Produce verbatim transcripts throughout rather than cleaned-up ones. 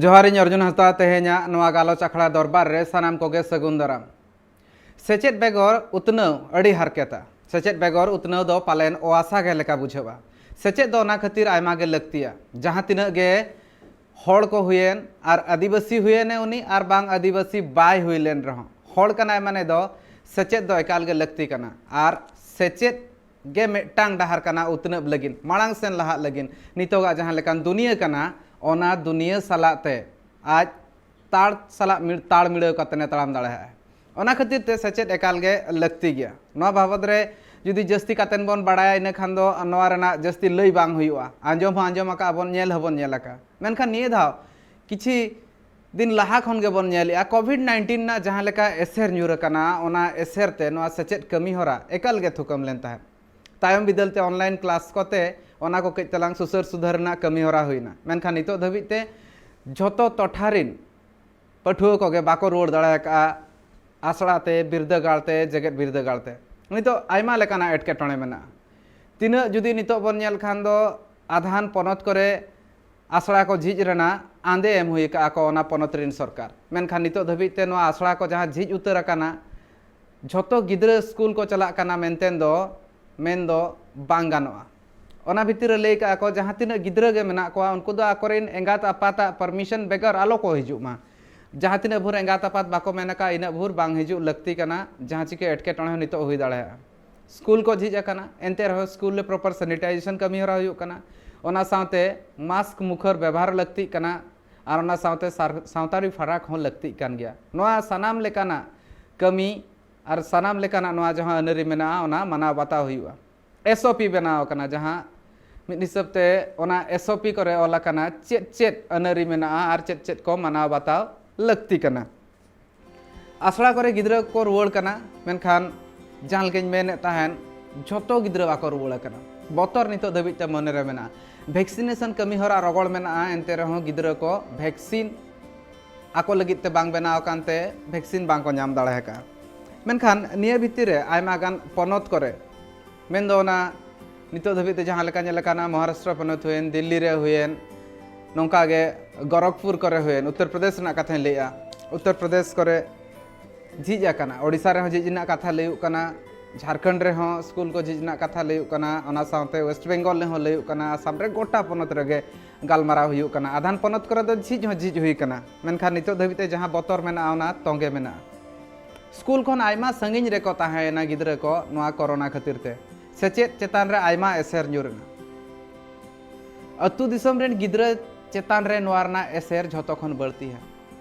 ᱡᱚᱦᱟᱨ, ᱤᱧ ᱚᱨᱡᱩᱱ ᱦᱟᱸᱥᱫᱟ᱾ ᱛᱮᱦᱮᱧᱟᱜ ᱱᱚᱣᱟ ᱜᱟᱞᱚᱪ ᱟᱠᱷᱲᱟ ᱫᱚᱨᱵᱟᱨ ᱨᱮ ᱥᱟᱱᱟᱢ ᱠᱚᱜᱮ ᱥᱟᱹᱜᱩᱱ ᱫᱟᱨᱟᱢ᱾ ᱥᱮᱪᱮᱫ ᱵᱮᱜᱚᱨ ᱩᱛᱱᱟᱹᱣ ᱟᱹᱰᱤ ᱦᱟᱨᱠᱮᱛᱟ᱾ ᱥᱮᱪᱮᱫ ᱵᱮᱜᱚᱨ ᱩᱛᱱᱟᱹᱣ ᱫᱚ ᱯᱟᱞᱮᱱ ᱚᱣᱟᱥᱟ ᱜᱮ ᱞᱮᱠᱟ ᱵᱩᱡᱷᱟᱹᱜᱼᱟ᱾ ᱥᱮᱪᱮᱫ ᱫᱚ ᱚᱱᱟ ᱠᱷᱟᱹᱛᱤᱨ ᱟᱭᱢᱟ ᱜᱮ ᱞᱟᱹᱠᱛᱤᱭᱟ᱾ ᱡᱟᱦᱟᱸ ᱛᱤᱱᱟᱹᱜ ᱜᱮ ᱦᱚᱲ ᱠᱚ ᱦᱩᱭᱮᱱ, ᱟᱨ ᱟᱹᱫᱤᱵᱟᱹᱥᱤ ᱦᱩᱭᱮᱱᱮ ᱩᱱᱤ, ᱟᱨ ᱵᱟᱝ ᱟᱹᱫᱤᱵᱟᱹᱥᱤ ᱵᱟᱭ ᱦᱩᱭ ᱞᱮᱱ ᱨᱮᱦᱚᱸ, ᱦᱚᱲ ᱠᱟᱱᱟᱭ ᱢᱟᱱᱮ ᱫᱚ ᱥᱮᱪᱮᱫ ᱫᱚ ᱮᱠᱟᱞ ᱜᱮ ᱞᱟᱹᱠᱛᱤ ᱠᱟᱱᱟ᱾ ᱟᱨ ᱥᱮᱪᱮᱫ ᱜᱮ ᱢᱤᱫᱴᱟᱝ ᱰᱟᱦᱟᱨ ᱠᱟᱱᱟ ᱩᱛᱱᱟᱹᱣ ᱞᱟᱹᱜᱤᱫ, ᱢᱟᱲᱟᱝ ᱥᱮᱱ ᱞᱟᱦᱟᱜ ᱞᱟᱹᱜᱤᱫ᱾ ᱱᱤᱛᱚᱜᱟᱜ ᱡᱟᱦᱟᱸ ᱞᱮᱠᱟᱱ ᱫᱩᱱᱤᱭᱟᱹ ᱠᱟᱱᱟ, ᱚᱱᱟ ᱫᱩᱱᱤᱭᱟᱹ ᱥᱟᱞᱟᱜ ᱛᱮ ᱟᱡ ᱛᱟᱲ ᱥᱟᱞᱟᱜ ᱢᱤᱲ-, ᱛᱟᱲ ᱢᱤᱲᱟᱹᱣ ᱠᱟᱛᱮ ᱮ ᱛᱟᱲᱟᱢ ᱫᱟᱲᱮᱭᱟᱜᱼᱟ᱾ ᱚᱱᱟ ᱠᱷᱟᱹᱛᱤᱨ ᱛᱮ ᱥᱮᱪᱮᱫ ᱮᱠᱟᱞ ᱜᱮ ᱞᱟᱹᱠᱛᱤ ᱜᱮᱭᱟ᱾ ᱱᱚᱣᱟ ᱵᱟᱵᱚᱫ ᱨᱮ ᱡᱩᱫᱤ ᱡᱟᱹᱥᱛᱤ ᱠᱟᱛᱮ ᱵᱚᱱ ᱵᱟᱲᱟᱭᱟ, ᱤᱱᱟᱹ ᱠᱷᱟᱱ ᱫᱚ ᱱᱚᱣᱟ ᱨᱮᱱᱟᱜ ᱡᱟᱹᱥᱛᱤ ᱞᱟᱹᱭ ᱵᱟᱝ ᱦᱩᱭᱩᱜᱼᱟ᱾ ᱟᱸᱡᱚᱢ ᱦᱚᱸ ᱟᱸᱡᱚᱢ ᱟᱠᱟᱫᱼᱟ ᱵᱚᱱ, ᱧᱮᱞ ᱦᱚᱸᱵᱚᱱ ᱧᱮᱞ ᱟᱠᱟᱫᱼᱟ᱾ ᱢᱮᱱᱠᱷᱟᱱ ᱱᱤᱭᱟᱹ ᱫᱷᱟᱣ ᱠᱤᱪᱷᱤ ᱫᱤᱱ ᱞᱟᱦᱟ ᱠᱷᱚᱱ ᱜᱮᱵᱚᱱ ᱧᱮᱞᱮᱜᱼᱟ, ᱠᱳᱵᱷᱤᱰ ᱱᱟᱭᱤᱱᱴᱤᱱ ᱨᱮᱱᱟᱜ ᱡᱟᱦᱟᱸ ᱞᱮᱠᱟ ᱮᱥᱮᱨ ᱧᱩᱨ ᱟᱠᱟᱱᱟ, ᱚᱱᱟ ᱮᱥᱮᱨ ᱛᱮ ᱱᱚᱣᱟ ᱥᱮᱪᱮᱫ ᱠᱟᱹᱢᱤ ᱦᱚᱨᱟ ᱮᱠᱟᱞ ᱜᱮ ᱛᱷᱩᱠᱟᱹᱢ ᱞᱮᱱ ᱛᱟᱦᱮᱸᱫ᱾ ᱛᱟᱭᱚᱢ ᱵᱤᱫᱟᱹᱞ ᱛᱮ ᱚᱱᱞᱟᱭᱤᱱ ᱠᱞᱟᱥ ᱠᱚᱛᱮ ᱚᱱᱟ ᱠᱚ ᱠᱟᱹᱡ ᱛᱟᱞᱟᱝ ᱥᱩᱥᱟᱹᱨ ᱥᱩᱫᱷᱟᱹᱨ ᱨᱮᱱᱟᱜ ᱠᱟᱹᱢᱤ ᱦᱚᱨᱟ ᱦᱩᱭᱱᱟ᱾ ᱢᱮᱱᱠᱷᱟᱱ ᱱᱤᱛᱚᱜ ᱫᱷᱟᱹᱵᱤᱡ ᱛᱮ ᱡᱷᱚᱛᱚ ᱴᱚᱴᱷᱟ ᱨᱤᱱ ᱯᱟᱹᱴᱷᱩᱣᱟᱹ ᱠᱚᱜᱮ ᱵᱟᱠᱚ ᱨᱩᱣᱟᱹᱲ ᱫᱟᱲᱮ ᱟᱠᱟᱫᱼᱟ ᱟᱥᱲᱟ ᱛᱮ, ᱵᱤᱨᱫᱟᱹᱜᱟᱲ ᱛᱮ, ᱡᱮᱜᱮᱛ ᱵᱤᱨᱫᱟᱹᱜᱟᱲ ᱛᱮ᱾ ᱱᱤᱛᱚᱜ ᱟᱭᱢᱟ ᱞᱮᱠᱟᱱᱟᱜ ᱮᱴᱠᱮᱴᱚᱬᱮ ᱢᱮᱱᱟᱜᱼᱟ᱾ ᱛᱤᱱᱟᱹᱜ ᱡᱩᱫᱤ ᱱᱤᱛᱚᱜ ᱵᱚᱱ ᱧᱮᱞ ᱠᱷᱟᱱ ᱫᱚ, ᱟᱫᱷᱟᱱ ᱯᱚᱱᱚᱛ ᱠᱚᱨᱮ ᱟᱥᱲᱟ ᱠᱚ ᱡᱷᱤᱡ ᱨᱮᱱᱟᱜ ᱟᱸᱫᱮ ᱮᱢ ᱦᱩᱭ ᱟᱠᱟᱫᱼᱟ ᱠᱚ ᱚᱱᱟ ᱯᱚᱱᱚᱛ ᱨᱤᱱ ᱥᱚᱨᱠᱟᱨ᱾ ᱢᱮᱱᱠᱷᱟᱱ ᱱᱤᱛᱚᱜ ᱫᱷᱟᱹᱵᱤᱡ ᱛᱮ ᱱᱚᱣᱟ ᱟᱥᱲᱟ ᱠᱚ ᱡᱟᱦᱟᱸ ᱡᱷᱤᱡ ᱩᱛᱟᱹᱨ ᱟᱠᱟᱱᱟ, ᱡᱷᱚᱛᱚ ᱜᱤᱫᱽᱨᱟᱹ ᱥᱠᱩᱞ ᱠᱚ ᱪᱟᱞᱟᱜ ᱠᱟᱱᱟ ᱢᱮᱱᱛᱮ ᱫᱚ ᱢᱮᱱ ᱫᱚ ᱵᱟᱝ ᱜᱟᱱᱚᱜᱼᱟ᱾ ᱚᱱᱟ ᱵᱷᱤᱛᱤᱨ ᱨᱮ ᱞᱟᱹᱭ ᱠᱟᱜᱼᱟ ᱠᱚ, ᱡᱟᱦᱟᱸ ᱛᱤᱱᱟᱹᱜ ᱜᱤᱫᱽᱨᱟᱹ ᱜᱮ ᱢᱮᱱᱟᱜ ᱠᱚᱣᱟ, ᱩᱱᱠᱩ ᱫᱚ ᱟᱠᱚᱨᱮᱱ ᱮᱸᱜᱟᱛ ᱟᱯᱟᱛᱟᱜ ᱯᱟᱨᱢᱤᱥᱚᱱ ᱵᱮᱜᱚᱨ ᱟᱞᱚ ᱠᱚ ᱦᱤᱡᱩᱜ ᱢᱟ᱾ ᱡᱟᱦᱟᱸ ᱛᱤᱱᱟᱹᱜ ᱵᱷᱳᱨ ᱮᱸᱜᱟᱛ ᱟᱯᱟᱛ ᱵᱟᱠᱚ ᱢᱮᱱ ᱟᱠᱟᱫ, ᱤᱱᱟᱹᱜ ᱵᱷᱳᱨ ᱵᱟᱝ ᱦᱤᱡᱩᱜ ᱞᱟᱹᱠᱛᱤ ᱠᱟᱱᱟ, ᱡᱟᱦᱟᱸ ᱪᱤᱠᱟᱹ ᱮᱴᱠᱮᱴᱚᱬᱮ ᱦᱚᱸ ᱱᱤᱛᱚᱜ ᱦᱩᱭ ᱫᱟᱲᱮᱭᱟᱜᱼᱟ᱾ ᱥᱠᱩᱞ ᱠᱚ ᱡᱷᱤᱡ ᱟᱠᱟᱱᱟ, ᱮᱱᱛᱮ ᱨᱮᱦᱚᱸ ᱥᱠᱩᱞ ᱨᱮ ᱯᱨᱚᱯᱟᱨ ᱥᱮᱱᱤᱴᱟᱭᱡᱮᱥᱚᱱ ᱠᱟᱹᱢᱤ ᱦᱚᱨᱟ ᱦᱩᱭᱩᱜ ᱠᱟᱱᱟ᱾ ᱚᱱᱟ ᱥᱟᱶᱛᱮ ᱢᱟᱥᱠ ᱢᱩᱠᱷᱟᱹᱨ ᱵᱮᱵᱚᱦᱟᱨ ᱞᱟᱹᱠᱛᱤᱜ ᱠᱟᱱᱟ, ᱟᱨ ᱚᱱᱟ ᱥᱟᱶᱛᱮ ᱥᱟᱨ-, ᱥᱟᱶᱛᱟᱨᱤ ᱯᱷᱟᱨᱟᱠ ᱦᱚᱸ ᱞᱟᱹᱠᱛᱤᱜ ᱠᱟᱱ ᱜᱮᱭᱟ᱾ ᱱᱚᱣᱟ ᱥᱟᱱᱟᱢ ᱞᱮᱠᱟᱱᱟᱜ ᱠᱟᱹᱢᱤ ᱟᱨ ᱥᱟᱱᱟᱢ ᱞᱮᱠᱟᱱᱟᱜ ᱱᱚᱣᱟ ᱡᱟᱦᱟᱸ ᱟᱹᱱᱟᱹᱨᱤ ᱢᱮᱱᱟᱜᱼᱟ, ᱚᱱᱟ ᱢᱟᱱᱟᱣ ᱵᱟᱛᱟᱣ ᱦᱩᱭᱩᱜᱼᱟ᱾ ᱮᱥ ᱳ ᱯᱤ ᱵᱮᱱᱟᱣ ᱟᱠᱟᱱᱟ, ᱡᱟᱦᱟᱸ ᱢᱤᱫ ᱦᱤᱥᱟᱹᱵ ᱛᱮ ᱚᱱᱟ ᱮᱥ ᱳ ᱯᱤ ᱠᱚᱨᱮ ᱚᱞ ᱟᱠᱟᱱᱟ ᱪᱮᱫ ᱪᱮᱫ ᱟᱹᱱᱟᱹᱨᱤ ᱢᱮᱱᱟᱜᱼᱟ ᱟᱨ ᱪᱮᱫ ᱪᱮᱫ ᱠᱚ ᱢᱟᱱᱟᱣ ᱵᱟᱛᱟᱣ ᱞᱟᱹᱠᱛᱤ ᱠᱟᱱᱟ᱾ ᱟᱥᱲᱟ ᱠᱚᱨᱮ ᱜᱤᱫᱽᱨᱟᱹ ᱠᱚ ᱨᱩᱣᱟᱹᱲ ᱠᱟᱱᱟ, ᱢᱮᱱᱠᱷᱟᱱ ᱡᱟᱦᱟᱸ ᱞᱮᱠᱟᱧ ᱢᱮᱱᱮᱫ ᱛᱟᱦᱮᱸᱱ, ᱡᱷᱚᱛᱚ ᱜᱤᱫᱽᱨᱟᱹ ᱵᱟᱠᱚ ᱨᱩᱣᱟᱹᱲ ᱠᱟᱱᱟ᱾ ᱵᱚᱛᱚᱨ ᱱᱤᱛᱚᱜ ᱫᱷᱟᱹᱵᱤᱡ ᱛᱮ ᱢᱚᱱᱮ ᱨᱮ ᱢᱮᱱᱟᱜᱼᱟ᱾ ᱵᱷᱮᱠᱥᱤᱱᱮᱥᱚᱱ ᱠᱟᱹᱢᱤ ᱦᱚᱨᱟ ᱨᱚᱜᱚᱲ ᱢᱮᱱᱟᱜᱼᱟ, ᱮᱱᱛᱮ ᱨᱮᱦᱚᱸ ᱜᱤᱫᱽᱨᱟᱹ ᱠᱚ ᱵᱷᱮᱠᱥᱤᱱ ᱟᱠᱚ ᱞᱟᱹᱜᱤᱫ ᱛᱮ ᱵᱟᱝ ᱵᱮᱱᱟᱣ ᱟᱠᱟᱱ ᱛᱮ ᱵᱷᱮᱠᱥᱤᱱ ᱵᱟᱝ ᱠᱚ ᱧᱟᱢ ᱫᱟᱲᱮ ᱟᱠᱟᱫᱼᱟ᱾ ᱢᱮᱱᱠᱷᱟᱱ ᱱᱤᱭᱟᱹ ᱵᱷᱤᱛᱤᱨ ᱨᱮ ᱟᱭᱢᱟ ᱜᱟᱱ ᱯᱚᱱᱚᱛ ᱠᱚᱨᱮ, ᱢᱮᱱᱫᱚ ᱚᱱᱟ ᱱᱤᱛᱚᱜ ᱫᱷᱟᱹᱵᱤᱡ ᱛᱮ ᱡᱟᱦᱟᱸ ᱞᱮᱠᱟ ᱧᱮᱞ ᱟᱠᱟᱱᱟ, ᱢᱚᱦᱟᱨᱟᱥᱴᱨᱚ ᱯᱚᱱᱚᱛ ᱦᱩᱭᱮᱱ, ᱫᱤᱞᱞᱤ ᱨᱮ ᱦᱩᱭᱮᱱ, ᱱᱚᱝᱠᱟ ᱜᱮ ᱜᱚᱨᱚᱠᱷᱯᱩᱨ ᱠᱚᱨᱮ ᱦᱩᱭᱮᱱ, ᱩᱛᱛᱚᱨ ᱯᱨᱚᱫᱮᱥ ᱨᱮᱱᱟᱜ ᱠᱟᱛᱷᱟᱧ ᱞᱟᱹᱭᱮᱜᱼᱟ, ᱩᱛᱛᱚᱨ ᱯᱨᱚᱫᱮᱥ ᱠᱚᱨᱮ ᱡᱷᱤᱡ ᱟᱠᱟᱱᱟ, ᱳᱰᱤᱥᱟ ᱨᱮᱦᱚᱸ ᱡᱷᱤᱡ ᱨᱮᱱᱟᱜ ᱠᱟᱛᱷᱟ ᱞᱟᱹᱭᱩᱜ ᱠᱟᱱᱟ, ᱡᱷᱟᱲᱠᱷᱚᱸᱰ ᱨᱮᱦᱚᱸ ᱥᱠᱩᱞ ᱠᱚ ᱡᱷᱤᱡ ᱨᱮᱱᱟᱜ ᱠᱟᱛᱷᱟ ᱞᱟᱹᱭᱩᱜ ᱠᱟᱱᱟ, ᱚᱱᱟ ᱥᱟᱶᱛᱮ ᱳᱭᱮᱥᱴ ᱵᱮᱝᱜᱚᱞ ᱨᱮᱦᱚᱸ ᱞᱟᱹᱭᱩᱜ ᱠᱟᱱᱟ, ᱟᱥᱟᱢ ᱨᱮ ᱜᱚᱴᱟ ᱯᱚᱱᱚᱛ ᱨᱮᱜᱮ ᱜᱟᱞᱢᱟᱨᱟᱣ ᱦᱩᱭᱩᱜ ᱠᱟᱱᱟ᱾ ᱟᱫᱷᱟᱱ ᱯᱚᱱᱚᱛ ᱠᱚᱨᱮ ᱫᱚ ᱡᱷᱤᱡ ᱦᱚᱸ ᱡᱷᱤᱡ ᱦᱩᱭ ᱠᱟᱱᱟ, ᱢᱮᱱᱠᱷᱟᱱ ᱱᱤᱛᱚᱜ ᱫᱷᱟᱹᱵᱤᱡ ᱛᱮ ᱡᱟᱦᱟᱸ ᱵᱚᱛᱚᱨ ᱢᱮᱱᱟᱜᱼᱟ, ᱚᱱᱟ ᱛᱚᱸᱜᱮ ᱢᱮᱱᱟᱜᱼᱟ᱾ ᱥᱠᱩᱞ ᱠᱷᱚᱱ ᱟᱭᱢᱟ ᱥᱟᱺᱜᱤᱧ ᱨᱮᱠᱚ ᱛᱟᱦᱮᱸᱭᱮᱱᱟ ᱜᱤᱫᱽᱨᱟᱹ ᱠᱚ ᱱᱚᱣᱟ ᱠᱚᱨᱳᱱᱟ ᱠᱷᱟᱹᱛᱤᱨ ᱛᱮ᱾ ᱥᱮᱪᱮᱫ ᱪᱮᱛᱟᱱ ᱨᱮ ᱟᱭᱢᱟ ᱮᱥᱮᱨ ᱧᱩᱨ ᱮᱱᱟ᱾ ᱟᱹᱛᱩ ᱫᱤᱥᱚᱢ ᱨᱮᱱ ᱜᱤᱫᱽᱨᱟᱹ ᱪᱮᱛᱟᱱ ᱨᱮ ᱱᱚᱣᱟ ᱨᱮᱱᱟᱜ ᱮᱥᱮᱨ ᱡᱷᱚᱛᱚ ᱠᱷᱚᱱ ᱵᱟᱹᱲᱛᱤᱭᱟ,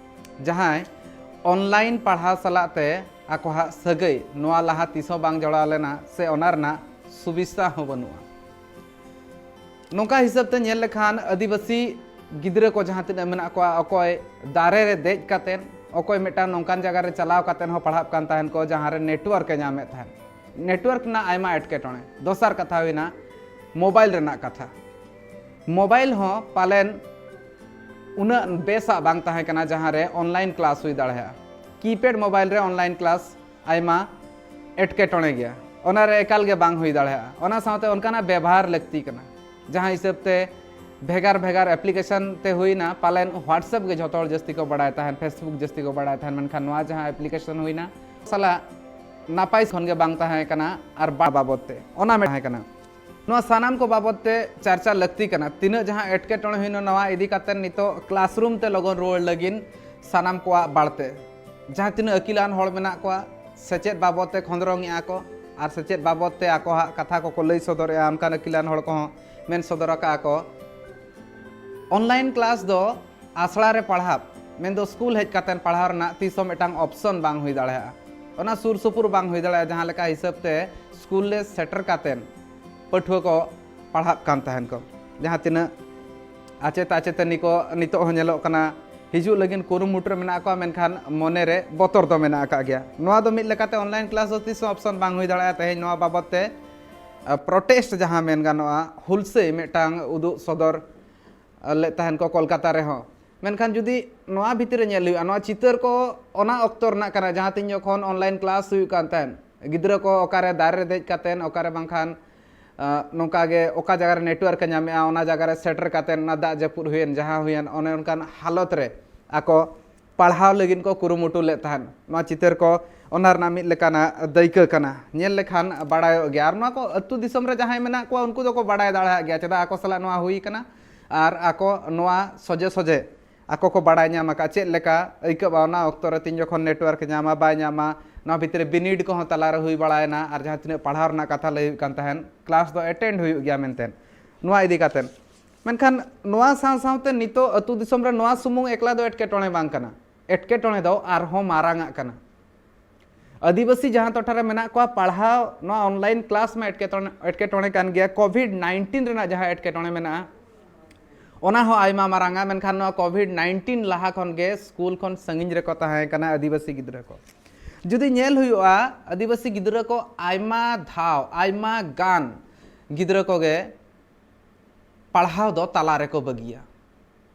ᱡᱟᱦᱟᱸᱭ ᱚᱱᱞᱟᱭᱤᱱ ᱯᱟᱲᱦᱟᱣ ᱥᱟᱞᱟᱜ ᱛᱮ ᱟᱠᱚᱣᱟᱜ ᱥᱟᱹᱜᱟᱹᱭ ᱱᱚᱣᱟ ᱞᱟᱦᱟ ᱛᱤᱥ ᱦᱚᱸ ᱵᱟᱝ ᱡᱚᱲᱟᱣ ᱞᱮᱱᱟ ᱥᱮ ᱚᱱᱟ ᱨᱮᱱᱟᱜ ᱥᱩᱵᱤᱥᱛᱟ ᱦᱚᱸ ᱵᱟᱹᱱᱩᱜᱼᱟ᱾ ᱱᱚᱝᱠᱟ ᱦᱤᱥᱟᱹᱵ ᱛᱮ ᱧᱮᱞ ᱞᱮᱠᱷᱟᱱ ᱟᱹᱫᱤᱵᱟᱹᱥᱤ ᱜᱤᱫᱽᱨᱟᱹ ᱠᱚ ᱡᱟᱦᱟᱸ ᱛᱤᱱᱟᱹᱜ ᱢᱮᱱᱟᱜ ᱠᱚᱣᱟ, ᱚᱠᱚᱭ ᱫᱟᱨᱮ ᱨᱮ ᱫᱮᱡ ᱠᱟᱛᱮᱫ, ᱚᱠᱚᱭ ᱢᱤᱫᱴᱟᱝ ᱱᱚᱝᱠᱟᱱ ᱡᱟᱭᱜᱟ ᱨᱮ ᱪᱟᱞᱟᱣ ᱠᱟᱛᱮᱫ ᱦᱚᱸ ᱯᱟᱲᱦᱟᱜ ᱠᱟᱱ ᱛᱟᱦᱮᱱ ᱠᱚ ᱡᱟᱦᱟᱸ ᱨᱮ ᱱᱮᱴᱣᱟᱨᱠ ᱮ ᱧᱟᱢᱮᱫ ᱛᱟᱦᱮᱱ᱾ ᱱᱮᱴᱣᱟᱨᱠ ᱨᱮᱱᱟᱜ ᱟᱭᱢᱟ ᱮᱴᱠᱮᱴᱚᱬᱮ᱾ ᱫᱚᱥᱟᱨ ᱠᱟᱛᱷᱟ ᱦᱩᱭᱱᱟ ᱢᱳᱵᱟᱭᱤᱞ ᱨᱮᱱᱟᱜ ᱠᱟᱛᱷᱟ᱾ ᱢᱳᱵᱟᱭᱤᱞ ᱦᱚᱸ ᱯᱟᱞᱮᱱ ᱩᱱᱟᱹᱜ ᱵᱮᱥᱟᱜ ᱵᱟᱝ ᱛᱟᱦᱮᱸ ᱠᱟᱱᱟ ᱡᱟᱦᱟᱸ ᱨᱮ ᱚᱱᱞᱟᱭᱤᱱ ᱠᱞᱟᱥ ᱦᱩᱭ ᱫᱟᱲᱮᱭᱟᱜᱼᱟ᱾ ᱠᱤᱯᱮᱰ ᱢᱳᱵᱟᱭᱤᱞ ᱨᱮ ᱚᱱᱞᱟᱭᱤᱱ ᱠᱞᱟᱥ ᱟᱭᱢᱟ ᱮᱴᱠᱮᱴᱚᱬᱮ ᱜᱮᱭᱟ, ᱚᱱᱟ ᱨᱮ ᱮᱠᱟᱞ ᱜᱮ ᱵᱟᱝ ᱦᱩᱭ ᱫᱟᱲᱮᱭᱟᱜᱼᱟ᱾ ᱚᱱᱟ ᱥᱟᱶᱛᱮ ᱚᱱᱠᱟᱱᱟᱜ ᱵᱮᱵᱚᱦᱟᱨ ᱞᱟᱹᱠᱛᱤ ᱠᱟᱱᱟ, ᱡᱟᱦᱟᱸ ᱦᱤᱥᱟᱹᱵ ᱛᱮ ᱵᱷᱮᱜᱟᱨ ᱵᱷᱮᱜᱟᱨ ᱮᱯᱞᱤᱠᱮᱥᱚᱱ ᱛᱮ ᱦᱩᱭᱱᱟ, ᱯᱟᱞᱮᱱ WhatsApp ᱜᱮ ᱡᱷᱚᱛᱚ ᱦᱚᱲ ᱡᱟᱹᱥᱛᱤ ᱠᱚ ᱵᱟᱲᱟᱭ ᱛᱟᱦᱮᱱ, Facebook ᱡᱟᱹᱥᱛᱤ ᱠᱚ ᱵᱟᱲᱟᱭ ᱛᱟᱦᱮᱱ, ᱢᱮᱱᱠᱷᱟᱱ ᱱᱚᱣᱟ ᱡᱟᱦᱟᱸ ᱮᱯᱞᱤᱠᱮᱥᱚᱱ ᱦᱩᱭᱱᱟ ᱥᱟᱞᱟᱜ ᱱᱟᱯᱟᱭ ᱠᱷᱚᱱ ᱜᱮ ᱵᱟᱝ ᱛᱟᱦᱮᱸ ᱠᱟᱱᱟ ᱟᱨ ᱵᱟ-, ᱵᱟᱵᱚᱫ ᱛᱮ ᱚᱱᱟ ᱢᱤᱫ ᱛᱟᱦᱮᱸ ᱠᱟᱱᱟ᱾ ᱱᱚᱣᱟ ᱥᱟᱱᱟᱢ ᱠᱚ ᱵᱟᱵᱚᱫ ᱛᱮ ᱪᱟᱨᱪᱟ ᱞᱟᱹᱠᱛᱤ ᱠᱟᱱᱟ᱾ ᱛᱤᱱᱟᱹᱜ ᱡᱟᱦᱟᱸ ᱮᱴᱠᱮᱴᱚᱬᱮ ᱦᱩᱭᱱᱟ ᱱᱚᱣᱟ ᱤᱫᱤ ᱠᱟᱛᱮ ᱱᱤᱛᱚᱜ ᱠᱞᱟᱥᱨᱩᱢ ᱛᱮ ᱞᱚᱜᱚᱱ ᱨᱩᱣᱟᱹᱲ ᱞᱟᱹᱜᱤᱫ ᱥᱟᱱᱟᱢ ᱠᱚᱣᱟᱜ ᱵᱟᱲᱛᱮ ᱡᱟᱦᱟᱸ ᱛᱤᱱᱟᱹᱜ ᱟᱹᱠᱤᱞᱟᱱ ᱦᱚᱲ ᱢᱮᱱᱟᱜ ᱠᱚᱣᱟ, ᱥᱮᱪᱮᱫ ᱵᱟᱵᱚᱫ ᱛᱮ ᱠᱷᱚᱸᱫᱽᱨᱚᱝ ᱮᱫᱼᱟ ᱠᱚ ᱟᱨ ᱥᱮᱪᱮᱫ ᱵᱟᱵᱚᱫ ᱛᱮ ᱟᱠᱚᱣᱟᱜ ᱠᱟᱛᱷᱟ ᱠᱚᱠᱚ ᱞᱟᱹᱭ ᱥᱚᱫᱚᱨᱮᱫᱼᱟ, ᱚᱱᱠᱟᱱ ᱟᱹᱠᱤᱞᱟᱱ ᱦᱚᱲ ᱠᱚᱦᱚᱸ ᱢᱮᱱ ᱥᱚᱫᱚᱨ ᱟᱠᱟᱫᱼᱟ ᱠᱚ᱾ ᱚᱱᱞᱟᱭᱤᱱ ᱠᱞᱟᱥ ᱫᱚ ᱟᱥᱲᱟ ᱨᱮ ᱯᱟᱲᱦᱟᱣ, ᱢᱮᱱᱫᱚ ᱥᱠᱩᱞ ᱦᱮᱡ ᱠᱟᱛᱮᱫ ᱯᱟᱲᱦᱟᱣ ᱨᱮᱱᱟᱜ ᱛᱤᱥ ᱦᱚᱸ ᱢᱤᱫᱴᱟᱝ ᱚᱯᱥᱚᱱ ᱵᱟᱝ ᱦᱩᱭ ᱫᱟᱲᱮᱭᱟᱜᱼᱟ, ᱚᱱᱟ ᱥᱩᱨ ᱥᱩᱯᱩᱨ ᱵᱟᱝ ᱦᱩᱭ ᱫᱟᱲᱮᱭᱟᱜᱼᱟ᱾ ᱡᱟᱦᱟᱸ ᱞᱮᱠᱟ ᱦᱤᱥᱟᱹᱵ ᱛᱮ ᱥᱠᱩᱞ ᱨᱮ ᱥᱮᱴᱮᱨ ᱠᱟᱛᱮᱫ ᱯᱟᱹᱴᱷᱩᱣᱟᱹ ᱠᱚ ᱯᱟᱲᱦᱟᱜ ᱠᱟᱱ ᱛᱟᱦᱮᱱ ᱠᱚ, ᱡᱟᱦᱟᱸ ᱛᱤᱱᱟᱹᱜ ᱟᱪᱮᱛ ᱟᱪᱮᱛᱟᱹᱱᱤ ᱠᱚ ᱱᱤᱛᱚᱜ ᱦᱚᱸ ᱧᱮᱞᱚᱜ ᱠᱟᱱᱟ, ᱦᱤᱡᱩᱜ ᱞᱟᱹᱜᱤᱫ ᱠᱩᱨᱩᱢᱩᱴᱩ ᱨᱮ ᱢᱮᱱᱟᱜ ᱠᱚᱣᱟ, ᱢᱮᱱᱠᱷᱟᱱ ᱢᱚᱱᱮ ᱨᱮ ᱵᱚᱛᱚᱨ ᱫᱚ ᱢᱮᱱᱟᱜ ᱟᱠᱟᱫ ᱜᱮᱭᱟ᱾ ᱱᱚᱣᱟ ᱫᱚ ᱢᱤᱫ ᱞᱮᱠᱟᱛᱮ ᱚᱱᱞᱟᱭᱤᱱ ᱠᱞᱟᱥ ᱫᱚ ᱛᱤᱥ ᱦᱚᱸ ᱚᱯᱥᱚᱱ ᱵᱟᱝ ᱦᱩᱭ ᱫᱟᱲᱮᱭᱟᱜᱼᱟ᱾ ᱛᱮᱦᱮᱧ ᱱᱚᱣᱟ ᱵᱟᱵᱚᱫ ᱛᱮ ᱯᱨᱚᱴᱮᱥᱴ ᱡᱟᱦᱟᱸ ᱢᱮᱱ ᱜᱟᱱᱚᱜᱼᱟ, ᱦᱩᱞᱥᱟᱹᱭ ᱢᱤᱫᱴᱟᱝ ᱩᱫᱩᱜ ᱥᱚᱫᱚᱨ ᱞᱮᱫ ᱛᱟᱦᱮᱱ ᱠᱚ ᱠᱳᱞᱠᱟᱛᱟ ᱨᱮᱦᱚᱸ᱾ ᱢᱮᱱᱠᱷᱟᱱ ᱡᱩᱫᱤ ᱱᱚᱣᱟ ᱵᱷᱤᱛᱤᱨ ᱨᱮ ᱧᱮᱞ ᱦᱩᱭᱩᱜᱼᱟ, ᱱᱚᱣᱟ ᱪᱤᱛᱟᱹᱨ ᱠᱚ ᱚᱱᱟ ᱚᱠᱛᱚ ᱨᱮᱱᱟᱜ ᱠᱟᱱᱟ, ᱡᱟᱦᱟᱸ ᱛᱤᱧ ᱡᱚᱠᱷᱚᱱ ᱚᱱᱞᱟᱭᱤᱱ ᱠᱞᱟᱥ ᱦᱩᱭᱩᱜ ᱠᱟᱱ ᱛᱟᱦᱮᱸᱱ, ᱜᱤᱫᱽᱨᱟᱹ ᱠᱚ ᱚᱠᱟᱨᱮ ᱫᱟᱨᱮ ᱨᱮ ᱫᱮᱡ ᱠᱟᱛᱮᱱ, ᱚᱠᱟᱨᱮ ᱵᱟᱝᱠᱷᱟᱱ ᱱᱚᱝᱠᱟ ᱜᱮ ᱚᱠᱟ ᱡᱟᱭᱜᱟ ᱨᱮ ᱱᱮᱴᱣᱟᱨᱠ ᱮ ᱧᱟᱢᱮᱜᱼᱟ, ᱚᱱᱟ ᱡᱟᱭᱜᱟ ᱨᱮ ᱥᱮᱴᱮᱨ ᱠᱟᱛᱮ ᱚᱱᱟ ᱫᱟᱜ ᱡᱟᱹᱯᱩᱫ ᱦᱩᱭᱮᱱ, ᱡᱟᱦᱟᱸ ᱦᱩᱭᱮᱱ, ᱚᱱᱮ ᱚᱱᱠᱟᱱ ᱦᱟᱞᱚᱛ ᱨᱮ ᱟᱠᱚ ᱯᱟᱲᱦᱟᱣ ᱞᱟᱹᱜᱤᱫ ᱠᱚ ᱠᱩᱨᱩᱢᱩᱴᱩ ᱞᱮᱫ ᱛᱟᱦᱮᱸᱫ᱾ ᱱᱚᱣᱟ ᱪᱤᱛᱟᱹᱨ ᱠᱚ ᱚᱱᱟ ᱨᱮᱱᱟᱜ ᱢᱤᱫ ᱞᱮᱠᱟᱱᱟᱜ ᱫᱟᱹᱭᱠᱟᱹ ᱠᱟᱱᱟ, ᱧᱮᱞ ᱞᱮᱠᱷᱟᱱ ᱵᱟᱲᱟᱭᱚᱜ ᱜᱮᱭᱟ᱾ ᱟᱨ ᱱᱚᱣᱟ ᱠᱚ ᱟᱹᱛᱩ ᱫᱤᱥᱚᱢ ᱨᱮ ᱡᱟᱦᱟᱸᱭ ᱢᱮᱱᱟᱜ ᱠᱚᱣᱟ, ᱩᱱᱠᱩ ᱫᱚᱠᱚ ᱵᱟᱲᱟᱭ ᱫᱟᱲᱮᱭᱟᱜ ᱜᱮᱭᱟ ᱪᱮᱫᱟᱜ ᱟᱠᱚ ᱥᱟᱞᱟᱜ ᱱᱚᱣᱟ ᱦᱩᱭ ᱠᱟᱱᱟ, ᱟᱨ ᱟᱠᱚ ᱱᱚᱣᱟ ᱥᱚᱡᱷᱮ ᱥᱚᱡᱷᱮ ᱟᱠᱚ ᱠᱚ ᱵᱟᱲᱟᱭ ᱧᱟᱢ ᱟᱠᱟᱫ ᱪᱮᱫ ᱞᱮᱠᱟ ᱟᱹᱭᱠᱟᱹᱜᱼᱟ, ᱚᱱᱟ ᱚᱠᱛᱚ ᱨᱮ ᱛᱤᱱ ᱡᱚᱠᱷᱚᱱ ᱱᱮᱴᱣᱟᱨᱠ ᱧᱟᱢᱟ ᱵᱟᱭ ᱧᱟᱢᱟ, ᱱᱚᱣᱟ ᱵᱷᱤᱛᱨᱤ ᱨᱮ ᱵᱤᱱᱤᱰ ᱠᱚᱦᱚᱸ ᱛᱟᱞᱟᱨᱮ ᱦᱩᱭ ᱵᱟᱲᱟᱭᱮᱱᱟ, ᱟᱨ ᱡᱟᱦᱟᱸ ᱛᱤᱱᱟᱹᱜ ᱯᱟᱲᱦᱟᱣ ᱨᱮᱱᱟᱜ ᱠᱟᱛᱷᱟ ᱞᱟᱹᱭ ᱦᱩᱭᱩᱜ ᱠᱟᱱ ᱛᱟᱦᱮᱸᱱ, ᱠᱞᱟᱥ ᱫᱚ ᱮᱴᱮᱱᱰ ᱦᱩᱭᱩᱜ ᱜᱮᱭᱟ ᱢᱮᱱᱛᱮ, ᱱᱚᱣᱟ ᱤᱫᱤ ᱠᱟᱛᱮ᱾ ᱢᱮᱱᱠᱷᱟᱱ ᱱᱚᱣᱟ ᱥᱟᱶ ᱥᱟᱶᱛᱮ ᱱᱤᱛᱚᱜ ᱟᱹᱛᱩ ᱫᱤᱥᱚᱢ ᱨᱮ ᱱᱚᱣᱟ ᱥᱩᱢᱩᱝ ᱮᱠᱞᱟ ᱫᱚ ᱮᱴᱠᱮᱴᱚᱬᱮ ᱵᱟᱝ ᱠᱟᱱᱟ, ᱮᱴᱠᱮᱴᱚᱬᱮ ᱫᱚ ᱟᱨᱦᱚᱸ ᱢᱟᱨᱟᱝ ᱟᱜ ᱠᱟᱱᱟ᱾ ᱟᱹᱫᱤᱵᱟᱹᱥᱤ ᱡᱟᱦᱟᱸ ᱴᱚᱴᱷᱟ ᱨᱮ ᱢᱮᱱᱟᱜ ᱠᱚᱣᱟ, ᱯᱟᱲᱦᱟᱣ ᱱᱚᱣᱟ ᱚᱱᱞᱟᱭᱤᱱ ᱠᱞᱟᱥ ᱢᱟ ᱮᱴᱠᱮᱴᱚᱬᱮ, ᱮᱴᱠᱮᱴᱚᱬᱮ ᱠᱟᱱ ᱜᱮᱭᱟ᱾ ᱠᱳᱵᱷᱤᱰ ᱱᱟᱭᱤᱱᱴᱤᱱ ᱨᱮᱱᱟᱜ ᱡᱟᱦᱟᱸ ᱮᱴᱠᱮᱴᱚᱬᱮ ᱢᱮᱱᱟᱜᱼᱟ, ᱚᱱᱟ ᱦᱚᱸ ᱟᱭᱢᱟ ᱢᱟᱨᱟᱝᱟ᱾ ᱢᱮᱱᱠᱷᱟᱱ ᱱᱚᱣᱟ ᱠᱳᱵᱷᱤᱰ ᱱᱟᱭᱤᱱᱴᱤᱱ ᱞᱟᱦᱟ ᱠᱷᱚᱱ ᱜᱮ ᱥᱠᱩᱞ ᱠᱷᱚᱱ ᱥᱟᱺᱜᱤᱧ ᱨᱮᱠᱚ ᱛᱟᱦᱮᱸ ᱠᱟᱱᱟ ᱟᱹᱫᱤᱵᱟᱹᱥᱤ ᱜᱤᱫᱽᱨᱟᱹ ᱠᱚ᱾ ᱡᱩᱫᱤ ᱧᱮᱞ ᱦᱩᱭᱩᱜᱼᱟ, ᱟᱹᱫᱤᱵᱟᱹᱥᱤ ᱜᱤᱫᱽᱨᱟᱹ ᱠᱚ ᱟᱭᱢᱟ ᱫᱷᱟᱣ, ᱟᱭᱢᱟ ᱜᱟᱱ ᱜᱤᱫᱽᱨᱟᱹ ᱠᱚᱜᱮ ᱯᱟᱲᱦᱟᱣ ᱫᱚ ᱛᱟᱞᱟ ᱨᱮᱠᱚ ᱵᱟᱹᱜᱤᱭᱟ᱾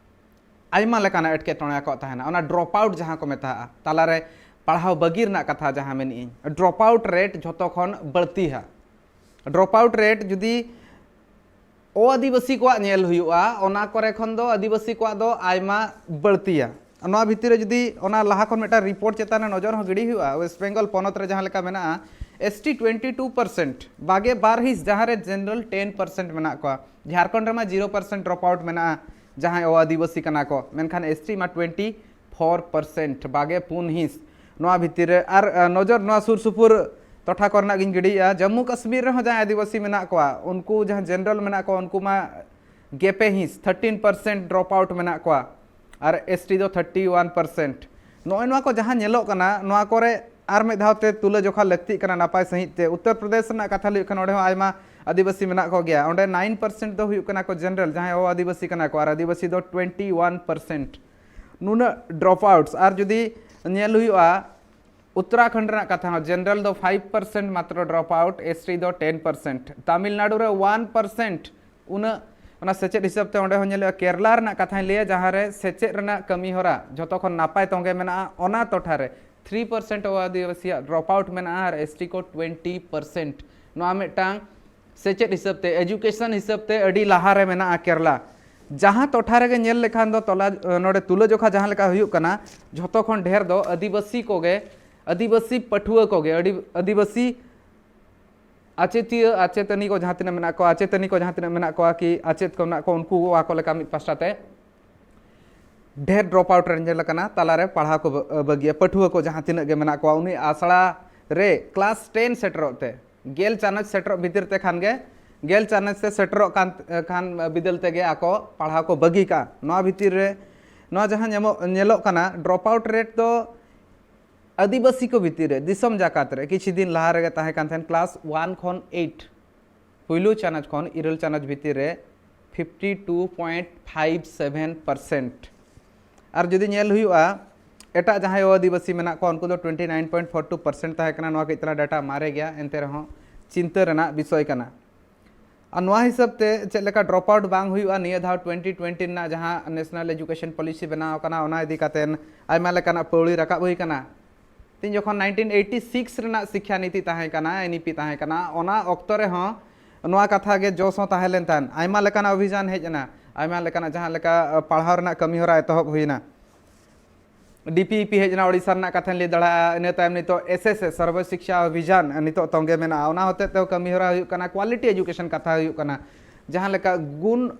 ᱟᱭᱢᱟ ᱞᱮᱠᱟᱱᱟᱜ ᱮᱴᱠᱮᱴᱚᱬᱮ ᱟᱠᱚᱣᱟᱜ ᱛᱟᱦᱮᱱᱟ, ᱚᱱᱟ ᱰᱨᱚᱯ ᱟᱣᱩᱴ ᱡᱟᱦᱟᱸ ᱠᱚ ᱢᱮᱛᱟᱜᱼᱟ, ᱛᱟᱞᱟᱨᱮ ᱯᱟᱲᱦᱟᱣ ᱵᱟᱹᱜᱤ ᱨᱮᱱᱟᱜ ᱠᱟᱛᱷᱟ ᱡᱟᱦᱟᱸ ᱢᱮᱱᱮᱫ ᱟᱹᱧ, ᱰᱨᱚᱯ ᱟᱣᱩᱴ ᱨᱮᱴ ᱡᱷᱚᱛᱚ ᱠᱷᱚᱱ ᱵᱟᱹᱲᱛᱤᱭᱟ᱾ ᱰᱨᱚᱯ ᱟᱣᱩᱴ ᱨᱮᱴ ᱡᱩᱫᱤ ᱚ ᱟᱹᱫᱤᱵᱟᱹᱥᱤ ᱠᱚᱣᱟᱜ ᱧᱮᱞ ᱦᱩᱭᱩᱜᱼᱟ, ᱚᱱᱟ ᱠᱚᱨᱮ ᱠᱷᱚᱱ ᱫᱚ ᱟᱹᱫᱤᱵᱟᱹᱥᱤ ᱠᱚᱣᱟᱜ ᱫᱚ ᱟᱭᱢᱟ ᱵᱟᱹᱲᱛᱤᱭᱟ᱾ ᱱᱚᱣᱟ ᱵᱷᱤᱛᱤᱨ ᱨᱮ ᱡᱩᱫᱤ ᱚᱱᱟ ᱞᱟᱦᱟ ᱠᱷᱚᱱ ᱢᱤᱫᱴᱟᱝ ᱨᱤᱯᱳᱨᱴ ᱪᱮᱛᱟᱱ ᱨᱮ ᱱᱚᱡᱚᱨ ᱦᱚᱸ ᱜᱤᱰᱤ ᱦᱩᱭᱩᱜᱼᱟ, ᱳᱭᱮᱥᱴ ᱵᱮᱝᱜᱚᱞ ᱯᱚᱱᱚᱛ ᱨᱮ ᱡᱟᱦᱟᱸ ᱞᱮᱠᱟ ᱢᱮᱱᱟᱜᱼᱟ, S T twenty two percent, ᱵᱟᱜᱮ ᱵᱟᱨ ᱦᱤᱸᱥ, ᱡᱟᱦᱟᱸ ᱨᱮ ᱡᱮᱱᱟᱨᱮᱞ ᱴᱮᱱ ᱯᱟᱨᱥᱮᱱᱴ ᱢᱮᱱᱟᱜ ᱠᱚᱣᱟ᱾ ᱡᱷᱟᱲᱠᱷᱚᱸᱰ ᱨᱮᱢᱟ ᱡᱤᱨᱳ ᱯᱟᱨᱥᱮᱱᱴ ᱰᱨᱚᱯ ᱟᱣᱩᱴ ᱢᱮᱱᱟᱜᱼᱟ, ᱡᱟᱦᱟᱸᱭ ᱚ ᱟᱹᱫᱤᱵᱟᱹᱥᱤ ᱠᱟᱱᱟ ᱠᱚ, ᱢᱮᱱᱠᱷᱟᱱ ᱮᱥ ᱴᱤ ᱢᱟ ᱴᱩᱭᱮᱱᱴᱤ ᱯᱷᱳᱨ ᱯᱟᱨᱥᱮᱱᱴ, ᱵᱟᱜᱮ ᱯᱩᱱ ᱦᱤᱸᱥ᱾ ᱱᱚᱣᱟ ᱵᱷᱤᱛᱤᱨ ᱨᱮ ᱟᱨ, ᱟ, ᱱᱚᱡᱚᱨ ᱱᱚᱣᱟ ᱥᱩᱨ ᱥᱩᱯᱩᱨ ᱴᱚᱴᱷᱟ ᱠᱚᱨᱮᱱᱟᱜ ᱜᱤᱧ ᱜᱤᱰᱤᱭᱮᱫᱼᱟ᱾ ᱡᱟᱢᱢᱩ ᱠᱟᱥᱢᱤᱨ ᱨᱮᱦᱚᱸ ᱡᱟᱦᱟᱸᱭ ᱟᱹᱫᱤᱵᱟᱹᱥᱤ ᱢᱮᱱᱟᱜ ᱠᱚᱣᱟ, ᱩᱱᱠᱩ ᱡᱟᱦᱟᱸ ᱡᱮᱱᱟᱨᱮᱞ ᱢᱮᱱᱟᱜ ᱠᱚᱣᱟ, ᱩᱱᱠᱩ ᱢᱟ ᱜᱮᱯᱮ ᱦᱤᱸᱥ, ᱛᱷᱟᱨᱴᱤᱱ ᱯᱟᱨᱥᱮᱱᱴ ᱰᱨᱚᱯ ᱟᱣᱩᱴ ᱢᱮᱱᱟᱜ ᱠᱚᱣᱟ, ᱟᱨ ᱮᱥ ᱴᱤ ᱫᱚ ᱛᱷᱟᱨᱴᱤ ᱣᱟᱱ ᱯᱟᱨᱥᱮᱱᱴ᱾ ᱱᱚᱜᱼᱚᱭ ᱱᱚᱣᱟ ᱠᱚ ᱡᱟᱦᱟᱸ ᱧᱮᱞᱚᱜ ᱠᱟᱱᱟ, ᱱᱚᱣᱟ ᱠᱚᱨᱮ ᱟᱨ ᱢᱤᱫ ᱫᱷᱟᱣ ᱛᱮ ᱛᱩᱞᱟᱹ ᱡᱚᱠᱷᱟ ᱞᱟᱹᱠᱛᱤᱜ ᱠᱟᱱᱟ ᱱᱟᱯᱟᱭ ᱥᱟᱺᱦᱤᱡ ᱛᱮ᱾ ᱩᱛᱛᱚᱨ ᱯᱨᱚᱫᱮᱥ ᱨᱮᱱᱟᱜ ᱠᱟᱛᱷᱟ ᱞᱟᱹᱭ ᱠᱷᱟᱱ, ᱚᱸᱰᱮ ᱦᱚᱸ ᱟᱭᱢᱟ ᱟᱹᱫᱤᱵᱟᱹᱥᱤ ᱢᱮᱱᱟᱜ ᱠᱚᱜᱮᱭᱟ᱾ ᱚᱸᱰᱮ ᱱᱟᱭᱤᱱ ᱯᱟᱨᱥᱮᱱᱴ ᱫᱚ ᱦᱩᱭᱩᱜ ᱠᱟᱱᱟ ᱠᱚ ᱡᱮᱱᱟᱨᱮᱞ, ᱡᱟᱦᱟᱸᱭ ᱚ ᱟᱹᱫᱤᱵᱟᱹᱥᱤ ᱠᱟᱱᱟ ᱠᱚ, ᱟᱨ ᱟᱹᱫᱤᱵᱟᱹᱥᱤ ᱫᱚ ᱴᱩᱭᱮᱱᱴᱤ ᱣᱟᱱ ᱯᱟᱨᱥᱮᱱᱴ᱾ ᱱᱩᱱᱟᱹᱜ ᱰᱨᱚᱯ ᱟᱣᱩᱴᱥ᱾ ᱟᱨ ᱡᱩᱫᱤ ᱧᱮᱞ ᱦᱩᱭᱩᱜᱼᱟ, ᱩᱛᱛᱚᱨᱟᱠᱷᱚᱸᱰ ᱨᱮᱱᱟᱜ ᱠᱟᱛᱷᱟ ᱦᱚᱸ, ᱡᱮᱱᱟᱨᱟᱞ ᱫᱚ ᱯᱷᱟᱭᱤᱵᱷ ᱯᱟᱨᱥᱮᱱᱴ ᱢᱟᱛᱨᱚ ᱰᱨᱚᱯ ᱟᱣᱩᱴ, ᱮᱥ ᱴᱤ ᱫᱚ ᱴᱮᱱ ᱯᱟᱨᱥᱮᱱᱴ, ᱛᱟᱢᱤᱞᱱᱟᱲᱩ ᱨᱮ ᱣᱟᱱ ᱯᱟᱨᱥᱮᱱᱴ᱾ ᱩᱱᱟᱹᱜ ᱚᱱᱟ ᱥᱮᱪᱮᱫ ᱦᱤᱥᱟᱹᱵ ᱛᱮ ᱚᱸᱰᱮ ᱦᱚᱸ ᱧᱮᱞᱚᱜᱼᱟ᱾ ᱠᱮᱨᱞᱟ ᱨᱮᱱᱟᱜ ᱠᱟᱛᱷᱟᱧ ᱞᱟᱹᱭᱟ, ᱡᱟᱦᱟᱸ ᱨᱮ ᱥᱮᱪᱮᱫ ᱨᱮᱱᱟᱜ ᱠᱟᱹᱢᱤ ᱦᱚᱨᱟ ᱡᱷᱚᱛᱚ ᱠᱷᱚᱱ ᱱᱟᱯᱟᱭ ᱛᱚᱸᱜᱮ ᱢᱮᱱᱟᱜᱼᱟ, ᱚᱱᱟ ᱴᱚᱴᱷᱟ ᱨᱮ ᱛᱷᱨᱤ ᱯᱟᱨᱥᱮᱱᱴ ᱚ ᱟᱹᱫᱤᱵᱟᱹᱥᱤᱭᱟᱜ ᱰᱨᱚᱯ ᱟᱣᱩᱴ ᱢᱮᱱᱟᱜᱼᱟ ᱟᱨ ᱮᱥ ᱴᱤ ᱠᱚ ᱴᱩᱭᱮᱱᱴᱤ ᱯᱟᱨᱥᱮᱱᱴ᱾ ᱱᱚᱣᱟ ᱢᱤᱫᱴᱟᱝ ᱥᱮᱪᱮᱫ ᱦᱤᱥᱟᱹᱵ ᱛᱮ, ᱮᱡᱩᱠᱮᱥᱚᱱ ᱦᱤᱥᱟᱹᱵ ᱛᱮ ᱟᱹᱰᱤ ᱞᱟᱦᱟ ᱨᱮ ᱢᱮᱱᱟᱜᱼᱟ ᱠᱮᱨᱞᱟ᱾ ᱡᱟᱦᱟᱸ ᱴᱚᱴᱷᱟ ᱨᱮᱜᱮ ᱧᱮᱞ ᱞᱮᱠᱷᱟᱱ ᱫᱚ ᱛᱚᱞᱟ, ᱱᱚᱰᱮ ᱛᱩᱞᱟᱹᱡᱚᱠᱷᱟ ᱡᱟᱦᱟᱸ ᱞᱮᱠᱟ ᱦᱩᱭᱩᱜ ᱠᱟᱱᱟ, ᱡᱷᱚᱛᱚ ᱠᱷᱚᱱ ᱰᱷᱮᱨ ᱫᱚ ᱟᱹᱫᱤᱵᱟᱹᱥᱤ ᱠᱚᱜᱮ, ᱟᱹᱫᱤᱵᱟᱹᱥᱤ ᱯᱟᱹᱴᱷᱩᱣᱟᱹ ᱠᱚᱜᱮ, ᱟᱹᱰᱤ, ᱟᱹᱫᱤᱵᱟᱹᱥᱤ ᱟᱪᱮᱛᱤᱭᱟᱹ, ᱟᱪᱮᱛᱟᱹᱱᱤ ᱠᱚ ᱡᱟᱦᱟᱸ ᱛᱤᱱᱟᱹᱜ ᱢᱮᱱᱟᱜ ᱠᱚᱣᱟ, ᱟᱪᱮᱛᱟᱹᱱᱤ ᱠᱚ ᱡᱟᱦᱟᱸ ᱛᱤᱱᱟᱹᱜ ᱢᱮᱱᱟᱜ ᱠᱚᱣᱟ, ᱠᱤ ᱟᱪᱮᱫ ᱠᱚ ᱢᱮᱱᱟᱜ ᱠᱚᱣᱟ, ᱩᱱᱠᱩ ᱟᱠᱚ ᱞᱮᱠᱟ ᱢᱤᱫ ᱯᱟᱥᱴᱟ ᱛᱮ ᱰᱷᱮᱨ ᱰᱨᱚᱯ ᱟᱣᱩᱴ ᱨᱮ ᱧᱮᱞ ᱟᱠᱟᱱᱟ, ᱛᱟᱞᱟᱨᱮ ᱯᱟᱲᱦᱟᱣ ᱠᱚ ᱵᱟᱹ-, ᱵᱟᱹᱜᱤᱭᱟ᱾ ᱯᱟᱹᱴᱷᱩᱣᱟᱹ ᱠᱚ ᱡᱟᱦᱟᱸ ᱛᱤᱱᱟᱹᱜ ᱜᱮ ᱢᱮᱱᱟᱜ ᱠᱚᱣᱟ, ᱩᱱᱤ ᱟᱥᱲᱟ ᱨᱮ ᱠᱞᱟᱥ ᱴᱮᱱ ᱥᱮᱴᱮᱨᱚᱜ ᱛᱮ, ᱜᱮᱞ ᱪᱟᱱᱟᱪ ᱥᱮᱴᱮᱨᱚᱜ ᱵᱷᱤᱛᱤᱨ ᱛᱮ ᱠᱷᱟᱱ ᱜᱮ, ᱜᱮᱞ ᱪᱟᱱᱟᱪ ᱛᱮ ᱥᱮᱴᱮᱨᱚᱜ ᱠᱟᱱ ᱠᱷᱟᱱ ᱵᱤᱫᱟᱹᱞ ᱛᱮᱜᱮ ᱟᱠᱚ ᱯᱟᱲᱦᱟᱣ ᱠᱚ ᱵᱟᱹᱜᱤ ᱠᱟᱜᱼᱟ᱾ ᱱᱚᱣᱟ ᱵᱷᱤᱛᱤᱨ ᱨᱮ ᱱᱚᱣᱟ ᱡᱟᱦᱟᱸ ᱧᱟᱢᱚᱜ, ᱧᱮᱞᱚᱜ ᱠᱟᱱᱟ, ᱰᱨᱚᱯ ᱟᱣᱩᱴ ᱨᱮᱴ ᱫᱚ ᱟᱹᱫᱤᱵᱟᱹᱥᱤ ᱠᱚ ᱵᱷᱤᱛᱤᱨ ᱨᱮ, ᱫᱤᱥᱚᱢ ᱡᱟᱠᱟᱛ ᱨᱮ ᱠᱤᱪᱷᱩ ᱫᱤᱱ ᱞᱟᱦᱟ ᱨᱮᱜᱮ ᱛᱟᱦᱮᱸ ᱠᱟᱱ ᱛᱟᱦᱮᱸᱱ, ᱠᱞᱟᱥ ᱚᱣᱟᱱ ᱠᱷᱚᱱ ᱮᱭᱤᱴ, ᱯᱩᱭᱞᱩ ᱪᱟᱱᱟᱪ ᱠᱷᱚᱱ ᱤᱨᱟᱹᱞ ᱪᱟᱱᱟᱪ ᱵᱷᱤᱛᱤᱨ ᱨᱮ fifty two point five seven percent. ᱟᱨ ᱡᱩᱫᱤ ᱧᱮᱞ ᱦᱩᱭᱩᱜᱼᱟ, ᱮᱴᱟᱜ ᱡᱟᱦᱟᱸᱭ ᱟᱹᱫᱤᱵᱟᱹᱥᱤ ᱢᱮᱱᱟᱜ ᱠᱚᱣᱟ, ᱩᱱᱠᱩ ᱫᱚ twenty nine point four two percent ᱛᱟᱦᱮᱸ ᱠᱟᱱᱟ᱾ ᱱᱚᱣᱟ ᱠᱟᱹᱡ ᱛᱟᱞᱟ ᱰᱟᱴᱟ ᱢᱟᱨᱮ ᱜᱮᱭᱟ, ᱮᱱᱛᱮ ᱨᱮᱦᱚᱸ ᱪᱤᱱᱛᱟᱹ ᱨᱮᱱᱟᱜ ᱵᱤᱥᱚᱭ ᱠᱟᱱᱟ᱾ ᱟᱨ ᱱᱚᱣᱟ ᱦᱤᱥᱟᱹᱵ ᱛᱮ ᱪᱮᱫ ᱞᱮᱠᱟ ᱰᱨᱚᱯ ᱟᱣᱩᱴ ᱵᱟᱝ ᱦᱩᱭᱩᱜᱼᱟ, ᱱᱤᱭᱟᱹ ᱫᱷᱟᱣ ᱴᱩᱭᱮᱱᱴᱤ ᱴᱩᱭᱮᱱᱴᱤ ᱨᱮᱱᱟᱜ ᱡᱟᱦᱟᱸ ᱱᱮᱥᱱᱟᱞ ᱮᱡᱩᱠᱮᱥᱚᱱ ᱯᱚᱞᱤᱥᱤ ᱵᱮᱱᱟᱣ ᱟᱠᱟᱱᱟ, ᱚᱱᱟ ᱤᱫᱤ ᱠᱟᱛᱮ ᱟᱭᱢᱟ ᱞᱮᱠᱟᱱᱟᱜ ᱯᱟᱹᱣᱲᱤ ᱨᱟᱠᱟᱵ ᱦᱩᱭ ᱟᱠᱟᱱᱟ᱾ ᱛᱤᱧ ᱡᱚᱠᱷᱚᱱ ᱱᱟᱭᱤᱱᱴᱤᱱ ᱮᱭᱤᱴᱤ ᱥᱤᱠᱥ ᱨᱮᱱᱟᱜ ᱥᱤᱠᱠᱷᱟ ᱱᱤᱛᱤ ᱛᱟᱦᱮᱸ ᱠᱟᱱᱟ, ᱮᱱ ᱤ ᱯᱤ ᱛᱟᱦᱮᱸ ᱠᱟᱱᱟ, ᱚᱱᱟ ᱚᱠᱛᱚ ᱨᱮᱦᱚᱸ ᱱᱚᱣᱟ ᱠᱟᱛᱷᱟ ᱜᱮ ᱡᱚᱥ ᱦᱚᱸ ᱛᱟᱦᱮᱸ ᱞᱮᱱ ᱛᱟᱦᱮᱸᱫ᱾ ᱟᱭᱢᱟ ᱞᱮᱠᱟᱱᱟᱜ ᱚᱵᱷᱤᱡᱟᱱ ᱦᱮᱡ ᱮᱱᱟ, ᱟᱭᱢᱟ ᱞᱮᱠᱟᱱᱟᱜ ᱡᱟᱦᱟᱸ ᱞᱮᱠᱟ, ᱟᱹ, ᱯᱟᱲᱦᱟᱣ ᱨᱮᱱᱟᱜ ᱠᱟᱹᱢᱤ ᱦᱚᱨᱟ ᱮᱛᱚᱦᱚᱵ ᱦᱩᱭᱮᱱᱟ᱾ ᱰᱤ ᱯᱤ ᱤ ᱯᱤ ᱦᱮᱡ ᱮᱱᱟ ᱳᱰᱤᱥᱟ ᱨᱮᱱᱟᱜ ᱠᱟᱛᱷᱟᱧ ᱞᱟᱹᱭ ᱫᱟᱲᱮᱭᱟᱜᱼᱟ᱾ ᱤᱱᱟᱹ ᱛᱟᱭᱚᱢ ᱱᱤᱛᱚᱜ ᱮᱥ ᱮᱥ ᱮ, ᱥᱚᱨᱵᱚ ᱥᱤᱠᱠᱷᱟ ᱚᱵᱷᱤᱡᱟᱱ, ᱱᱤᱛᱚᱜ ᱛᱚᱸᱜᱮ ᱢᱮᱱᱟᱜᱼᱟ᱾ ᱚᱱᱟ ᱦᱚᱛᱮᱡ ᱛᱮ ᱠᱟᱹᱢᱤ ᱦᱚᱨᱟ ᱦᱩᱭᱩᱜ ᱠᱟᱱᱟ, ᱠᱣᱟᱞᱤᱴᱤ ᱮᱡᱩᱠᱮᱥᱚᱱ ᱠᱟᱛᱷᱟ ᱦᱩᱭᱩᱜ ᱠᱟᱱᱟ, ᱡᱟᱦᱟᱸ ᱞᱮᱠᱟ ᱜᱩᱱ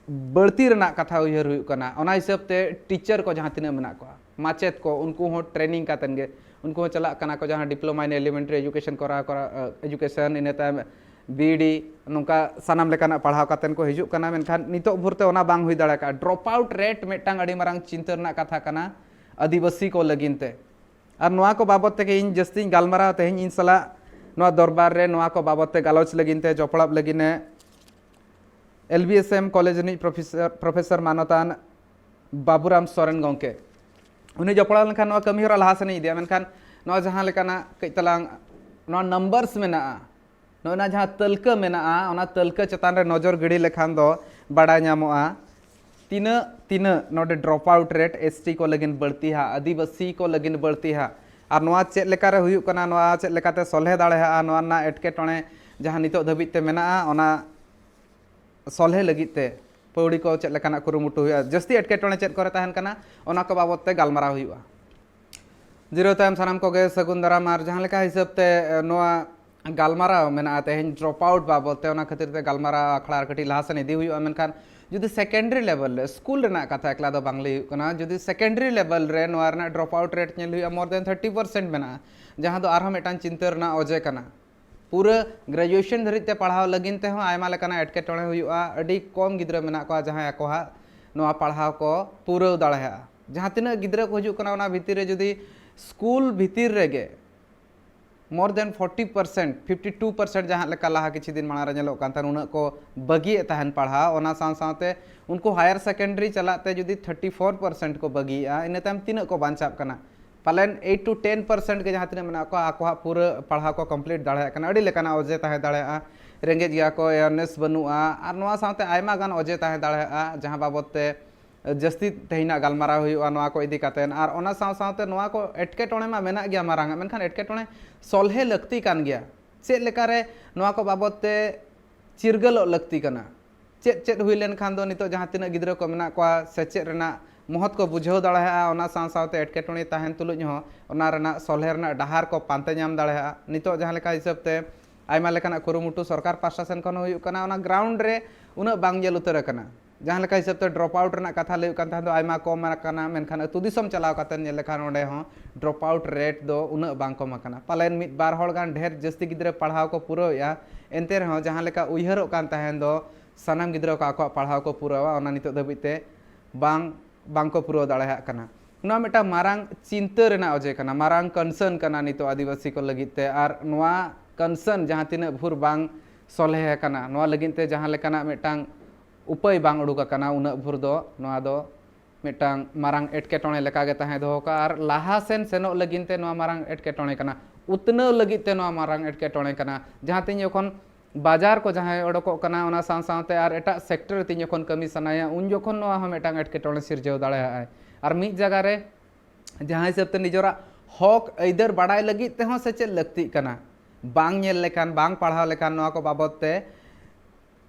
ᱵᱟᱹᱲᱛᱤ ᱨᱮᱱᱟᱜ ᱠᱟᱛᱷᱟ ᱩᱭᱦᱟᱹᱨ ᱦᱩᱭᱩᱜ ᱠᱟᱱᱟ᱾ ᱚᱱᱟ ᱦᱤᱥᱟᱹᱵ ᱛᱮ ᱴᱤᱪᱟᱨ ᱠᱚ ᱡᱟᱦᱟᱸ ᱛᱤᱱᱟᱹᱜ ᱢᱮᱱᱟᱜ ᱠᱚᱣᱟ, ᱢᱟᱪᱮᱫ ᱠᱚ, ᱩᱱᱠᱩ ᱦᱚᱸ ᱴᱨᱮᱱᱤᱝ ᱠᱟᱛᱮᱱ ᱜᱮ, ᱩᱱᱠᱩ ᱦᱚᱸ ᱪᱟᱞᱟᱜ ᱠᱟᱱᱟ ᱠᱚ ᱡᱟᱦᱟᱸ diploma in elementary education ᱠᱚᱨᱟᱣ, ᱠᱚᱨᱟᱣ, ᱮ, education, ᱤᱱᱟᱹ ᱛᱟᱭᱚᱢ ᱵᱤ ᱤ ᱰᱤ, ᱱᱚᱝᱠᱟ ᱥᱟᱱᱟᱢ ᱞᱮᱠᱟᱱᱟᱜ ᱯᱟᱲᱦᱟᱣ ᱠᱟᱛᱮᱱ ᱠᱚ ᱦᱤᱡᱩᱜ ᱠᱟᱱᱟ᱾ ᱢᱮᱱᱠᱷᱟᱱ ᱱᱤᱛᱚᱜ ᱵᱷᱳᱨ ᱛᱮ ᱚᱱᱟ ᱵᱟᱝ ᱦᱩᱭ ᱫᱟᱲᱮ ᱠᱟᱜᱼᱟ᱾ ᱰᱨᱚᱯ ᱟᱣᱩᱴ ᱨᱮᱴ ᱢᱤᱫᱴᱟᱝ ᱟᱹᱰᱤ ᱢᱟᱨᱟᱝ ᱪᱤᱱᱛᱟᱹ ᱨᱮᱱᱟᱜ ᱠᱟᱛᱷᱟ ᱠᱟᱱᱟ ᱟᱹᱫᱤᱵᱟᱹᱥᱤ ᱠᱚ ᱞᱟᱹᱜᱤᱫ ᱛᱮ᱾ ᱟᱨ ᱱᱚᱣᱟ ᱠᱚ ᱵᱟᱵᱚᱫ ᱛᱮᱜᱮ ᱤᱧ ᱡᱟᱹᱥᱛᱤᱧ ᱜᱟᱞᱢᱟᱨᱟᱣ ᱛᱮᱦᱮᱧ ᱤᱧ ᱥᱟᱞᱟᱜ ᱱᱚᱣᱟ ᱫᱚᱨᱵᱟᱨ ᱨᱮ ᱱᱚᱣᱟ ᱠᱚ ᱵᱟᱵᱚᱫ ᱛᱮ ᱜᱟᱞᱚᱪ ᱞᱟᱹᱜᱤᱫ ᱛᱮ ᱡᱚᱯᱲᱟᱣ ᱞᱟᱹᱜᱤᱫ ᱮ L B S M college ᱨᱤᱱᱤᱡ ᱯᱨᱚᱯᱷᱮᱥᱚᱨ, ᱯᱨᱚᱯᱷᱮᱥᱚᱨ ᱢᱟᱱᱚᱛᱟᱱ ᱵᱟᱵᱩᱨᱟᱢ ᱥᱚᱨᱮᱱ ᱜᱚᱢᱠᱮ᱾ ᱩᱱᱤ ᱡᱚᱯᱲᱟᱣ ᱞᱮᱱᱠᱷᱟᱱ ᱱᱚᱣᱟ ᱠᱟᱹᱢᱤ ᱦᱚᱨᱟ ᱞᱟᱦᱟ ᱥᱮᱱ ᱤᱧ ᱤᱫᱤᱭᱟ᱾ ᱢᱮᱱᱠᱷᱟᱱ ᱱᱚᱣᱟ ᱡᱟᱦᱟᱸ ᱞᱮᱠᱟᱱᱟᱜ ᱠᱟᱹᱡ ᱛᱟᱞᱟᱝ ᱱᱚᱣᱟ ᱱᱟᱢᱵᱟᱨᱥ ᱢᱮᱱᱟᱜᱼᱟ, ᱱᱚᱜᱼᱚᱭ ᱱᱟ ᱡᱟᱦᱟᱸ ᱛᱟᱹᱞᱠᱟᱹ ᱢᱮᱱᱟᱜᱼᱟ, ᱚᱱᱟ ᱛᱟᱹᱞᱠᱟᱹ ᱪᱮᱛᱟᱱ ᱨᱮ ᱱᱚᱡᱚᱨ ᱜᱤᱰᱤ ᱞᱮᱠᱷᱟᱱ ᱫᱚ ᱵᱟᱰᱟᱭ ᱧᱟᱢᱚᱜᱼᱟ, ᱛᱤᱱᱟᱹᱜ, ᱛᱤᱱᱟᱹᱜ ᱱᱚᱰᱮ drop out rate S T ᱠᱚ ᱞᱟᱹᱜᱤᱫ ᱵᱟᱹᱲᱛᱤ ᱦᱟ, ᱟᱹᱫᱤᱵᱟᱹᱥᱤ ᱠᱚ ᱞᱟᱹᱜᱤᱫ ᱵᱟᱹᱲᱛᱤ ᱦᱟ, ᱟᱨ ᱱᱚᱣᱟ ᱪᱮᱫ ᱞᱮᱠᱟᱨᱮ ᱦᱩᱭᱩᱜ ᱠᱟᱱᱟ, ᱱᱚᱣᱟ ᱪᱮᱫ ᱞᱮᱠᱟᱛᱮ ᱥᱚᱞᱦᱮ ᱫᱟᱲᱮᱭᱟᱜᱼᱟ, ᱱᱚᱣᱟ ᱨᱮᱱᱟᱜ ᱮᱴᱠᱮᱴᱚᱬᱮ ᱡᱟᱦᱟᱸ ᱱᱤᱛᱚᱜ ᱫᱷᱟᱹᱵᱤᱡ ᱛᱮ ᱢᱮᱱᱟᱜᱼᱟ, ᱚᱱᱟ ᱥᱚᱞᱦᱮ ᱞᱟᱹᱜᱤᱫ ᱛᱮ ᱯᱟᱹᱣᱲᱤ ᱠᱚ ᱪᱮᱫ ᱞᱮᱠᱟᱱᱟᱜ ᱠᱩᱨᱩᱢᱩᱴᱩ ᱦᱩᱭᱩᱜᱼᱟ, ᱡᱟᱹᱥᱛᱤ ᱮᱴᱠᱮᱴᱚᱬᱮ ᱪᱮᱫ ᱠᱚᱨᱮ ᱛᱟᱦᱮᱱ ᱠᱟᱱᱟ, ᱚᱱᱟ ᱠᱚ ᱵᱟᱵᱚᱫ ᱛᱮ ᱜᱟᱞᱢᱟᱨᱟᱣ ᱦᱩᱭᱩᱜᱼᱟ᱾ ᱡᱤᱨᱟᱹᱣ ᱛᱟᱭᱚᱢ ᱥᱟᱱᱟᱢ ᱠᱚᱜᱮ ᱥᱟᱹᱜᱩᱱ ᱫᱟᱨᱟᱢ᱾ ᱟᱨ ᱡᱟᱦᱟᱸ ᱞᱮᱠᱟ ᱦᱤᱥᱟᱹᱵ ᱛᱮ, ᱮ, ᱱᱚᱣᱟ ᱜᱟᱞᱢᱟᱨᱟᱣ ᱢᱮᱱᱟᱜᱼᱟ ᱛᱮᱦᱮᱧ drop out ᱵᱟᱵᱚᱫ ᱛᱮ, ᱚᱱᱟ ᱠᱷᱟᱹᱛᱤᱨ ᱛᱮ ᱜᱟᱞᱢᱟᱨᱟᱣ ᱟᱠᱷᱲᱟ ᱟᱨ ᱠᱟᱹᱴᱤᱡ ᱞᱟᱦᱟ ᱥᱮᱱ ᱤᱫᱤ ᱦᱩᱭᱩᱜᱼᱟ᱾ ᱢᱮᱱᱠᱷᱟᱱ ᱡᱩᱫᱤ secondary level ᱨᱮ, ᱥᱠᱩᱞ ᱨᱮᱱᱟᱜ ᱠᱟᱛᱷᱟ ᱮᱠᱞᱟ ᱫᱚ ᱵᱟᱝ ᱞᱟᱹᱭ ᱦᱩᱭᱩᱜ ᱠᱟᱱᱟ, ᱡᱩᱫᱤ secondary level ᱨᱮ ᱱᱚᱣᱟ ᱨᱮᱱᱟᱜ drop out rate ᱧᱮᱞ ᱦᱩᱭᱩᱜᱼᱟ, more than thirty percent ᱢᱮᱱᱟᱜᱼᱟ, ᱡᱟᱦᱟᱸ ᱫᱚ ᱟᱨᱦᱚᱸ ᱢᱤᱫᱴᱟᱝ ᱪᱤᱱᱛᱟᱹ ᱨᱮᱱᱟᱜ ᱚᱡᱮ ᱠᱟᱱᱟ᱾ ᱯᱩᱨᱟᱹ graduation ᱫᱷᱟᱹᱨᱤᱡ ᱛᱮ ᱯᱟᱲᱦᱟᱣ ᱞᱟᱹᱜᱤᱫ ᱛᱮᱦᱚᱸ ᱟᱭᱢᱟ ᱞᱮᱠᱟᱱᱟᱜ ᱮᱴᱠᱮᱴᱚᱬᱮ ᱦᱩᱭᱩᱜᱼᱟ᱾ ᱟᱹᱰᱤ ᱠᱚᱢ ᱜᱤᱫᱽᱨᱟᱹ ᱢᱮᱱᱟᱜ ᱠᱚᱣᱟ ᱡᱟᱦᱟᱸᱭ ᱟᱠᱚᱣᱟᱜ ᱱᱚᱣᱟ ᱯᱟᱲᱦᱟᱣ ᱠᱚ ᱯᱩᱨᱟᱹᱣ ᱫᱟᱲᱮᱭᱟᱜᱼᱟ᱾ ᱡᱟᱦᱟᱸ ᱛᱤᱱᱟᱹᱜ ᱜᱤᱫᱽᱨᱟᱹ ᱠᱚ ᱦᱤᱡᱩᱜ ᱠᱟᱱᱟ, ᱚᱱᱟ ᱵᱷᱤᱛᱤᱨ ᱨᱮ ᱡᱩᱫᱤ ᱥᱠᱩᱞ ᱵᱷᱤᱛᱤᱨ ᱨᱮᱜᱮ more than forty percent, fifty two percent ᱡᱟᱦᱟᱸ ᱞᱮᱠᱟ ᱞᱟᱦᱟ ᱠᱤᱪᱷᱩ ᱫᱤᱱ ᱢᱟᱲᱟᱝ ᱨᱮ ᱧᱮᱞᱚᱜ ᱠᱟᱱ ᱛᱟᱦᱮᱸᱱ, ᱩᱱᱟᱹᱜ ᱠᱚ ᱵᱟᱹᱜᱤᱭᱮᱫ ᱛᱟᱦᱮᱱ ᱯᱟᱲᱦᱟᱣ᱾ ᱚᱱᱟ ᱥᱟᱶ ᱥᱟᱶᱛᱮ ᱩᱱᱠᱩ higher secondary ᱪᱟᱞᱟᱜ ᱛᱮ ᱡᱩᱫᱤ thirty four percent ᱠᱚ ᱵᱟᱹᱜᱤᱭᱮᱫᱼᱟ, ᱤᱱᱟᱹ ᱛᱟᱭᱚᱢ ᱛᱤᱱᱟᱹᱜ ᱠᱚ ᱵᱟᱧᱪᱟᱜ ᱠᱟᱱᱟ? ᱯᱟᱞᱮᱱ eight to ten percent ᱜᱮ ᱡᱟᱦᱟᱸ ᱛᱤᱱᱟᱹᱜ ᱢᱮᱱᱟᱜ ᱠᱚᱣᱟ, ᱟᱠᱚᱣᱟᱜ ᱯᱩᱨᱟᱹ ᱯᱟᱲᱦᱟᱣ ᱠᱚ complete ᱫᱟᱲᱮᱭᱟᱜ ᱠᱟᱱᱟ᱾ ᱟᱹᱰᱤ ᱞᱮᱠᱟᱱᱟᱜ ᱚᱡᱮ ᱛᱟᱦᱮᱸ ᱫᱟᱲᱮᱭᱟᱜᱼᱟ, ᱨᱮᱸᱜᱮᱡ ᱜᱮᱭᱟ ᱠᱚ, awareness ᱵᱟᱹᱱᱩᱜᱼᱟ, ᱟᱨ ᱱᱚᱣᱟ ᱥᱟᱶᱛᱮ ᱟᱭᱢᱟ ᱜᱟᱱ ᱚᱡᱮ ᱛᱟᱦᱮᱸ ᱫᱟᱲᱮᱭᱟᱜᱼᱟ, ᱡᱟᱦᱟᱸ ᱵᱟᱵᱚᱫ ᱛᱮ ᱡᱟᱹᱥᱛᱤ ᱛᱮᱦᱮᱧᱟᱜ ᱜᱟᱞᱢᱟᱨᱟᱣ ᱦᱩᱭᱩᱜᱼᱟ ᱱᱚᱣᱟ ᱠᱚ ᱤᱫᱤ ᱠᱟᱛᱮᱫ᱾ ᱟᱨ ᱚᱱᱟ ᱥᱟᱶ ᱥᱟᱶᱛᱮ ᱱᱚᱣᱟ ᱠᱚ ᱮᱴᱠᱮᱴᱚᱬᱮ ᱢᱟ ᱢᱮᱱᱟᱜ ᱜᱮᱭᱟ ᱢᱟᱨᱟᱝ ᱟᱜ, ᱢᱮᱱᱠᱷᱟᱱ ᱮᱴᱠᱮᱴᱚᱬᱮ ᱥᱚᱞᱦᱮ ᱞᱟᱹᱠᱛᱤ ᱠᱟᱱ ᱜᱮᱭᱟ᱾ ᱪᱮᱫ ᱞᱮᱠᱟᱨᱮ ᱱᱚᱣᱟ ᱠᱚ ᱵᱟᱵᱚᱫ ᱛᱮ ᱪᱤᱨᱜᱟᱹᱞᱚᱜ ᱞᱟᱹᱠᱛᱤ ᱠᱟᱱᱟ? ᱪᱮᱫ ᱪᱮᱫ ᱦᱩᱭ ᱞᱮᱱᱠᱷᱟᱱ ᱫᱚ ᱱᱤᱛᱚᱜ ᱡᱟᱦᱟᱸ ᱛᱤᱱᱟᱹᱜ ᱜᱤᱫᱽᱨᱟᱹ ᱠᱚ ᱢᱮᱱᱟᱜ ᱠᱚᱣᱟ, ᱥᱮᱪᱮᱫ ᱨᱮᱱᱟᱜ ᱢᱚᱦᱚᱛ ᱠᱚ ᱵᱩᱡᱷᱟᱹᱣ ᱫᱟᱲᱮᱭᱟᱜᱼᱟ, ᱚᱱᱟ ᱥᱟᱶ ᱥᱟᱶᱛᱮ ᱮᱴᱠᱮᱴᱚᱬᱮ ᱛᱟᱦᱮᱱ ᱛᱩᱞᱩᱡ ᱦᱚᱸ ᱚᱱᱟ ᱨᱮᱱᱟᱜ ᱥᱚᱞᱦᱮ ᱨᱮᱱᱟᱜ ᱰᱟᱦᱟᱨ ᱠᱚ ᱯᱟᱱᱛᱮ ᱧᱟᱢ ᱫᱟᱲᱮᱭᱟᱜᱼᱟ᱾ ᱱᱤᱛᱚᱜ ᱡᱟᱦᱟᱸ ᱞᱮᱠᱟ ᱦᱤᱥᱟᱹᱵ ᱛᱮ ᱟᱭᱢᱟ ᱞᱮᱠᱟᱱᱟᱜ ᱠᱩᱨᱩᱢᱩᱴᱩ ᱥᱚᱨᱠᱟᱨ ᱯᱟᱦᱴᱟ ᱥᱮᱱ ᱠᱷᱚᱱ ᱦᱚᱸ ᱦᱩᱭᱩᱜ ᱠᱟᱱᱟ, ᱚᱱᱟ ground ᱨᱮ ᱩᱱᱟᱹᱜ ᱵᱟᱝ ᱧᱮᱞ ᱩᱛᱟᱹᱨ ᱟᱠᱟᱱᱟ᱾ ᱡᱟᱦᱟᱸ ᱞᱮᱠᱟ ᱦᱤᱥᱟᱹᱵ ᱛᱮ drop out ᱨᱮᱱᱟᱜ ᱠᱟᱛᱷᱟ ᱞᱟᱹᱭ ᱦᱩᱭᱩᱜ ᱠᱟᱱ ᱛᱟᱦᱮᱸ ᱫᱚ ᱟᱭᱢᱟ ᱠᱚᱢ ᱟᱠᱟᱱᱟ, ᱢᱮᱱᱠᱷᱟᱱ ᱟᱹᱛᱩ ᱫᱤᱥᱚᱢ ᱪᱟᱞᱟᱣ ᱠᱟᱛᱮ ᱧᱮᱞ ᱞᱮᱠᱷᱟᱱ ᱚᱸᱰᱮ ᱦᱚᱸ drop out rate ᱫᱚ ᱩᱱᱟᱹᱜ ᱵᱟᱝ ᱠᱚᱢ ᱟᱠᱟᱱᱟ᱾ ᱯᱟᱞᱮᱱ ᱢᱤᱫ ᱵᱟᱨ ᱦᱚᱲ ᱜᱟᱱ ᱰᱷᱮᱨ ᱡᱟᱹᱥᱛᱤ ᱜᱤᱫᱽᱨᱟᱹ ᱯᱟᱲᱦᱟᱣ ᱠᱚ ᱯᱩᱨᱟᱹᱣᱮᱫᱼᱟ, ᱮᱱᱛᱮ ᱨᱮᱦᱚᱸ ᱡᱟᱦᱟᱸ ᱞᱮᱠᱟ ᱩᱭᱦᱟᱹᱨᱚᱜ ᱠᱟᱱ ᱛᱟᱦᱮᱸ ᱫᱚ ᱥᱟᱱᱟᱢ ᱜᱤᱫᱽᱨᱟᱹ ᱠᱚ ᱟᱠᱚᱣᱟᱜ ᱯᱟᱲᱦᱟᱣ ᱠᱚ ᱯᱩᱨᱟᱹᱣᱟ, ᱚᱱᱟ ᱱᱤᱛᱚᱜ ᱫᱷᱟᱹᱵᱤᱡ ᱛᱮ ᱵᱟᱝ, ᱵᱟᱝ ᱠᱚ ᱯᱩᱨᱟᱹᱣ ᱫᱟᱲᱮᱭᱟᱜ ᱠᱟᱱᱟ᱾ ᱱᱚᱣᱟ ᱢᱤᱫᱴᱟᱝ ᱢᱟᱨᱟᱝ ᱪᱤᱱᱛᱟᱹ ᱨᱮᱱᱟᱜ ᱚᱡᱮ ᱠᱟᱱᱟ, ᱢᱟᱨᱟᱝ concern ᱠᱟᱱᱟ ᱱᱤᱛᱚᱜ ᱟᱹᱫᱤᱵᱟᱹᱥᱤ ᱠᱚ ᱞᱟᱹᱜᱤᱫ ᱛᱮ᱾ ᱟᱨ ᱱᱚᱣᱟ concern ᱡᱟᱦᱟᱸ ᱛᱤᱱᱟᱹᱜ ᱵᱷᱳᱨ ᱵᱟᱝ ᱥᱚᱞᱦᱮ ᱟᱠᱟᱱᱟ, ᱱᱚᱣᱟ ᱞᱟᱹᱜᱤᱫ ᱛᱮ ᱡᱟᱦᱟᱸ ᱞᱮᱠᱟᱱᱟᱜ ᱢᱤᱫᱴᱟᱝ ᱩᱯᱟᱹᱭ ᱵᱟᱝ ᱩᱰᱩᱠ ᱟᱠᱟᱱᱟ, ᱩᱱᱟᱹᱜ ᱵᱷᱳᱨ ᱫᱚ ᱱᱚᱣᱟ ᱫᱚ ᱢᱤᱫᱴᱟᱝ ᱢᱟᱨᱟᱝ ᱮᱴᱠᱮᱴᱚᱬᱮ ᱞᱮᱠᱟᱜᱮ ᱛᱟᱦᱮᱸ ᱫᱚᱦᱚ ᱠᱟᱜᱼᱟ᱾ ᱟᱨ ᱞᱟᱦᱟ ᱥᱮᱱ ᱥᱮᱱᱚᱜ ᱞᱟᱹᱜᱤᱫ ᱛᱮ ᱱᱚᱣᱟ ᱢᱟᱨᱟᱝ ᱮᱴᱠᱮᱴᱚᱬᱮ ᱠᱟᱱᱟ, ᱩᱛᱱᱟᱹᱣ ᱞᱟᱹᱜᱤᱫ ᱛᱮ ᱱᱚᱣᱟ ᱢᱟᱨᱟᱝ ᱮᱴᱠᱮᱴᱚᱬᱮ ᱠᱟᱱᱟ᱾ ᱡᱟᱦᱟᱸ ᱛᱤᱧ ᱡᱚᱠᱷᱚᱱ ᱵᱟᱡᱟᱨ ᱠᱚ ᱡᱟᱦᱟᱸᱭ ᱚᱰᱚᱠᱚᱜ ᱠᱟᱱᱟ, ᱚᱱᱟ ᱥᱟᱶ ᱥᱟᱶᱛᱮ ᱟᱨ ᱮᱴᱟᱜ sector ᱨᱮ ᱛᱤᱧ ᱡᱚᱠᱷᱚᱱ ᱠᱟᱹᱢᱤ ᱥᱟᱱᱟᱭᱟ, ᱩᱱ ᱡᱚᱠᱷᱚᱱ ᱱᱚᱣᱟ ᱦᱚᱸ ᱢᱤᱫᱴᱟᱝ ᱮᱴᱠᱮᱴᱚᱬᱮ ᱥᱤᱨᱡᱟᱹᱣ ᱫᱟᱲᱮᱭᱟᱜᱼᱟᱭ᱾ ᱟᱨ ᱢᱤᱫ ᱡᱟᱭᱜᱟ ᱨᱮ ᱡᱟᱦᱟᱸ ᱦᱤᱥᱟᱹᱵ ᱛᱮ ᱱᱤᱡᱮᱨᱟᱜ ᱦᱚᱠ ᱟᱹᱭᱫᱟᱹᱨ ᱵᱟᱰᱟᱭ ᱞᱟᱹᱜᱤᱫ ᱛᱮᱦᱚᱸ ᱥᱮᱪᱮᱫ ᱞᱟᱹᱠᱛᱤᱜ ᱠᱟᱱᱟ᱾ ᱵᱟᱝ ᱧᱮᱞ ᱞᱮᱠᱷᱟᱱ, ᱵᱟᱝ ᱯᱟᱲᱦᱟᱣ ᱞᱮᱠᱷᱟᱱ ᱱᱚᱣᱟ ᱠᱚ ᱵᱟᱵᱚᱫ ᱛᱮ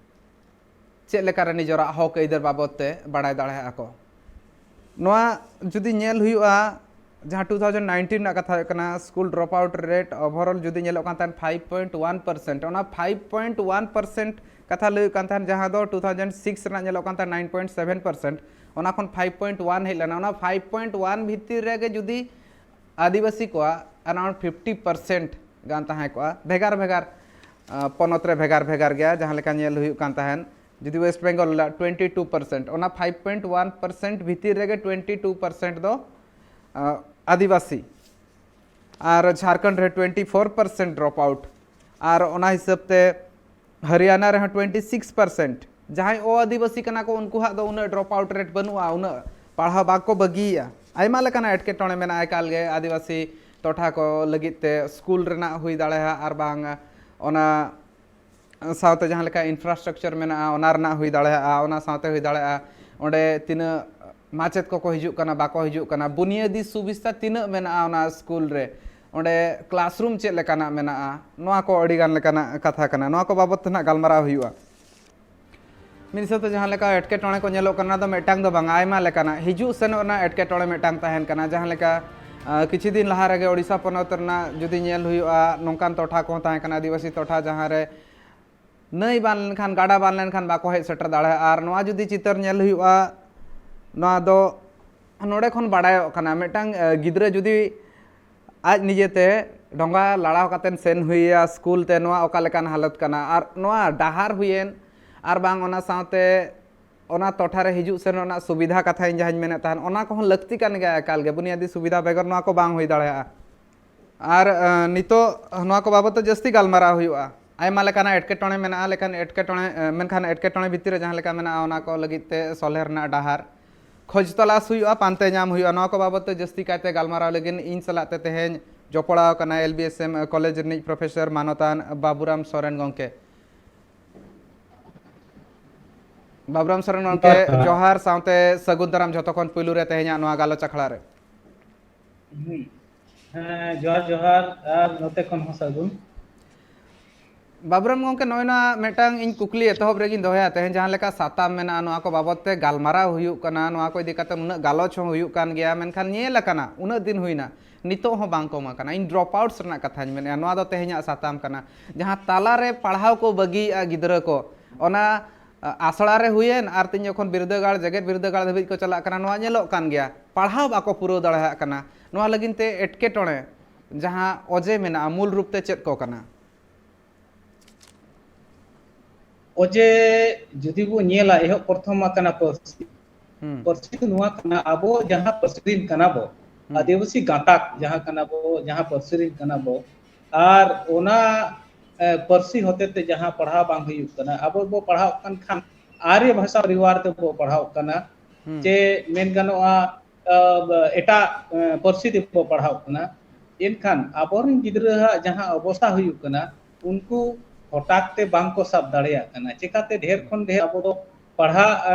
ᱪᱮᱫ ᱞᱮᱠᱟᱨᱮ ᱱᱤᱡᱮᱨᱟᱜ ᱦᱚᱠ ᱟᱹᱭᱫᱟᱹᱨ ᱵᱟᱵᱚᱫ ᱛᱮ ᱵᱟᱲᱟᱭ ᱫᱟᱲᱮᱭᱟᱜᱼᱟ ᱠᱚ᱾ ᱱᱚᱣᱟ ᱡᱩᱫᱤ ᱧᱮᱞ ᱦᱩᱭᱩᱜᱼᱟ, ᱡᱟᱦᱟᱸ two thousand nineteen ᱨᱮᱱᱟᱜ ᱠᱟᱛᱷᱟ ᱦᱩᱭᱩᱜ ᱠᱟᱱᱟ, school drop out rate overall ᱡᱩᱫᱤ ᱧᱮᱞᱚᱜ ᱠᱟᱱ ᱛᱟᱦᱮᱸᱱ five point one percent, ᱚᱱᱟ five point one percent ᱠᱟᱛᱷᱟ ᱞᱟᱹᱭ ᱦᱩᱭᱩᱜ ᱠᱟᱱ ᱛᱟᱦᱮᱸᱱ, ᱡᱟᱦᱟᱸ ᱫᱚ two thousand six ᱨᱮᱱᱟᱜ ᱧᱮᱞᱚᱜ ᱠᱟᱱ ᱛᱟᱦᱮᱸᱱ nine point seven percent, ᱚᱱᱟ ᱠᱷᱚᱱ five point one ᱦᱮᱡ ᱞᱮᱱᱟ᱾ ᱚᱱᱟ five point one ᱵᱷᱤᱛᱤᱨ ᱨᱮᱜᱮ ᱡᱩᱫᱤ ᱟᱹᱫᱤᱵᱟᱹᱥᱤ ᱠᱚᱣᱟᱜ around fifty percent ᱜᱟᱱ ᱛᱟᱦᱮᱸ ᱠᱚᱜᱼᱟ, ᱵᱷᱮᱜᱟᱨ ᱵᱷᱮᱜᱟᱨ ᱟᱸ, ᱯᱚᱱᱚᱛ ᱨᱮ ᱵᱷᱮᱜᱟᱨ ᱵᱷᱮᱜᱟᱨ ᱜᱮᱭᱟ᱾ ᱡᱟᱦᱟᱸ ᱞᱮᱠᱟ ᱧᱮᱞ ᱦᱩᱭᱩᱜ ᱠᱟᱱ ᱛᱟᱦᱮᱸᱱ, ᱡᱩᱫᱤ ᱳᱭᱮᱥᱴ ᱵᱮᱝᱜᱚᱞ ᱨᱮᱱᱟᱜ twenty two percent, ᱚᱱᱟ five point one percent ᱵᱷᱤᱛᱤᱨ ᱨᱮᱜᱮ twenty two percent ᱫᱚ ᱟᱸ, ᱟᱹᱫᱤᱵᱟᱹᱥᱤ, ᱟᱨ ᱡᱷᱟᱲᱠᱷᱚᱸᱰ ᱨᱮ twenty four percent drop out, ᱟᱨ ᱚᱱᱟ ᱦᱤᱥᱟᱹᱵ ᱛᱮ ᱦᱚᱨᱤᱭᱟᱱᱟ ᱨᱮᱦᱚᱸ twenty six percent᱾ ᱡᱟᱦᱟᱸᱭ ᱚ ᱟᱹᱫᱤᱵᱟᱹᱥᱤ ᱠᱟᱱᱟ ᱠᱚ, ᱩᱱᱠᱩᱣᱟᱜ ᱫᱚ ᱩᱱᱟᱹᱜ ᱰᱨᱚᱯ ᱟᱣᱩᱴ ᱨᱮᱴ ᱵᱟᱹᱱᱩᱜᱼᱟ, ᱩᱱᱟᱹᱜ ᱯᱟᱲᱦᱟᱣ ᱵᱟᱠᱚ ᱵᱟᱹᱜᱤᱭᱮᱫᱼᱟ᱾ ᱟᱭᱢᱟ ᱞᱮᱠᱟᱱᱟᱜ ᱮᱴᱠᱮᱴᱚᱬᱮ ᱢᱮᱱᱟᱜᱼᱟ ᱮᱠᱟᱞ ᱜᱮ ᱟᱹᱫᱤᱵᱟᱹᱥᱤ ᱴᱚᱴᱷᱟ ᱠᱚ ᱞᱟᱹᱜᱤᱫ ᱛᱮ, ᱥᱠᱩᱞ ᱨᱮᱱᱟᱜ ᱦᱩᱭ ᱫᱟᱲᱮᱭᱟᱜᱼᱟ, ᱟᱨ ᱵᱟᱝ ᱚᱱᱟ ᱥᱟᱶᱛᱮ ᱡᱟᱦᱟᱸ ᱞᱮᱠᱟ ᱤᱱᱯᱷᱨᱟᱥᱴᱨᱟᱠᱪᱟᱨ ᱢᱮᱱᱟᱜᱼᱟ, ᱚᱱᱟ ᱨᱮᱱᱟᱜ ᱦᱩᱭ ᱫᱟᱲᱮᱭᱟᱜᱼᱟ, ᱚᱱᱟ ᱥᱟᱶᱛᱮ ᱦᱩᱭ ᱫᱟᱲᱮᱭᱟᱜᱼᱟ ᱚᱸᱰᱮ ᱛᱤᱱᱟᱹᱜ ᱢᱟᱪᱮᱫ ᱠᱚᱠᱚ ᱦᱤᱡᱩᱜ ᱠᱟᱱᱟ, ᱵᱟᱠᱚ ᱦᱤᱡᱩᱜ ᱠᱟᱱᱟ, ᱵᱩᱱᱤᱭᱟᱹᱫᱤ ᱥᱩᱵᱤᱥᱛᱟ ᱛᱤᱱᱟᱹᱜ ᱢᱮᱱᱟᱜᱼᱟ ᱚᱱᱟ ᱥᱠᱩᱞ ᱨᱮ, ᱚᱸᱰᱮ ᱠᱞᱟᱥᱨᱩᱢ ᱪᱮᱫ ᱞᱮᱠᱟᱱᱟᱜ ᱢᱮᱱᱟᱜᱼᱟ, ᱱᱚᱣᱟ ᱠᱚ ᱟᱹᱰᱤ ᱜᱟᱱ ᱞᱮᱠᱟᱱᱟᱜ ᱠᱟᱛᱷᱟ ᱠᱟᱱᱟ᱾ ᱱᱚᱣᱟ ᱠᱚ ᱵᱟᱵᱚᱫ ᱛᱮ ᱱᱟᱜ ᱜᱟᱞᱢᱟᱨᱟᱣ ᱦᱩᱭᱩᱜᱼᱟ᱾ ᱢᱤᱫ ᱦᱤᱥᱟᱹᱵ ᱛᱮ ᱡᱟᱦᱟᱸ ᱞᱮᱠᱟ ᱮᱴᱠᱮᱴᱚᱬᱮ ᱠᱚ ᱧᱮᱞᱚᱜ ᱠᱟᱱᱟ, ᱚᱱᱟ ᱫᱚ ᱢᱤᱫᱴᱟᱝ ᱫᱚ ᱵᱟᱝ, ᱟᱭᱢᱟ ᱞᱮᱠᱟᱱᱟᱜ ᱦᱤᱡᱩᱜ ᱥᱮᱱᱚᱜ ᱨᱮᱱᱟᱜ ᱮᱴᱠᱮᱴᱚᱬᱮ ᱢᱤᱫᱴᱟᱝ ᱛᱟᱦᱮᱱ ᱠᱟᱱᱟ᱾ ᱡᱟᱦᱟᱸ ᱞᱮᱠᱟ, ᱟᱸ, ᱠᱤᱪᱷᱩ ᱫᱤᱱ ᱞᱟᱦᱟ ᱨᱮᱜᱮ ᱳᱰᱤᱥᱟ ᱯᱚᱱᱚᱛ ᱨᱮᱱᱟᱜ ᱡᱩᱫᱤ ᱧᱮᱞ ᱦᱩᱭᱩᱜᱼᱟ, ᱱᱚᱝᱠᱟᱱ ᱴᱚᱴᱷᱟ ᱠᱚᱦᱚᱸ ᱛᱟᱦᱮᱸ ᱠᱟᱱᱟ, ᱟᱹᱫᱤᱵᱟᱹᱥᱤ ᱴᱚᱴᱷᱟ, ᱡᱟᱦᱟᱸ ᱨᱮ ᱱᱟᱹᱭ ᱵᱟᱱ ᱞᱮᱱᱠᱷᱟᱱ, ᱜᱟᱰᱟ ᱵᱟᱱ ᱞᱮᱱᱠᱷᱟᱱ ᱵᱟᱠᱚ ᱦᱮᱡ ᱥᱮᱴᱮᱨ ᱫᱟᱲᱮᱭᱟᱜᱼᱟ᱾ ᱟᱨ ᱱᱚᱣᱟ ᱡᱩᱫᱤ ᱪᱤᱛᱟᱹᱨ ᱧᱮᱞ ᱦᱩᱭᱩᱜᱼᱟ, ᱱᱚᱣᱟ ᱫᱚ ᱱᱚᱰᱮ ᱠᱷᱚᱱ ᱵᱟᱰᱟᱭᱚᱜ ᱠᱟᱱᱟ, ᱢᱤᱫᱴᱟᱝ, ᱟᱸ, ᱜᱤᱫᱽᱨᱟᱹ ᱡᱩᱫᱤ ᱟᱡ ᱱᱤᱡᱮᱛᱮ ᱰᱷᱚᱸᱜᱟ ᱞᱟᱲᱟᱣ ᱠᱟᱛᱮᱫ ᱥᱮᱱ ᱦᱩᱭᱟᱭᱟ ᱥᱠᱩᱞ ᱛᱮ, ᱱᱚᱣᱟ ᱚᱠᱟ ᱞᱮᱠᱟᱱ ᱦᱟᱞᱚᱛ ᱠᱟᱱᱟ᱾ ᱟᱨ ᱱᱚᱣᱟ ᱰᱟᱦᱟᱨ ᱦᱩᱭᱮᱱ, ᱟᱨ ᱵᱟᱝ ᱚᱱᱟ ᱥᱟᱶᱛᱮ ᱚᱱᱟ ᱴᱚᱴᱷᱟ ᱨᱮ ᱦᱤᱡᱩᱜ ᱥᱮᱱᱚᱜ ᱨᱮᱱᱟᱜ ᱥᱩᱵᱤᱫᱷᱟ ᱠᱟᱛᱷᱟ ᱤᱧ ᱡᱟᱦᱟᱸᱧ ᱢᱮᱱᱮᱫ ᱛᱟᱦᱮᱱ, ᱚᱱᱟ ᱠᱚᱦᱚᱸ ᱞᱟᱹᱠᱛᱤ ᱠᱟᱱ ᱜᱮᱭᱟ ᱮᱠᱟᱞ ᱜᱮ᱾ ᱵᱩᱱᱤᱭᱟᱫᱤ ᱥᱩᱵᱤᱫᱷᱟ ᱵᱮᱜᱚᱨ ᱱᱚᱣᱟ ᱠᱚ ᱵᱟᱝ ᱦᱩᱭ ᱫᱟᱲᱮᱭᱟᱜᱼᱟ᱾ ᱟᱨ, ᱟᱸ, ᱱᱤᱛᱚᱜ ᱱᱚᱣᱟ ᱠᱚ ᱵᱟᱵᱚᱫ ᱛᱮ ᱡᱟᱹᱥᱛᱤ ᱜᱟᱞᱢᱟᱨᱟᱣ ᱦᱩᱭᱩᱜᱼᱟ᱾ ᱟᱭᱢᱟ ᱞᱮᱠᱟᱱᱟᱜ ᱮᱴᱠᱮᱴᱚᱬᱮ ᱢᱮᱱᱟᱜᱼᱟ, ᱞᱮᱠᱷᱟᱱ ᱮᱴᱠᱮᱴᱚᱬᱮ, ᱟᱸ, ᱢᱮᱱᱠᱷᱟᱱ ᱮᱴᱠᱮᱴᱚᱬᱮ ᱵᱷᱤᱛᱤᱨ ᱨᱮ ᱡᱟᱦᱟᱸ ᱞᱮᱠᱟ ᱢᱮᱱᱟᱜᱼᱟ, ᱚᱱᱟ ᱠᱚ ᱞᱟᱹᱜᱤᱫ ᱛᱮ ᱥᱚᱞᱦᱮ ᱨᱮᱱᱟᱜ ᱰᱟᱦᱟᱨ ᱠᱷᱚᱡᱽ ᱛᱚᱞᱟᱥ ᱦᱩᱭᱩᱜᱼᱟ, ᱯᱟᱱᱛᱮ ᱧᱟᱢ ᱦᱩᱭᱩᱜᱼᱟ᱾ ᱱᱚᱣᱟ ᱠᱚ ᱵᱟᱵᱚᱫ ᱛᱮ ᱡᱟᱹᱥᱛᱤ ᱠᱟᱭᱛᱮ ᱜᱟᱞᱢᱟᱨᱟᱣ ᱞᱟᱹᱜᱤᱫ ᱤᱧ ᱥᱟᱞᱟᱜ ᱛᱮ ᱛᱮᱦᱮᱧ ᱡᱚᱯᱲᱟᱣ ᱠᱟᱱᱟ L B S M college ᱨᱤᱱᱤᱡ ᱯᱨᱚᱯᱷᱮᱥᱚᱨ ᱢᱟᱱᱚᱛᱟᱱ ᱵᱟᱵᱩᱨᱟᱢ ᱥᱚᱨᱮᱱ ᱜᱚᱢᱠᱮ᱾ ᱵᱟᱵᱩᱨᱟᱢ ᱥᱚᱨᱮᱱ ᱜᱚᱢᱠᱮ, ᱡᱚᱦᱟᱨ, ᱡᱚᱦᱟᱨ᱾ ᱡᱚᱦᱟᱨ ᱥᱟᱶᱛᱮ ᱥᱟᱹᱜᱩᱱ ᱫᱟᱨᱟᱢ ᱡᱷᱚᱛᱚ ᱠᱷᱚᱱ ᱯᱩᱭᱞᱩ ᱨᱮ ᱛᱮᱦᱮᱧᱟᱜ ᱱᱚᱣᱟ ᱜᱟᱞᱚᱪ ᱟᱠᱷᱲᱟ ᱨᱮ᱾ ᱦᱩᱸ᱾ ᱦᱮᱸ, ᱡᱚᱦᱟᱨ, ᱡᱚᱦᱟᱨ, ᱟᱨ ᱱᱚᱛᱮ ᱠᱷᱚᱱ ᱦᱚᱸ ᱥᱟᱹᱜᱩᱱ᱾ ᱵᱟᱵᱩᱨᱟᱢ ᱜᱚᱢᱠᱮ, ᱱᱚᱜᱼᱚᱭ ᱱᱚᱣᱟ ᱢᱤᱫᱴᱟᱝ ᱤᱧ ᱠᱩᱠᱞᱤ ᱮᱛᱚᱦᱚᱵ ᱨᱮᱜᱤᱧ ᱫᱚᱦᱚᱭᱟ᱾ ᱛᱮᱦᱮᱧ ᱡᱟᱦᱟᱸ ᱞᱮᱠᱟ ᱥᱟᱛᱟᱢ ᱢᱮᱱᱟᱜᱼᱟ, ᱱᱚᱣᱟ ᱠᱚ ᱵᱟᱵᱚᱫ ᱛᱮ ᱜᱟᱞᱢᱟᱨᱟᱣ ᱦᱩᱭᱩᱜ ᱠᱟᱱᱟ, ᱱᱚᱣᱟ ᱠᱚ ᱤᱫᱤ ᱠᱟᱛᱮ ᱩᱱᱟᱹᱜ ᱜᱟᱞᱚᱪ ᱦᱚᱸ ᱦᱩᱭᱩᱜ ᱠᱟᱱ ᱜᱮᱭᱟ, ᱢᱮᱱᱠᱷᱟᱱ ᱧᱮᱞ ᱟᱠᱟᱱᱟ ᱩᱱᱟᱹᱜ ᱫᱤᱱ ᱦᱩᱭᱱᱟ, ᱱᱤᱛᱚᱜ ᱦᱚᱸ ᱵᱟᱝ ᱠᱚᱢ ᱟᱠᱟᱱᱟ᱾ ᱤᱧ drop outs ᱨᱮᱱᱟᱜ ᱠᱟᱛᱷᱟᱧ ᱢᱮᱱᱮᱫᱼᱟ, ᱱᱚᱣᱟ ᱫᱚ ᱛᱮᱦᱮᱧᱟᱜ ᱥᱟᱛᱟᱢ ᱠᱟᱱᱟ᱾ ᱡᱟᱦᱟᱸ ᱛᱟᱞᱟᱨᱮ ᱯᱟᱲᱦᱟᱣ ᱠᱚ ᱵᱟᱹᱜᱤᱭᱮᱫᱼᱟ ᱜᱤᱫᱽᱨᱟᱹ ᱠᱚ, ᱚᱱᱟ ᱟ, ᱟᱥᱲᱟ ᱨᱮ ᱦᱩᱭᱮᱱ ᱟᱨ ᱛᱤᱧ ᱡᱚᱠᱷᱚᱱ ᱵᱤᱨᱫᱟᱹᱜᱟᱲ, ᱡᱮᱜᱮᱛ ᱵᱤᱨᱫᱟᱹᱜᱟᱲ ᱫᱷᱟᱹᱵᱤᱡ ᱠᱚ ᱪᱟᱞᱟᱜ ᱠᱟᱱᱟ, ᱱᱚᱣᱟ ᱧᱮᱞᱚᱜ ᱠᱟᱱ ᱜᱮᱭᱟ, ᱯᱟᱲᱦᱟᱣ ᱵᱟᱠᱚ ᱯᱩᱨᱟᱹᱣ ᱫᱟᱲᱮᱭᱟᱜ ᱠᱟᱱᱟ᱾ ᱱᱚᱣᱟ ᱞᱟᱹᱜᱤᱫ ᱛᱮ ᱮᱴᱠᱮᱴᱚᱬᱮ ᱡᱟᱦᱟᱸ ᱚᱡᱮ ᱢᱮᱱᱟᱜᱼᱟ, ᱢᱩᱞ ᱨᱩᱯ ᱛᱮ ᱪᱮᱫ ᱠᱚ ᱠᱟᱱᱟ? ᱚᱡᱮ ᱡᱩᱫᱤ ᱵᱚ ᱧᱮᱞᱟ, ᱮᱦᱚᱵ ᱯᱨᱚᱛᱷᱚᱢ ᱢᱟ ᱠᱟᱱᱟ ᱯᱟᱹᱨᱥᱤ᱾ ᱦᱩᱸ, ᱯᱟᱹᱨᱥᱤ ᱫᱚ ᱱᱚᱣᱟ ᱠᱟᱱᱟ, ᱟᱵᱚ ᱡᱟᱦᱟᱸ ᱯᱟᱹᱨᱥᱤ ᱨᱤᱱ ᱠᱟᱱᱟ ᱵᱚ, ᱦᱩᱸ, ᱟᱹᱫᱤᱵᱟᱹᱥᱤ ᱜᱟᱛᱟᱠ ᱡᱟᱦᱟᱸ ᱠᱟᱱᱟ ᱵᱚ, ᱡᱟᱦᱟᱸ ᱯᱟᱹᱨᱥᱤ ᱨᱤᱱ ᱠᱟᱱᱟ ᱵᱚ, ᱟᱨ ᱚᱱᱟ ᱮ, ᱯᱟᱹᱨᱥᱤ ᱦᱚᱛᱮ ᱛᱮ ᱡᱟᱦᱟᱸ ᱯᱟᱲᱦᱟᱣ ᱵᱟᱝ ᱦᱩᱭᱩᱜ ᱠᱟᱱᱟ, ᱟᱵᱚ ᱵᱚ ᱯᱟᱲᱦᱟᱣ ᱠᱟᱱ ᱠᱷᱟᱱ ᱟᱨᱭᱚ ᱵᱷᱟᱥᱟ ᱯᱚᱨᱤᱵᱟᱨ ᱛᱮᱵᱚ ᱯᱟᱲᱦᱟᱣ ᱠᱟᱱᱟ, ᱦᱩᱸ, ᱪᱮ ᱢᱮᱱ ᱜᱟᱱᱚᱜᱼᱟ, ᱟ, ᱮᱴᱟᱜ, ᱮ, ᱯᱟᱹᱨᱥᱤ ᱛᱮᱵᱚ ᱯᱟᱲᱦᱟᱣ ᱠᱟᱱᱟ᱾ ᱮᱱᱠᱷᱟᱱ ᱟᱵᱚᱨᱮᱱ ᱜᱤᱫᱽᱨᱟᱹᱣᱟᱜ ᱡᱟᱦᱟᱸ ᱚᱵᱚᱥᱛᱟ ᱦᱩᱭᱩᱜ ᱠᱟᱱᱟ, ᱩᱱᱠᱩ ᱦᱚᱴᱟᱛ ᱛᱮ ᱵᱟᱝ ᱠᱚ ᱥᱟᱵ ᱫᱟᱲᱮᱭᱟᱜ ᱠᱟᱱᱟ᱾ ᱪᱮᱠᱟᱛᱮ? ᱰᱷᱮᱨ ᱠᱷᱚᱱ ᱰᱷᱮᱨ ᱟᱵᱚ ᱫᱚ ᱯᱟᱲᱦᱟᱜ, ᱟ,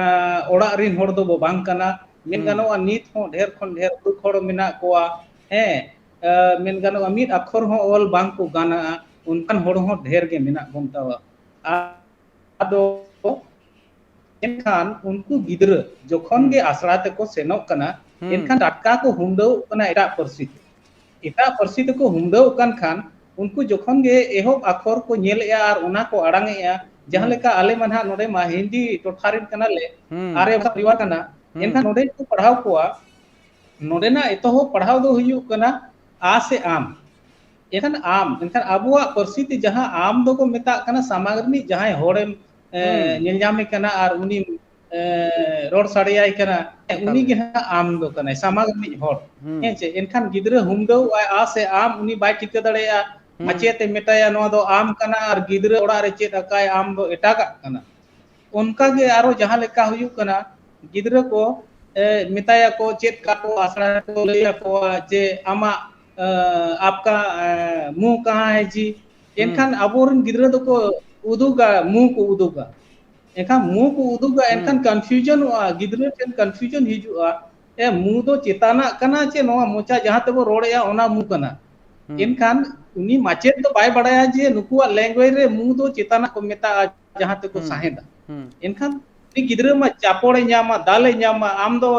ᱚᱲᱟᱜ ᱨᱤᱱ ᱦᱚᱲ ᱫᱚᱵᱚ ᱵᱟᱝ ᱠᱟᱱᱟ᱾ ᱢᱮᱱ ᱦᱩᱸ, ᱜᱟᱱᱚᱜᱼᱟ, ᱱᱤᱛ ᱦᱚᱸ ᱰᱷᱮᱨ ᱠᱷᱚᱱ ᱰᱷᱮᱨ ᱢᱩᱨᱩᱠᱷ ᱦᱚᱲ ᱢᱮᱱᱟᱜ ᱠᱚᱣᱟ, ᱦᱮᱸ, ᱟ, ᱢᱮᱱ ᱜᱟᱱᱚᱜᱼᱟ, ᱢᱤᱫ ᱟᱠᱷᱚᱨ ᱦᱚᱸ ᱚᱞ ᱵᱟᱝ ᱠᱚ ᱜᱟᱱᱟ, ᱚᱱᱠᱟᱱ ᱦᱚᱲ ᱦᱚᱸ ᱰᱷᱮᱨ ᱜᱮ ᱢᱮᱱᱟᱜ ᱵᱚᱱ ᱛᱟᱵᱚᱱᱟ᱾ ᱟᱫᱚ ᱮᱱᱠᱷᱟᱱ ᱩᱱᱠᱩ ᱜᱤᱫᱽᱨᱟᱹ ᱡᱚᱠᱷᱚᱱ ᱦᱩᱸ, ᱜᱮ ᱟᱥᱲᱟ ᱛᱮᱠᱚ ᱥᱮᱱᱚᱜ ᱠᱟᱱᱟ, ᱦᱩᱸ, ᱮᱱᱠᱷᱟᱱ ᱴᱟᱴᱠᱟ ᱠᱚ ᱦᱩᱱᱰᱟᱹᱣᱚᱜ ᱠᱟᱱᱟ ᱮᱴᱟᱜ ᱯᱟᱹᱨᱥᱤ ᱛᱮ᱾ ᱮᱴᱟᱜ ᱯᱟᱹᱨᱥᱤ ᱛᱮᱠᱚ ᱦᱩᱱᱰᱟᱹᱣᱚᱜ ᱠᱟᱱ ᱠᱷᱟᱱ, ᱩᱱᱠᱩ ᱡᱚᱠᱷᱚᱱ ᱜᱮ ᱮᱦᱚᱵ ᱟᱠᱷᱚᱨ ᱠᱚ ᱧᱮᱞᱮᱜᱼᱟ ᱟᱨ ᱚᱱᱟ ᱠᱚ ᱟᱲᱟᱝᱮᱜᱼᱟ, ᱡᱟᱦᱟᱸ ᱦᱩᱸ, ᱞᱮᱠᱟ ᱟᱞᱮ ᱢᱟ ᱱᱟᱦᱟᱜ ᱱᱚᱰᱮ ᱢᱟ ᱦᱤᱱᱫᱤ ᱴᱚᱴᱷᱟ ᱨᱮᱱ ᱠᱟᱱᱟᱞᱮ, ᱦᱩᱸ, ᱟᱨᱭᱚ ᱵᱷᱟᱥᱟ ᱯᱚᱨᱤᱵᱟᱨ ᱠᱟᱱᱟ, ᱦᱩᱸ, ᱮᱱᱠᱷᱟᱱ ᱱᱚᱰᱮ ᱠᱚ ᱯᱟᱲᱦᱟᱣ ᱠᱚᱣᱟ, ᱱᱚᱰᱮᱱᱟᱜ ᱮᱛᱚᱦᱚᱵ ᱯᱟᱲᱦᱟᱣ ᱫᱚ ᱦᱩᱭᱩᱜ ᱠᱟᱱᱟ ᱟ ᱥᱮ ᱟᱢ᱾ ᱮᱱᱠᱷᱟᱱ ᱟᱢ, ᱮᱱᱠᱷᱟᱱ ᱟᱵᱚᱣᱟᱜ ᱯᱟᱹᱨᱥᱤ ᱛᱮ ᱡᱟᱦᱟᱸ ᱟᱢ ᱫᱚᱠᱚ ᱢᱮᱛᱟᱜ ᱠᱟᱱᱟ, ᱥᱟᱢᱟᱝ ᱨᱤᱱᱤᱡ ᱡᱟᱦᱟᱸᱭ ᱦᱚᱲᱮᱢ, ᱮ, ᱦᱩᱸ, ᱧᱮᱞ ᱧᱟᱢᱮ ᱠᱟᱱᱟ ᱟᱨ ᱩᱱᱤ, ᱮ, ᱨᱚᱲ ᱥᱟᱰᱮᱭᱟᱭ ᱠᱟᱱᱟ, ᱮᱠᱟᱞ ᱩᱱᱤ ᱜᱮ᱾ ᱜᱮ ᱦᱟᱸᱜ ᱟᱢ ᱫᱚ ᱠᱟᱱᱟᱭ, ᱥᱟᱢᱟᱝ ᱨᱤᱱᱤᱡ ᱦᱚᱲ᱾ ᱦᱩᱸ, ᱦᱮᱸ ᱪᱮ? ᱮᱱᱠᱷᱟᱱ ᱜᱤᱫᱽᱨᱟᱹ ᱦᱩᱢᱰᱟᱹᱣ ᱟᱭ ᱟ ᱥᱮ ᱟᱢ, ᱩᱱᱤ ᱵᱟᱭ ᱴᱷᱤᱠᱟᱹ ᱫᱟᱲᱮᱭᱟᱜᱼᱟ᱾ ᱦᱩᱸ, ᱢᱟᱪᱮᱫ ᱮ ᱢᱮᱛᱟᱭᱟ, "ᱱᱚᱣᱟ ᱫᱚ ᱟᱢ ᱠᱟᱱᱟ", ᱟᱨ ᱜᱤᱫᱽᱨᱟᱹ ᱚᱲᱟᱜ ᱨᱮ ᱪᱮᱫ ᱟᱠᱟᱭ, ᱟᱢ ᱫᱚ ᱮᱴᱟᱜᱟᱜ ᱠᱟᱱᱟ᱾ ᱚᱱᱠᱟ ᱜᱮ ᱟᱨᱚ ᱡᱟᱦᱟᱸ ᱞᱮᱠᱟ ᱦᱩᱭᱩᱜ ᱠᱟᱱᱟ, ᱜᱤᱫᱽᱨᱟᱹ ᱠᱚ, ᱮ, ᱢᱮᱛᱟᱭᱟᱠᱚ, ᱪᱮᱫ ᱠᱟᱠᱚ ᱟᱥᱲᱟ ᱨᱮᱠᱚ ᱞᱟᱹᱭ ᱟᱠᱚᱣᱟ ᱡᱮ, "ᱟᱢᱟᱜ, ᱮ, ᱟᱯᱠᱟ, ᱮ, ᱢᱩᱸᱦ ᱠᱟᱦᱟᱸ ᱦᱮ ᱡᱤ?" ᱦᱩᱸ, ᱮᱱᱠᱷᱟᱱ ᱟᱵᱚᱨᱮᱱ ᱜᱤᱫᱽᱨᱟᱹ ᱫᱚᱠᱚ ᱩᱫᱩᱜᱟ, ᱢᱩᱸᱦ ᱠᱚ ᱩᱫᱩᱜᱟ᱾ ᱮᱱᱠᱷᱟᱱ ᱢᱩᱸᱦ ᱠᱚ ᱩᱫᱩᱜᱟ, ᱦᱩᱸ, ᱮᱱᱠᱷᱟᱱ confusionᱚᱜᱼᱟ, ᱜᱤᱫᱽᱨᱟᱹ ᱴᱷᱮᱱ confusion ᱦᱤᱡᱩᱜᱼᱟ, ᱮ, ᱢᱩᱸᱦ ᱫᱚ ᱪᱮᱛᱟᱱᱟᱜ ᱠᱟᱱᱟ ᱪᱮ ᱱᱚᱣᱟ ᱢᱚᱪᱟ ᱡᱟᱦᱟᱸ ᱛᱮᱵᱚ ᱨᱚᱲᱮᱜᱼᱟ, ᱚᱱᱟ ᱢᱩᱸᱦ ᱠᱟᱱᱟ? ᱦᱩᱸ, ᱮᱱᱠᱷᱟᱱ ᱩᱱᱤ ᱢᱟᱪᱮᱫ ᱫᱚ ᱵᱟᱭ ᱵᱟᱲᱟᱭᱟ ᱡᱮ ᱱᱩᱠᱩᱣᱟᱜ language ᱨᱮ ᱢᱩ ᱫᱚ ᱪᱮᱛᱟᱱᱟᱜ ᱠᱚ ᱢᱮᱛᱟᱜᱼᱟ, ᱡᱟᱦᱟᱸ ᱛᱮᱠᱚ ᱦᱩᱸ, ᱥᱟᱦᱮᱸᱫᱟ᱾ ᱦᱩᱸ᱾ ᱮᱱᱠᱷᱟᱱ ᱩᱱᱤ ᱜᱤᱫᱽᱨᱟᱹ ᱢᱟ ᱪᱟᱯᱚᱲᱮ ᱧᱟᱢᱟ, ᱫᱟᱞᱮ ᱧᱟᱢᱟ, ᱟᱢ ᱫᱚ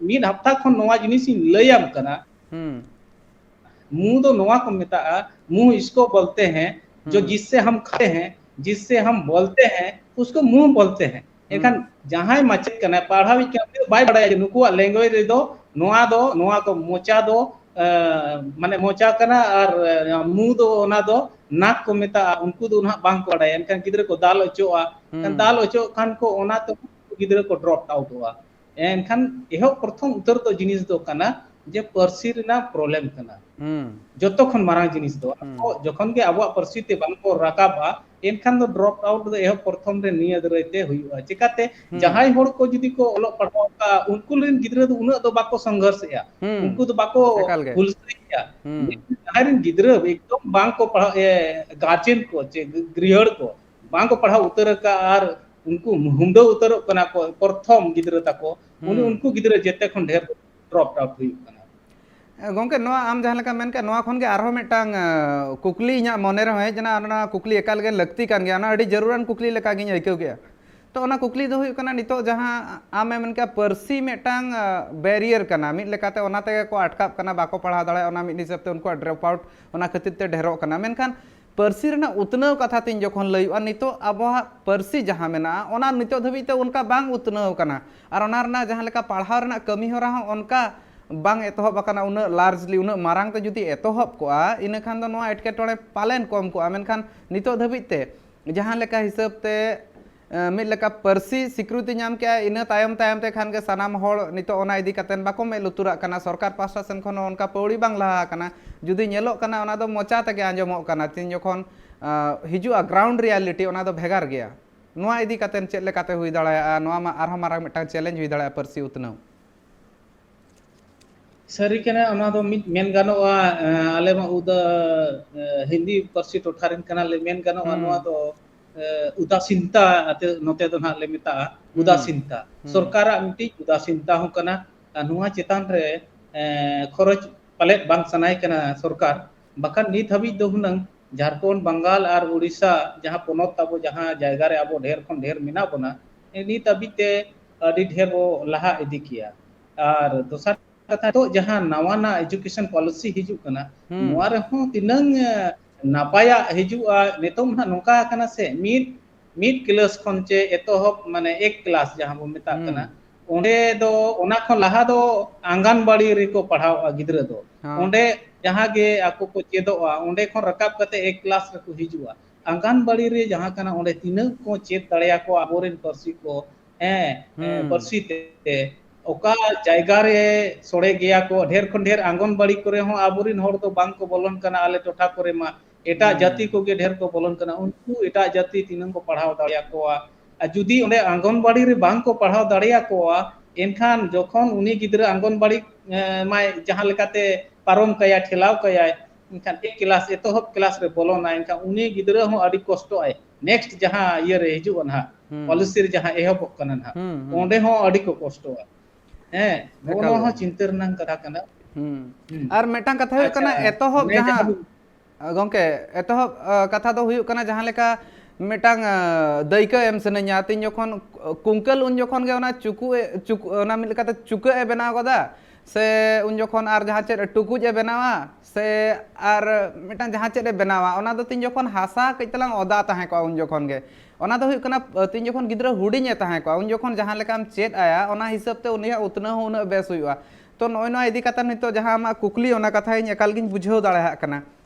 ᱢᱤᱫ ᱦᱟᱯᱛᱟ ᱠᱷᱚᱱ ᱱᱚᱣᱟ ᱡᱤᱱᱤᱥ ᱤᱧ ᱞᱟᱹᱭᱟᱢ ᱠᱟᱱᱟ, ᱦᱩᱸ᱾ मुंह ᱫᱚ ᱱᱚᱣᱟ ᱠᱚ ᱢᱮᱛᱟᱜᱼᱟ, मुंह इसको बोलते हैं, जो ᱦᱩᱸ᱾ जिससे हम खाते हैं, जिससे हम बोलते हैं, उसको मुंह बोलते हैं। ᱮᱱᱠᱷᱟᱱ ᱦᱩᱸ᱾ ᱡᱟᱦᱟᱸᱭ ᱢᱟᱪᱮᱫ ᱠᱟᱱᱟᱭ, ᱯᱟᱲᱦᱟᱣᱤᱡ ᱠᱟᱱᱟᱭ, ᱩᱱᱤ ᱫᱚ ᱵᱟᱭ ᱵᱟᱲᱟᱭᱟ ᱡᱮ ᱱᱩᱠᱩᱣᱟᱜ language ᱨᱮᱫᱚ ᱱᱚᱣᱟ ᱫᱚ, ᱱᱚᱣᱟ ᱠᱚ ᱢᱚᱪᱟ ᱫᱚ, ᱮ, ᱢᱟᱱᱮ ᱢᱚᱪᱟ ᱠᱟᱱᱟ ᱟᱨ, ᱮ, ᱢᱩ ᱫᱚ ᱚᱱᱟ ᱫᱚ ᱱᱟᱠ ᱠᱚ ᱢᱮᱛᱟᱜᱼᱟ, ᱩᱱᱠᱩ ᱫᱚ ᱱᱟᱦᱟᱜ ᱵᱟᱝ ᱠᱚ ᱵᱟᱲᱟᱭᱟ᱾ ᱮᱱᱠᱷᱟᱱ ᱜᱤᱫᱽᱨᱟᱹ ᱠᱚ ᱫᱟᱞ ᱚᱪᱚᱜᱼᱟ᱾ ᱮᱱᱠᱷᱟᱱ ᱦᱩᱸ᱾ ᱫᱟᱞ ᱚᱪᱚᱜ ᱠᱷᱟᱱ ᱠᱚ, ᱚᱱᱟ ᱛᱮ ᱜᱤᱫᱽᱨᱟᱹ ᱠᱚ drop outᱚᱜᱼᱟ᱾ ᱮᱱᱠᱷᱟᱱ ᱮᱦᱚᱵ ᱯᱨᱚᱛᱷᱚᱢ ᱩᱛᱟᱹᱨ ᱫᱚ ᱡᱤᱱᱤᱥ ᱫᱚ ᱠᱟᱱᱟ ᱡᱮ ᱯᱟᱹᱨᱥᱤ ᱨᱮᱱᱟᱜ problem ᱠᱟᱱᱟ᱾ ᱦᱩᱸ᱾ ᱡᱚᱛᱚ ᱠᱷᱚᱱ ᱢᱟᱨᱟᱝ ᱡᱤᱱᱤᱥ ᱫᱚ᱾ ᱦᱩᱸ᱾ ᱟᱠᱚ ᱡᱚᱠᱷᱚᱱ ᱜᱮ ᱟᱵᱚᱣᱟᱜ ᱯᱟᱹᱨᱥᱤ ᱛᱮ ᱵᱟᱝ ᱠᱚ ᱨᱟᱠᱟᱵᱼᱟ, ᱮᱱᱠᱷᱟᱱ ᱫᱚ drop out ᱫᱚ ᱮᱦᱚᱵ ᱯᱨᱚᱛᱷᱚᱢ ᱨᱮ ᱱᱤᱭᱟᱹ ᱫᱟᱨᱟᱭ ᱛᱮ ᱦᱩᱭᱩᱜᱼᱟ᱾ ᱪᱮᱠᱟᱛᱮ? ᱦᱩᱸ᱾ ᱡᱟᱦᱟᱸᱭ ᱦᱚᱲ ᱠᱚ ᱡᱩᱫᱤ ᱠᱚ ᱚᱞᱚᱜ ᱯᱟᱲᱦᱟᱣ ᱠᱟᱜᱼᱟ, ᱩᱱᱠᱩ ᱨᱮᱱ ᱜᱤᱫᱽᱨᱟᱹ ᱫᱚ ᱩᱱᱟᱹᱜ ᱫᱚ ᱵᱟᱠᱚ ᱥᱚᱝᱜᱷᱚᱨᱥᱮᱜᱼᱟ᱾ ᱦᱩᱸ᱾ ᱩᱱᱠᱩ ᱫᱚ ᱵᱟᱠᱚ ᱮᱠᱟᱞ ᱜᱮ᱾ ᱦᱩᱞᱥᱟᱹᱭᱮᱜᱼᱟ᱾ ᱦᱩᱸ᱾ ᱡᱟᱦᱟᱸᱭ ᱨᱮᱱ ᱜᱤᱫᱽᱨᱟᱹ ᱮᱠᱫᱚᱢ ᱵᱟᱝ ᱠᱚ ᱯᱟᱲᱦᱟᱣ, ᱮ, guardian ᱠᱚ ᱪᱮ ᱜᱤ-, ᱜᱤᱨᱭᱟᱹᱲ ᱠᱚ ᱵᱟᱝ ᱠᱚ ᱯᱟᱲᱦᱟᱣ ᱩᱛᱟᱹᱨ ᱟᱠᱟᱫᱼᱟ ᱟᱨ ᱩᱱᱠᱩ ᱦᱩᱢᱰᱟᱹ ᱩᱛᱟᱹᱨᱚᱜ ᱠᱟᱱᱟ ᱠᱚ ᱯᱨᱚᱛᱷᱚᱢ ᱜᱤᱫᱽᱨᱟᱹ ᱛᱟᱠᱚ, ᱩᱱᱤ ᱦᱩᱸ᱾ ᱩᱱᱠᱩ ᱜᱤᱫᱽᱨᱟᱹ ᱡᱮᱛᱮ ᱠᱷᱚᱱ ᱰᱷᱮᱨ drop out ᱦᱩᱭᱩᱜ ᱠᱟᱱᱟ᱾ ᱮ, ᱜᱚᱝᱠᱮ, ᱱᱚᱣᱟ ᱟᱢ ᱡᱟᱦᱟᱸ ᱞᱮᱠᱟᱢ ᱢᱮᱱ ᱠᱮᱫ, ᱱᱚᱣᱟ ᱠᱷᱚᱱ ᱜᱮ ᱟᱨᱦᱚᱸ ᱢᱤᱫᱴᱟᱝ, ᱮ, ᱠᱩᱠᱞᱤ ᱤᱧᱟᱹᱜ ᱢᱚᱱᱮ ᱨᱮᱦᱚᱸ ᱦᱮᱡ ᱮᱱᱟ, ᱟᱨ ᱚᱱᱟ ᱠᱩᱠᱞᱤ ᱮᱠᱟᱞ ᱜᱮ ᱞᱟᱹᱠᱛᱤ ᱠᱟᱱ ᱜᱮᱭᱟ, ᱚᱱᱟ ᱟᱹᱰᱤ ᱡᱟᱹᱨᱩᱲᱟᱱ ᱠᱩᱠᱞᱤ ᱞᱮᱠᱟ ᱜᱤᱧ ᱟᱹᱭᱠᱟᱹᱣ ᱠᱮᱫᱼᱟ᱾ ᱛᱚ, ᱚᱱᱟ ᱠᱩᱠᱞᱤ ᱫᱚ ᱦᱩᱭᱩᱜ ᱠᱟᱱᱟ, ᱱᱤᱛᱚᱜ ᱡᱟᱦᱟᱸ ᱟᱢᱮᱢ ᱢᱮᱱ ᱠᱮᱫᱼᱟ, ᱯᱟᱹᱨᱥᱤ ᱢᱤᱫᱴᱟᱝ, ᱮ, barrier ᱠᱟᱱᱟ, ᱢᱤᱫ ᱞᱮᱠᱟᱛᱮ ᱚᱱᱟ ᱛᱮᱜᱮ ᱠᱚ ᱟᱴᱠᱟᱜ ᱠᱟᱱᱟ, ᱵᱟᱠᱚ ᱯᱟᱲᱦᱟᱣ ᱫᱟᱲᱮᱭᱟᱜᱼᱟ, ᱚᱱᱟ ᱢᱤᱫ ᱦᱤᱥᱟᱹᱵ ᱛᱮ ᱩᱱᱠᱩᱣᱟᱜ drop out ᱚᱱᱟ ᱠᱷᱟᱹᱛᱤᱨ ᱛᱮ ᱰᱷᱮᱨᱚᱜ ᱠᱟᱱᱟ᱾ ᱢᱮᱱᱠᱷᱟᱱ ᱯᱟᱹᱨᱥᱤ ᱨᱮᱱᱟᱜ ᱩᱛᱱᱟᱹᱣ ᱠᱟᱛᱷᱟ ᱛᱤᱧ ᱡᱚᱠᱷᱚᱱ ᱞᱟᱹᱭᱚᱜᱼᱟ, ᱱᱤᱛᱚᱜ ᱟᱵᱚᱣᱟᱜ ᱯᱟᱹᱨᱥᱤ ᱡᱟᱦᱟᱸ ᱢᱮᱱᱟᱜᱼᱟ, ᱚᱱᱟ ᱱᱤᱛᱚᱜ ᱫᱷᱟᱹᱵᱤᱡ ᱛᱮ ᱚᱱᱠᱟ ᱵᱟᱝ ᱩᱛᱱᱟᱹᱣ ᱠᱟᱱᱟ᱾ ᱟᱨ ᱚᱱᱟ ᱨᱮᱱᱟᱜ ᱡᱟᱦᱟᱸ ᱞᱮᱠᱟ ᱯᱟᱲᱦᱟᱣ ᱨᱮᱱᱟᱜ ᱠᱟᱹᱢᱤ ᱦᱚᱨᱟ ᱦᱚᱸ ᱚᱱᱠᱟ ᱵᱟᱝ ᱮᱛᱚᱦᱚᱵ ᱟᱠᱟᱱᱟ, ᱩᱱᱟᱹᱜ largely, ᱩᱱᱟᱹᱜ ᱢᱟᱨᱟᱝ ᱛᱮ ᱡᱩᱫᱤ ᱮᱛᱚᱦᱚᱵ ᱠᱚᱜᱼᱟ, ᱤᱱᱟᱹ ᱠᱷᱟᱱ ᱫᱚ ᱱᱚᱣᱟ ᱮᱴᱠᱮᱴᱚᱬᱮ ᱯᱟᱞᱮᱱ ᱠᱚᱢ ᱠᱚᱜᱼᱟ᱾ ᱢᱮᱱᱠᱷᱟᱱ ᱱᱤᱛᱚᱜ ᱫᱷᱟᱹᱵᱤᱡ ᱛᱮ ᱡᱟᱦᱟᱸ ᱞᱮᱠᱟ ᱦᱤᱥᱟᱹᱵ ᱛᱮ, ᱮ, ᱢᱤᱫ ᱞᱮᱠᱟ ᱯᱟᱹᱨᱥᱤ ᱥᱤᱠᱨᱤᱛᱤ ᱧᱟᱢ ᱠᱮᱜᱼᱟ, ᱤᱱᱟᱹ ᱛᱟᱭᱚᱢ ᱛᱟᱭᱚᱢ ᱛᱮ ᱠᱷᱟᱱ ᱜᱮ ᱥᱟᱱᱟᱢ ᱦᱚᱲ ᱱᱤᱛᱚᱜ ᱚᱱᱟ ᱤᱫᱤ ᱠᱟᱛᱮ ᱵᱟᱠᱚ ᱢᱮᱫ ᱞᱩᱛᱩᱨᱟᱜ ᱠᱟᱱᱟ᱾ ᱥᱚᱨᱠᱟᱨ ᱯᱟᱥᱴᱟ ᱥᱮᱱ ᱠᱷᱚᱱ ᱦᱚᱸ ᱚᱱᱠᱟ ᱯᱟᱹᱣᱲᱤ ᱵᱟᱝ ᱞᱟᱦᱟ ᱟᱠᱟᱱᱟ᱾ ᱡᱩᱫᱤ ᱧᱮᱞᱚᱜ ᱠᱟᱱᱟ, ᱚᱱᱟ ᱫᱚ ᱢᱚᱪᱟ ᱛᱮᱜᱮ ᱟᱸᱡᱚᱢᱚᱜ ᱠᱟᱱᱟ᱾ ᱛᱤᱱ ᱡᱚᱠᱷᱚᱱ, ᱟ, ᱦᱤᱡᱩᱜᱼᱟ ground reality, ᱚᱱᱟ ᱫᱚ ᱵᱷᱮᱜᱟᱨ ᱜᱮᱭᱟ᱾ ᱱᱚᱣᱟ ᱤᱫᱤ ᱠᱟᱛᱮ ᱪᱮᱫ ᱞᱮᱠᱟᱛᱮ ᱦᱩᱭ ᱫᱟᱲᱮᱭᱟᱜᱼᱟ? ᱱᱚᱣᱟ ᱢᱟ ᱟᱨᱦᱚᱸ ᱢᱟᱨᱟᱝ ᱢᱤᱫᱴᱟᱝ challenge ᱦᱩᱭ ᱫᱟᱲᱮᱭᱟᱜᱼᱟ, ᱯᱟᱹᱨᱥᱤ ᱩᱛᱱᱟᱹᱣ᱾ ᱥᱟᱹᱨᱤ ᱠᱟᱱᱟ, ᱚᱱᱟ ᱫᱚ ᱢᱤᱫ ᱢᱮᱱ ᱜᱟᱱᱚᱜᱼᱟ, ᱮ, ᱟᱞᱮ ᱢᱟ ᱩᱫᱟ-, ᱮ, ᱦᱤᱱᱫᱤ ᱯᱟᱹᱨᱥᱤ ᱴᱚᱴᱷᱟ ᱨᱮᱱ ᱠᱟᱱᱟᱞᱮ, ᱢᱮᱱ ᱜᱟᱱᱚᱜᱼᱟ, ᱦᱩᱸ᱾ ᱱᱚᱣᱟ ᱫᱚ, ᱮ, ᱩᱫᱟᱥᱤᱱᱛᱟ ᱟᱛᱮ ᱱᱚᱛᱮ ᱫᱚ ᱱᱟᱦᱟᱜ ᱞᱮ ᱢᱮᱛᱟᱜᱼᱟ, ᱦᱩᱸ᱾ ᱩᱫᱟᱥᱤᱱᱛᱟ᱾ ᱦᱩᱸ᱾ ᱥᱚᱨᱠᱟᱨᱟᱜ ᱢᱤᱫᱴᱤᱡ ᱩᱫᱟᱥᱤᱱᱛᱟ ᱦᱚᱸ ᱠᱟᱱᱟ᱾ ᱟᱨ ᱱᱚᱣᱟ ᱪᱮᱛᱟᱱ ᱨᱮ, ᱮ, ᱠᱷᱚᱨᱚᱪ ᱯᱟᱞᱮᱫ ᱵᱟᱝ ᱥᱟᱱᱟᱭ ᱠᱟᱱᱟ ᱥᱚᱨᱠᱟᱨ, ᱵᱟᱠᱷᱟᱱ ᱱᱤᱛ ᱦᱟᱹᱵᱤᱡ ᱫᱚ ᱦᱩᱱᱟᱹᱝ ᱡᱷᱟᱲᱠᱷᱚᱸᱰ, ᱵᱟᱝᱜᱟᱞ ᱟᱨ ᱩᱲᱤᱥᱥᱟ, ᱡᱟᱦᱟᱸ ᱯᱚᱱᱚᱛ ᱛᱟᱵᱚ, ᱡᱟᱦᱟᱸ ᱡᱟᱭᱜᱟ ᱨᱮ ᱟᱵᱚ ᱰᱷᱮᱨ ᱠᱷᱚᱱ ᱰᱷᱮᱨ ᱢᱮᱱᱟᱜ ᱵᱚᱱᱟ, ᱱᱤᱛ ᱦᱟᱹᱵᱤᱡ ᱛᱮ ᱟᱹᱰᱤ ᱰᱷᱮᱨ ᱵᱚ ᱞᱟᱦᱟ ᱤᱫᱤ ᱠᱮᱭᱟ᱾ ᱟᱨ ᱫᱚᱥᱟᱨ ᱠᱟᱛᱷᱟ, ᱱᱤᱛᱚᱜ ᱡᱟᱦᱟᱸ ᱱᱟᱣᱟᱱᱟᱜ education policy ᱦᱤᱡᱩᱜ ᱠᱟᱱᱟ, ᱦᱩᱸ᱾ ᱱᱚᱣᱟ ᱨᱮᱦᱚᱸ ᱛᱤᱱᱟᱹᱝ, ᱮ, ᱱᱟᱯᱟᱭᱟᱜ ᱦᱤᱡᱩᱜᱼᱟ᱾ ᱱᱤᱛᱚᱝ ᱱᱟᱦᱟᱜ ᱱᱚᱝᱠᱟ ᱟᱠᱟᱱᱟ ᱥᱮ, ᱢᱤᱫ, ᱢᱤᱫ ᱠᱞᱟᱥ ᱠᱷᱚᱱ ᱪᱮ ᱮᱛᱚᱦᱚᱵ, ᱢᱟᱱᱮ, ᱮᱠ ᱠᱞᱟᱥ ᱡᱟᱦᱟᱸ ᱵᱚᱱ ᱢᱮᱛᱟᱜ ᱦᱩᱸ᱾ ᱠᱟᱱᱟ, ᱚᱸᱰᱮ ᱫᱚ, ᱚᱱᱟ ᱠᱷᱚᱱ ᱞᱟᱦᱟ ᱫᱚ ᱟᱸᱜᱟᱱᱵᱟᱲᱤ ᱨᱮᱠᱚ ᱯᱟᱲᱦᱟᱣᱚᱜᱼᱟ ᱜᱤᱫᱽᱨᱟᱹ ᱫᱚ᱾ ᱦᱚᱸ᱾ ᱚᱸᱰᱮ ᱡᱟᱦᱟᱸ ᱜᱮ ᱟᱠᱚ ᱠᱚ ᱪᱮᱫᱚᱜᱼᱟ, ᱚᱸᱰᱮ ᱠᱷᱚᱱ ᱨᱟᱠᱟᱵ ᱠᱟᱛᱮ ᱮᱠ ᱠᱞᱟᱥ ᱨᱮᱠᱚ ᱦᱤᱡᱩᱜᱼᱟ᱾ ᱟᱸᱜᱟᱱᱵᱟᱲᱤ ᱨᱮ ᱡᱟᱦᱟᱸ ᱠᱟᱱᱟ, ᱚᱸᱰᱮ ᱛᱤᱱᱟᱹᱜ ᱠᱚ ᱪᱮᱫ ᱫᱟᱲᱮᱭᱟᱠᱚᱣᱟ ᱟᱵᱚᱨᱮᱱ ᱯᱟᱹᱨᱥᱤ ᱠᱚ, ᱦᱮᱸ, ᱦᱩᱸ᱾ ᱯᱟᱹᱨᱥᱤ ᱛᱮ, ᱚᱠᱟ ᱡᱟᱭᱜᱟ ᱨᱮ ᱥᱚᱲᱮ ᱜᱮᱭᱟ ᱠᱚ, ᱰᱷᱮᱨ ᱠᱷᱚᱱ ᱰᱷᱮᱨ ᱟᱸᱜᱚᱱᱵᱟᱲᱤ ᱠᱚᱨᱮ ᱦᱚᱸ ᱟᱵᱚᱨᱮᱱ ᱦᱚᱲ ᱫᱚ ᱵᱟᱝ ᱠᱚ ᱵᱚᱞᱚᱱ ᱠᱟᱱᱟ ᱟᱞᱮ ᱴᱚᱴᱷᱟ ᱠᱚᱨᱮ ᱢᱟ᱾ ᱮᱴᱟᱜ ᱦᱩᱸ᱾ ᱡᱟᱹᱛᱤ ᱠᱚᱜᱮ ᱰᱷᱮᱨ ᱠᱚ ᱵᱚᱞᱚᱱ ᱠᱟᱱᱟ᱾ ᱩᱱᱠᱩ ᱮᱴᱟᱜ ᱡᱟᱹᱛᱤ ᱛᱤᱱᱟᱹᱝ ᱠᱚ ᱯᱟᱲᱦᱟᱣ ᱫᱟᱲᱮᱭᱟᱠᱚᱣᱟ? ᱟᱨ ᱡᱩᱫᱤ ᱚᱸᱰᱮ ᱟᱸᱜᱚᱱᱵᱟᱲᱤ ᱨᱮ ᱵᱟᱝ ᱠᱚ ᱯᱟᱲᱦᱟᱣ ᱫᱟᱲᱮᱭᱟᱠᱚᱣᱟ, ᱮᱱᱠᱷᱟᱱ ᱡᱚᱠᱷᱚᱱ ᱩᱱᱤ ᱜᱤᱫᱽᱨᱟᱹ ᱟᱸᱜᱚᱱᱵᱟᱲᱤ, ᱮ, ᱢᱟᱭ ᱡᱟᱦᱟᱸ ᱞᱮᱠᱟᱛᱮ ᱯᱟᱨᱚᱢ ᱠᱟᱭᱟ, ᱴᱷᱮᱞᱟᱣ ᱠᱟᱭᱟᱭ, ᱮᱱᱠᱷᱟᱱ ᱮᱠ ᱠᱞᱟᱥ, ᱮᱛᱚᱦᱚᱵ ᱠᱞᱟᱥ ᱨᱮ ᱵᱚᱞᱚᱱᱟᱭ, ᱮᱱᱠᱷᱟᱱ ᱩᱱᱤ ᱜᱤᱫᱽᱨᱟᱹ ᱦᱚᱸ ᱟᱹᱰᱤ ᱠᱚᱥᱴᱚᱜ ᱟᱭ᱾ Next ᱡᱟᱦᱟᱸ ᱤᱭᱟᱹ ᱨᱮ ᱦᱤᱡᱩᱜᱼᱟ ᱱᱟᱦᱟᱜ, ᱦᱩᱸ᱾ Policy ᱨᱮ ᱡᱟᱦᱟᱸ ᱮᱦᱚᱵᱚᱜ ᱠᱟᱱᱟ ᱱᱟᱦᱟᱜ, ᱦᱩᱸ, ᱦᱩᱸ᱾ ᱚᱸᱰᱮ ᱦᱚᱸ ᱟᱹᱰᱤ ᱠᱚ ᱠᱚᱥᱴᱚᱜᱼᱟ᱾ ᱦᱮᱸ, ᱱᱚᱜᱼᱚ ᱮᱠᱟᱞ ᱱᱚᱣᱟ ᱜᱮ᱾ ᱦᱚᱸ ᱪᱤᱱᱛᱟᱹ ᱨᱮᱱᱟᱜ ᱠᱟᱛᱷᱟ ᱠᱟᱱᱟ᱾ ᱦᱩᱸ᱾ ᱦᱩᱸ᱾ ᱟᱨ ᱢᱤᱫᱴᱟᱝ ᱠᱟᱛᱷᱟ ᱦᱩᱭᱩᱜ ᱟᱪᱪᱷᱟ, ᱠᱟᱱᱟ, ᱮᱛᱚᱦᱚᱵ ᱚᱱᱮ ᱡᱟᱦᱟᱸ, ᱡᱟᱦᱟᱸ ᱵᱤᱱ ᱟ, ᱜᱚᱝᱠᱮ, ᱮᱛᱚᱦᱚᱵ, ᱟ, ᱠᱟᱛᱷᱟ ᱫᱚ ᱦᱩᱭᱩᱜ ᱠᱟᱱᱟ, ᱡᱟᱦᱟᱸ ᱞᱮᱠᱟ ᱢᱤᱫᱴᱟᱝ, ᱟ, ᱫᱟᱹᱭᱠᱟᱹ ᱮᱢ ᱥᱟᱱᱟᱧᱟ, ᱛᱤᱧ ᱡᱚᱠᱷᱚᱱ ᱠᱩᱝᱠᱟᱹᱞ, ᱩᱱ ᱡᱚᱠᱷᱚᱱ ᱜᱮ ᱚᱱᱟ ᱪᱩᱠᱩ ᱮ, ᱪᱩᱠ-, ᱚᱱᱟ ᱢᱤᱫ ᱞᱮᱠᱟᱛᱮ ᱪᱩᱠᱟᱹᱜ ᱮ ᱵᱮᱱᱟᱣ ᱜᱚᱫᱟ, ᱥᱮ ᱩᱱ ᱡᱚᱠᱷᱚᱱ ᱟᱨ ᱡᱟᱦᱟᱸ ᱪᱮᱫ ᱴᱩᱠᱩᱡ ᱮ ᱵᱮᱱᱟᱣᱟ, ᱥᱮ ᱟᱨ ᱢᱤᱫᱴᱟᱝ ᱡᱟᱦᱟᱸ ᱪᱮᱫ ᱮ ᱵᱮᱱᱟᱣᱟ, ᱚᱱᱟ ᱫᱚ ᱛᱤᱧ ᱡᱚᱠᱷᱚᱱ ᱦᱟᱥᱟ ᱠᱟᱹᱡ ᱛᱟᱞᱟᱝ ᱚᱫᱟ ᱛᱟᱦᱮᱸ ᱠᱚᱜᱼᱟ, ᱩᱱ ᱡᱚᱠᱷᱚᱱ ᱜᱮ᱾ ᱚᱱᱟ ᱫᱚ ᱦᱩᱭᱩᱜ ᱠᱟᱱᱟ, ᱟ, ᱛᱤᱧ ᱡᱚᱠᱷᱚᱱ ᱜᱤᱫᱽᱨᱟᱹ ᱦᱩᱰᱤᱧ ᱮ ᱛᱟᱦᱮᱸ ᱠᱚᱜᱼᱟ, ᱩᱱ ᱡᱚᱠᱷᱚᱱ ᱡᱟᱦᱟᱸ ᱞᱮᱠᱟᱢ ᱪᱮᱫ ᱟᱭᱟ, ᱚᱱᱟ ᱦᱤᱥᱟᱹᱵ ᱛᱮ ᱩᱱᱤᱭᱟᱜ ᱩᱛᱱᱟᱹᱣ ᱦᱚᱸ ᱩᱱᱟᱹᱜ ᱵᱮᱥ ᱦᱩᱭᱩᱜᱼᱟ᱾ ᱛᱚ, ᱱᱚᱜᱼᱚᱭ ᱱᱚᱣᱟ ᱤᱫᱤ ᱠᱟᱛᱮ ᱱᱤᱛᱚᱜ ᱡᱟᱦᱟᱸ ᱟᱢᱟᱜ ᱠᱩᱠᱞᱤ, ᱚᱱᱟ ᱠᱟᱛᱷᱟ ᱤᱧ ᱮᱠᱟᱞ ᱜᱤᱧ ᱵᱩᱡᱷᱟᱹᱣ ᱫᱟᱲᱮᱭᱟᱜ ᱠᱟᱱᱟ᱾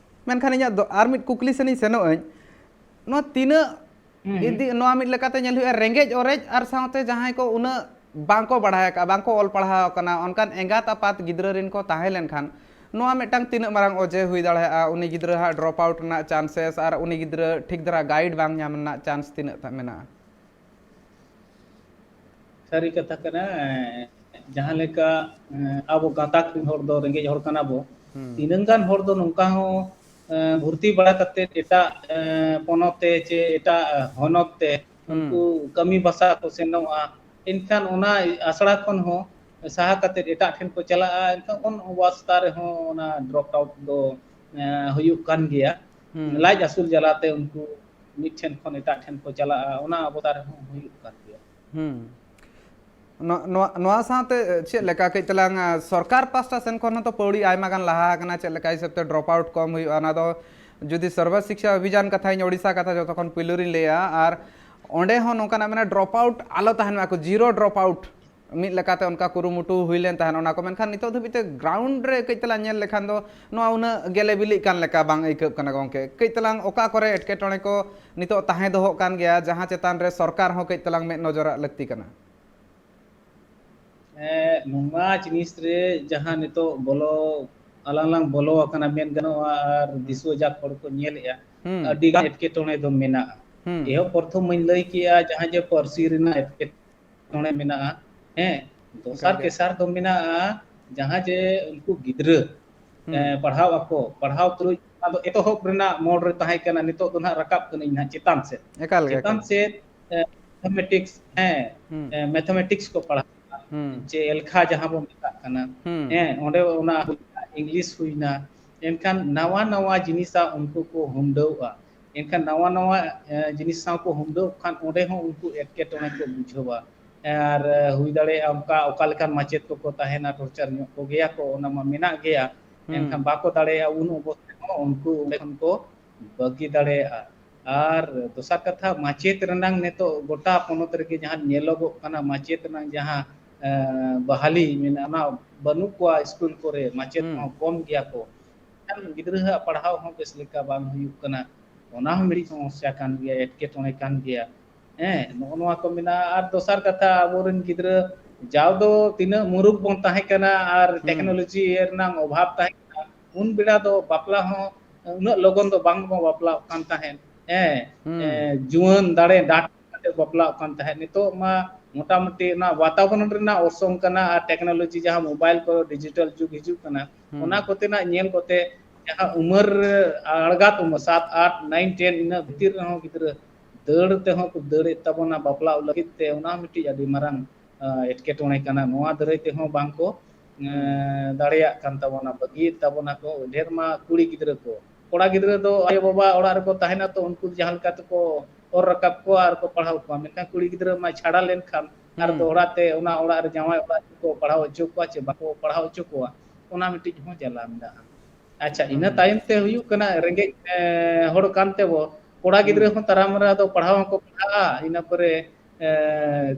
ᱢᱮᱱᱠᱷᱟᱱ ᱤᱧᱟᱹᱜ ᱫᱚ ᱟᱨ ᱢᱤᱫ ᱠᱩᱠᱞᱤ ᱥᱮᱱ ᱤᱧ ᱥᱮᱱᱚᱜ ᱟᱹᱧ᱾ ᱱᱚᱣᱟ ᱛᱤᱱᱟᱹᱜ ᱦᱩᱸ, ᱦᱩᱸ᱾ ᱤᱫᱤ, ᱱᱚᱣᱟ ᱢᱤᱫ ᱞᱮᱠᱟᱛᱮ ᱧᱮᱞ ᱦᱩᱭᱩᱜᱼᱟ, ᱨᱮᱸᱜᱮᱡ ᱚᱨᱮᱡ ᱟᱨ ᱥᱟᱶᱛᱮ ᱡᱟᱦᱟᱸᱭ ᱠᱚ ᱩᱱᱟᱹᱜ ᱵᱟᱝ ᱠᱚ ᱵᱟᱲᱟᱭ ᱟᱠᱟᱫᱼᱟ, ᱵᱟᱝ ᱠᱚ ᱚᱞ ᱯᱟᱲᱦᱟᱣ ᱟᱠᱟᱱᱟ, ᱚᱱᱠᱟᱱ ᱮᱸᱜᱟᱛ ᱟᱯᱟᱛ ᱜᱤᱫᱽᱨᱟᱹ ᱨᱮᱱ ᱠᱚ ᱛᱟᱦᱮᱸ ᱞᱮᱱᱠᱷᱟᱱ, ᱱᱚᱣᱟ ᱢᱤᱫᱴᱟᱝ ᱛᱤᱱᱟᱹᱜ ᱢᱟᱨᱟᱝ ᱚᱡᱮ ᱦᱩᱭ ᱫᱟᱲᱮᱭᱟᱜᱼᱟ? ᱩᱱᱤ ᱜᱤᱫᱽᱨᱟᱹ ᱦᱟᱸᱜ drop out ᱨᱮᱱᱟᱜ chances ᱟᱨ ᱩᱱᱤ ᱜᱤᱫᱽᱨᱟᱹ ᱴᱷᱤᱠ ᱫᱷᱟᱨᱟ guide ᱵᱟᱝ ᱧᱟᱢ ᱨᱮᱱᱟᱜ chance ᱛᱤᱱᱟᱹᱜ ᱴᱟ ᱢᱮᱱᱟᱜᱼᱟ? ᱥᱟᱹᱨᱤ ᱠᱟᱛᱷᱟ ᱠᱟᱱᱟ᱾ ᱡᱟᱦᱟᱸ ᱞᱮᱠᱟ, ᱮᱸ, ᱟᱵᱚ ᱜᱟᱛᱟᱠ ᱨᱮᱱ ᱦᱚᱲ ᱫᱚ ᱨᱮᱸᱜᱮᱡ ᱦᱚᱲ ᱠᱟᱱᱟ ᱵᱚ, ᱦᱩᱸ᱾ ᱛᱤᱱᱟᱹᱝ ᱜᱟᱱ ᱦᱚᱲ ᱫᱚ ᱱᱚᱝᱠᱟ ᱦᱚᱸ, ᱮᱸ, ᱵᱷᱚᱨᱛᱤ ᱵᱟᱲᱟ ᱠᱟᱛᱮ ᱮᱴᱟᱜ, ᱮᱸ, ᱯᱚᱱᱚᱛ ᱛᱮ ᱪᱮ ᱮᱴᱟᱜ ᱦᱚᱱᱚᱛ ᱛᱮ ᱦᱩᱸ᱾ ᱩᱱᱠᱩ ᱠᱟᱹᱢᱤ ᱵᱟᱥᱟ ᱠᱚ ᱥᱮᱱᱚᱜᱼᱟ᱾ ᱮᱱᱠᱷᱟᱱ ᱚᱱᱟ ᱟᱥᱲᱟ ᱠᱷᱚᱱ ᱦᱚᱸ ᱥᱟᱦᱟ ᱠᱟᱛᱮ ᱮᱴᱟᱜ ᱴᱷᱮᱱ ᱠᱚ ᱪᱟᱞᱟᱜᱼᱟ᱾ ᱮᱱᱠᱷᱟᱱ ᱚᱱ ᱚᱵᱚᱥᱛᱟ ᱨᱮᱦᱚᱸ ᱚᱱᱟ drop out ᱫᱚ ᱦᱩᱭᱩᱜ ᱠᱟᱱ ᱜᱮᱭᱟ᱾ ᱞᱟᱡ ᱟᱹᱥᱩᱞ ᱡᱟᱞᱟᱛᱮ ᱩᱱᱠᱩ ᱢᱤᱫ ᱴᱷᱮᱱ ᱠᱷᱚᱱ ᱮᱴᱟᱜ ᱴᱷᱮᱱ ᱠᱚ ᱪᱟᱞᱟᱜᱼᱟ, ᱚᱱᱟ ᱚᱵᱚᱥᱛᱟ ᱨᱮᱦᱚᱸ ᱦᱩᱭᱩᱜ ᱠᱟᱱ ᱜᱮᱭᱟ᱾ ᱦᱩᱸ᱾ ᱱᱚ-, ᱱᱚᱣᱟ, ᱱᱚᱣᱟ ᱥᱟᱶᱛᱮ ᱪᱮᱫ ᱞᱮᱠᱟ ᱠᱟᱹᱡ ᱛᱟᱞᱟᱝ, ᱟ, ᱥᱚᱨᱠᱟᱨ ᱯᱟᱥᱴᱟ ᱥᱮᱱ ᱠᱷᱚᱱ ᱦᱚᱸᱛᱚ ᱯᱟᱹᱣᱲᱤ ᱟᱭᱢᱟ ᱜᱟᱱ ᱞᱟᱦᱟ ᱟᱠᱟᱱᱟ, ᱪᱮᱫ ᱞᱮᱠᱟ ᱦᱤᱥᱟᱹᱵ ᱛᱮ drop out ᱠᱚᱢ ᱦᱩᱭᱩᱜᱼᱟ? ᱚᱱᱟ ᱫᱚ ᱡᱩᱫᱤ ᱥᱚᱨᱵᱚ ᱥᱤᱠᱥᱟ ᱚᱵᱷᱤᱡᱟᱱ ᱠᱟᱛᱷᱟᱧ, ᱳᱰᱤᱥᱟ ᱠᱟᱛᱷᱟ ᱡᱚᱛᱚ ᱠᱷᱚᱱ ᱯᱩᱭᱞᱩ ᱨᱤᱧ ᱞᱟᱹᱭᱟ, ᱟᱨ ᱚᱸᱰᱮ ᱦᱚᱸ ᱱᱚᱝᱠᱟᱱᱟᱜ ᱢᱮᱱᱟᱜᱼᱟ, drop out ᱟᱞᱚ ᱛᱟᱦᱮᱱ ᱢᱟ, ᱠᱚ zero drop out ᱢᱤᱫ ᱞᱮᱠᱟᱛᱮ ᱚᱱᱠᱟ ᱠᱩᱨᱩᱢᱩᱴᱩ ᱦᱩᱭ ᱞᱮᱱ ᱛᱟᱦᱮᱸᱫ ᱚᱱᱟ ᱠᱚ, ᱢᱮᱱᱠᱷᱟᱱ ᱱᱤᱛᱚᱜ ᱫᱷᱟᱹᱵᱤᱡ ᱛᱮ ground ᱨᱮ ᱠᱟᱹᱡ ᱛᱟᱞᱟᱝ ᱧᱮᱞ ᱞᱮᱠᱷᱟᱱ ᱫᱚ ᱱᱚᱣᱟ ᱩᱱᱟᱹᱜ ᱜᱮᱞᱮ ᱵᱤᱞᱤᱜ ᱠᱟᱱ ᱞᱮᱠᱟ ᱵᱟᱝ ᱟᱹᱭᱠᱟᱹᱜ ᱠᱟᱱᱟ ᱜᱚᱢᱠᱮ᱾ ᱠᱟᱹᱡ ᱛᱟᱞᱟᱝ ᱚᱠᱟ ᱠᱚᱨᱮ ᱮᱴᱠᱮᱴᱚᱬᱮ ᱠᱚ ᱱᱤᱛᱚᱜ ᱛᱟᱦᱮᱸ ᱫᱚᱦᱚᱜ ᱠᱟᱱ ᱜᱮᱭᱟ, ᱡᱟᱦᱟᱸ ᱪᱮᱛᱟᱱ ᱨᱮ ᱥᱚᱨᱠᱟᱨ ᱦᱚᱸ ᱠᱟᱹᱡ ᱛᱟᱞᱟᱝ ᱢᱮᱫ ᱱᱚᱡᱚᱨᱟᱜ ᱞᱟᱹᱠᱛᱤ ᱠᱟᱱᱟ? ᱦᱮᱸ, ᱱᱚᱣᱟ ᱡᱤᱱᱤᱥ ᱨᱮ ᱡᱟᱦᱟᱸ ᱱᱤᱛᱚᱜ ᱵᱚᱞᱚ, ᱟᱞᱟᱝ ᱞᱟᱝ ᱵᱚᱞᱚ ᱟᱠᱟᱱᱟ ᱢᱮᱱ ᱜᱟᱱᱚᱜᱼᱟ, ᱟᱨ ᱦᱩᱸ᱾ ᱫᱤᱥᱩᱣᱟᱹ ᱡᱟᱠ ᱦᱚᱲ ᱠᱚ ᱧᱮᱞᱮᱜᱼᱟ, ᱦᱩᱸ᱾ ᱟᱹᱰᱤ ᱜᱟᱱ ᱮᱴᱠᱮᱴᱚᱬᱮ ᱫᱚ ᱢᱮᱱᱟᱜᱼᱟ᱾ ᱦᱩᱸ᱾ ᱮᱦᱚᱵ ᱯᱨᱚᱛᱷᱚᱢ ᱢᱟᱧ ᱞᱟᱹᱭ ᱠᱮᱜᱼᱟ, ᱡᱟᱦᱟᱸ ᱡᱮ ᱯᱟᱹᱨᱥᱤ ᱨᱮᱱᱟᱜ ᱮᱴᱠᱮᱴᱚᱬᱮ ᱢᱮᱱᱟᱜᱼᱟ, ᱦᱮᱸ, ᱫᱚᱥᱟᱨ ᱮᱠᱟᱞ ᱜᱮ᱾ ᱛᱮᱥᱟᱨ ᱫᱚ ᱢᱮᱱᱟᱜᱼᱟ, ᱡᱟᱦᱟᱸ ᱡᱮ ᱩᱱᱠᱩ ᱜᱤᱫᱽᱨᱟᱹ, ᱦᱩᱸ᱾ ᱮ, ᱯᱟᱲᱦᱟᱣ ᱟᱠᱚ, ᱯᱟᱲᱦᱟᱣ ᱛᱩᱞᱩᱡ ᱚᱱᱟ ᱫᱚ ᱮᱛᱚᱦᱚᱵ ᱨᱮᱱᱟᱜ ᱢᱳᱲ ᱨᱮ ᱛᱟᱦᱮᱸ ᱠᱟᱱᱟ, ᱱᱤᱛᱚᱜ ᱫᱚ ᱱᱟᱦᱟᱜ ᱨᱟᱠᱟᱵ ᱠᱟᱹᱱᱟᱹᱧ ᱱᱟᱦᱟᱜ ᱪᱮᱛᱟᱱ ᱥᱮᱫ᱾ ᱮᱠᱟᱞ ᱜᱮ, ᱪᱮᱛᱟᱱ ᱮᱠᱟᱞ᱾ ᱥᱮᱫ, ᱮ, ᱢᱮᱛᱷᱟᱢᱮᱴᱤᱠᱥ, ᱦᱮᱸ, ᱦᱩᱸ᱾ ᱮ, ᱢᱮᱛᱷᱟᱢᱮᱴᱤᱠᱥ ᱠᱚ ᱯᱟᱲᱦᱟᱜᱼᱟ, ᱦᱩᱸ᱾ ᱪᱮ ᱮᱞᱠᱷᱟ ᱡᱟᱦᱟᱸ ᱵᱚᱱ ᱢᱮᱛᱟᱜ ᱠᱟᱱᱟ, ᱦᱩᱸ᱾ ᱦᱮᱸ, ᱚᱸᱰᱮ ᱚᱱᱟ ᱤᱝᱞᱤᱥ ᱦᱩᱭᱱᱟ, ᱮᱱᱠᱷᱟᱱ ᱱᱟᱣᱟ ᱱᱟᱣᱟ ᱡᱤᱱᱤᱥᱟᱜ ᱩᱱᱠᱩ ᱠᱚ ᱦᱩᱢᱰᱟᱹᱣᱼᱟ᱾ ᱮᱱᱠᱷᱟᱱ ᱱᱟᱣᱟ ᱱᱟᱣᱟ, ᱮ, ᱡᱤᱱᱤᱥ ᱥᱟᱶ ᱠᱚ ᱦᱩᱢᱰᱟᱹᱣ ᱠᱷᱟᱱ ᱚᱸᱰᱮ ᱦᱚᱸ ᱩᱱᱠᱩ ᱮᱴᱠᱮᱴᱚᱬᱮ ᱠᱚ ᱵᱩᱡᱷᱟᱹᱣᱟ᱾ ᱟᱨ, ᱮ, ᱦᱩᱭ ᱫᱟᱲᱮᱭᱟᱜᱼᱟ ᱚᱱᱠᱟ ᱚᱠᱟ ᱞᱮᱠᱟᱱ ᱢᱟᱪᱮᱫ ᱠᱚᱠᱚ ᱛᱟᱦᱮᱱᱟ, ᱴᱚᱨᱪᱟᱨ ᱧᱚᱜ ᱠᱚᱜᱮᱭᱟ ᱠᱚ, ᱚᱱᱟ ᱢᱟ ᱢᱮᱱᱟᱜ ᱜᱮᱭᱟ᱾ ᱦᱩᱸ᱾ ᱮᱱᱠᱷᱟᱱ ᱵᱟᱠᱚ ᱫᱟᱲᱮᱭᱟᱜᱼᱟ, ᱩᱱ ᱚᱵᱚᱥᱛᱟ ᱨᱮᱦᱚᱸ ᱩᱱᱠᱩ ᱚᱸᱰᱮ ᱠᱷᱚᱱ ᱠᱚ ᱵᱟᱹᱜᱤ ᱫᱟᱲᱮᱭᱟᱜᱼᱟ᱾ ᱟᱨ ᱫᱚᱥᱟᱨ ᱠᱟᱛᱷᱟ, ᱢᱟᱪᱮᱫ ᱨᱮᱱᱟᱝ ᱱᱤᱛᱚᱜ ᱜᱚᱴᱟ ᱯᱚᱱᱚᱛ ᱨᱮᱜᱮ ᱡᱟᱦᱟᱸ ᱧᱮᱞᱚᱜᱚᱜ ᱠᱟᱱᱟ, ᱢᱟᱪᱮᱫ ᱨᱮᱱᱟᱝ ᱡᱟᱦᱟᱸ, ᱮ, ᱵᱟᱦᱟᱞᱤ ᱢᱮᱱᱟᱜᱼᱟ, ᱚᱱᱟ ᱵᱟᱹᱱᱩᱜ ᱠᱚᱣᱟ ᱥᱠᱩᱞ ᱠᱚᱨᱮ, ᱢᱟᱪᱮᱫ ᱦᱩᱸ᱾ ᱦᱚᱸ ᱠᱚᱢ ᱜᱮᱭᱟ ᱠᱚ᱾ ᱮᱱᱠᱷᱟᱱ ᱜᱤᱫᱽᱨᱟᱹ ᱟᱜ ᱯᱟᱲᱦᱟᱣ ᱦᱚᱸ ᱵᱮᱥ ᱞᱮᱠᱟ ᱵᱟᱝ ᱦᱩᱭᱩᱜ ᱠᱟᱱᱟ, ᱚᱱᱟ ᱦᱚᱸ ᱢᱤᱫᱴᱤᱡ ᱥᱚᱢᱚᱥᱥᱟ ᱠᱟᱱ ᱜᱮᱭᱟ, ᱮᱴᱠᱮᱴᱚᱬᱮ ᱠᱟᱱ ᱜᱮᱭᱟ᱾ ᱦᱮᱸ, ᱱᱚᱜᱼᱚ ᱱᱚᱣᱟ ᱠᱚ ᱢᱮᱱᱟᱜᱼᱟ᱾ ᱟᱨ ᱫᱚᱥᱟᱨ ᱠᱟᱛᱷᱟ, ᱟᱵᱚᱨᱮᱱ ᱜᱤᱫᱽᱨᱟᱹ ᱡᱟᱣ ᱫᱚ ᱛᱤᱱᱟᱹᱜ ᱢᱩᱨᱩᱠᱷ ᱵᱚᱱ ᱛᱟᱦᱮᱸ ᱠᱟᱱᱟ ᱟᱨ ᱦᱩᱸ᱾ ᱴᱮᱠᱱᱳᱞᱚᱡᱤ ᱨᱮᱱᱟᱜ ᱚᱵᱷᱟᱵᱽ ᱛᱟᱦᱮᱸ ᱠᱟᱱᱟ, ᱩᱱ ᱵᱮᱲᱟ ᱫᱚ ᱵᱟᱯᱞᱟ ᱦᱚᱸ ᱩᱱᱟᱹᱜ ᱞᱚᱜᱚᱱ ᱫᱚ ᱵᱟᱝ ᱵᱚᱱ ᱵᱟᱯᱞᱟᱜ ᱠᱟᱱ ᱛᱟᱦᱮᱸᱫ᱾ ᱦᱮᱸ, ᱦᱩᱸ᱾ ᱮ, ᱡᱩᱣᱟᱹᱱ ᱫᱟᱲᱮ ᱰᱟᱴ ᱠᱟᱛᱮ ᱵᱟᱯᱞᱟᱜ ᱠᱟᱱ ᱛᱟᱦᱮᱸᱫ᱾ ᱱᱤᱛᱚᱜ ᱢᱟ ᱢᱚᱴᱟᱢᱩᱴᱤ ᱚᱱᱟ ᱵᱟᱛᱟᱵᱚᱨᱚᱱ ᱨᱮᱱᱟᱜ ᱚᱨᱥᱚᱝ ᱠᱟᱱᱟ ᱟᱨ ᱴᱮᱠᱱᱳᱞᱚᱡᱤ ᱡᱟᱦᱟᱸ ᱢᱳᱵᱟᱭᱤᱞ ᱠᱚ ᱰᱤᱡᱤᱴᱟᱞ ᱡᱩᱜᱽ ᱦᱤᱡᱩᱜ ᱠᱟᱱᱟ, ᱦᱩᱸ᱾ ᱚᱱᱟ ᱠᱚᱛᱮᱱᱟᱜ ᱧᱮᱞ ᱠᱚᱛᱮ ᱡᱟᱦᱟᱸ ᱩᱢᱮᱨ ᱟᱬᱜᱟᱛ ᱩᱢᱮᱨ ᱥᱟᱛ, ᱟᱴ, ᱱᱟᱭᱤᱱ, ᱴᱮᱱ ᱤᱱᱟᱹ ᱵᱷᱤᱛᱤᱨ ᱨᱮᱦᱚᱸ ᱜᱤᱫᱽᱨᱟᱹ ᱫᱟᱹᱲ ᱛᱮᱦᱚᱸ ᱠᱚ ᱫᱟᱹᱲᱮᱫ ᱛᱟᱵᱚᱱᱟ ᱵᱟᱯᱞᱟᱜ ᱞᱟᱹᱜᱤᱫ ᱛᱮ, ᱚᱱᱟ ᱢᱤᱫᱴᱤᱡ ᱟᱹᱰᱤ ᱢᱟᱨᱟᱝ, ᱟ, ᱮᱴᱠᱮᱴᱚᱬᱮ ᱠᱟᱱᱟ᱾ ᱱᱚᱣᱟ ᱫᱟᱨᱟᱭ ᱛᱮᱦᱚᱸ ᱵᱟᱝ ᱠᱚ ᱮᱸ, ᱫᱟᱲᱮᱭᱟᱜ ᱠᱟᱱ ᱛᱟᱵᱚᱱᱟ, ᱵᱟᱹᱜᱤᱭᱮᱫ ᱛᱟᱵᱚᱱᱟ ᱠᱚ᱾ ᱰᱷᱮᱨ ᱢᱟ ᱠᱩᱲᱤ ᱜᱤᱫᱽᱨᱟᱹ ᱠᱚ, ᱠᱚᱲᱟ ᱜᱤᱫᱽᱨᱟᱹ ᱫᱚ ᱟᱭᱳᱼᱵᱟᱵᱟ ᱚᱲᱟᱜ ᱨᱮᱠᱚ ᱛᱟᱦᱮᱱᱟ, ᱛᱚ ᱩᱱᱠᱩ ᱡᱟᱦᱟᱸ ᱞᱮᱠᱟ ᱛᱮᱠᱚ ᱚᱨ ᱨᱟᱠᱟᱵ ᱠᱚᱣᱟ ᱟᱨ ᱠᱚ ᱯᱟᱲᱦᱟᱣ ᱠᱚᱣᱟ, ᱢᱮᱱᱠᱷᱟᱱ ᱠᱩᱲᱤ ᱜᱤᱫᱽᱨᱟᱹ ᱢᱟ ᱪᱷᱟᱲᱟ ᱞᱮᱱᱠᱷᱟᱱ ᱟᱨ ᱦᱩᱸ᱾ ᱫᱚᱦᱲᱟ ᱛᱮ ᱚᱱᱟ ᱚᱲᱟᱜ ᱨᱮ ᱡᱟᱶᱟᱭ ᱚᱲᱟᱜ ᱨᱮᱠᱚ ᱯᱟᱲᱦᱟᱣ ᱦᱚᱪᱚ ᱠᱚᱣᱟ ᱪᱮ ᱵᱟᱠᱚ ᱯᱟᱲᱦᱟᱣ ᱦᱚᱪᱚ ᱠᱚᱣᱟ, ᱚᱱᱟ ᱢᱤᱫᱴᱤᱡ ᱦᱚᱸ ᱡᱟᱞᱟ ᱢᱮᱱᱟᱜᱼᱟ᱾ ᱟᱪᱪᱷᱟ, ᱤᱱᱟᱹ ᱦᱩᱸ᱾ ᱛᱟᱭᱚᱢ ᱛᱮ ᱦᱩᱭᱩᱜ ᱠᱟᱱᱟ ᱨᱮᱸᱜᱮᱡ, ᱮ, ᱦᱚᱲ ᱠᱟᱱ ᱛᱮᱵᱚ, ᱠᱚᱲᱟ ᱜᱤᱫᱽᱨᱟᱹ ᱦᱩᱸ᱾ ᱦᱚᱸ ᱛᱟᱨᱟ ᱢᱟᱨᱟ ᱫᱚ ᱯᱟᱲᱦᱟᱣ ᱦᱚᱸᱠᱚ ᱯᱟᱲᱦᱟᱜᱼᱟ, ᱤᱱᱟᱹ ᱯᱚᱨᱮ, ᱮ,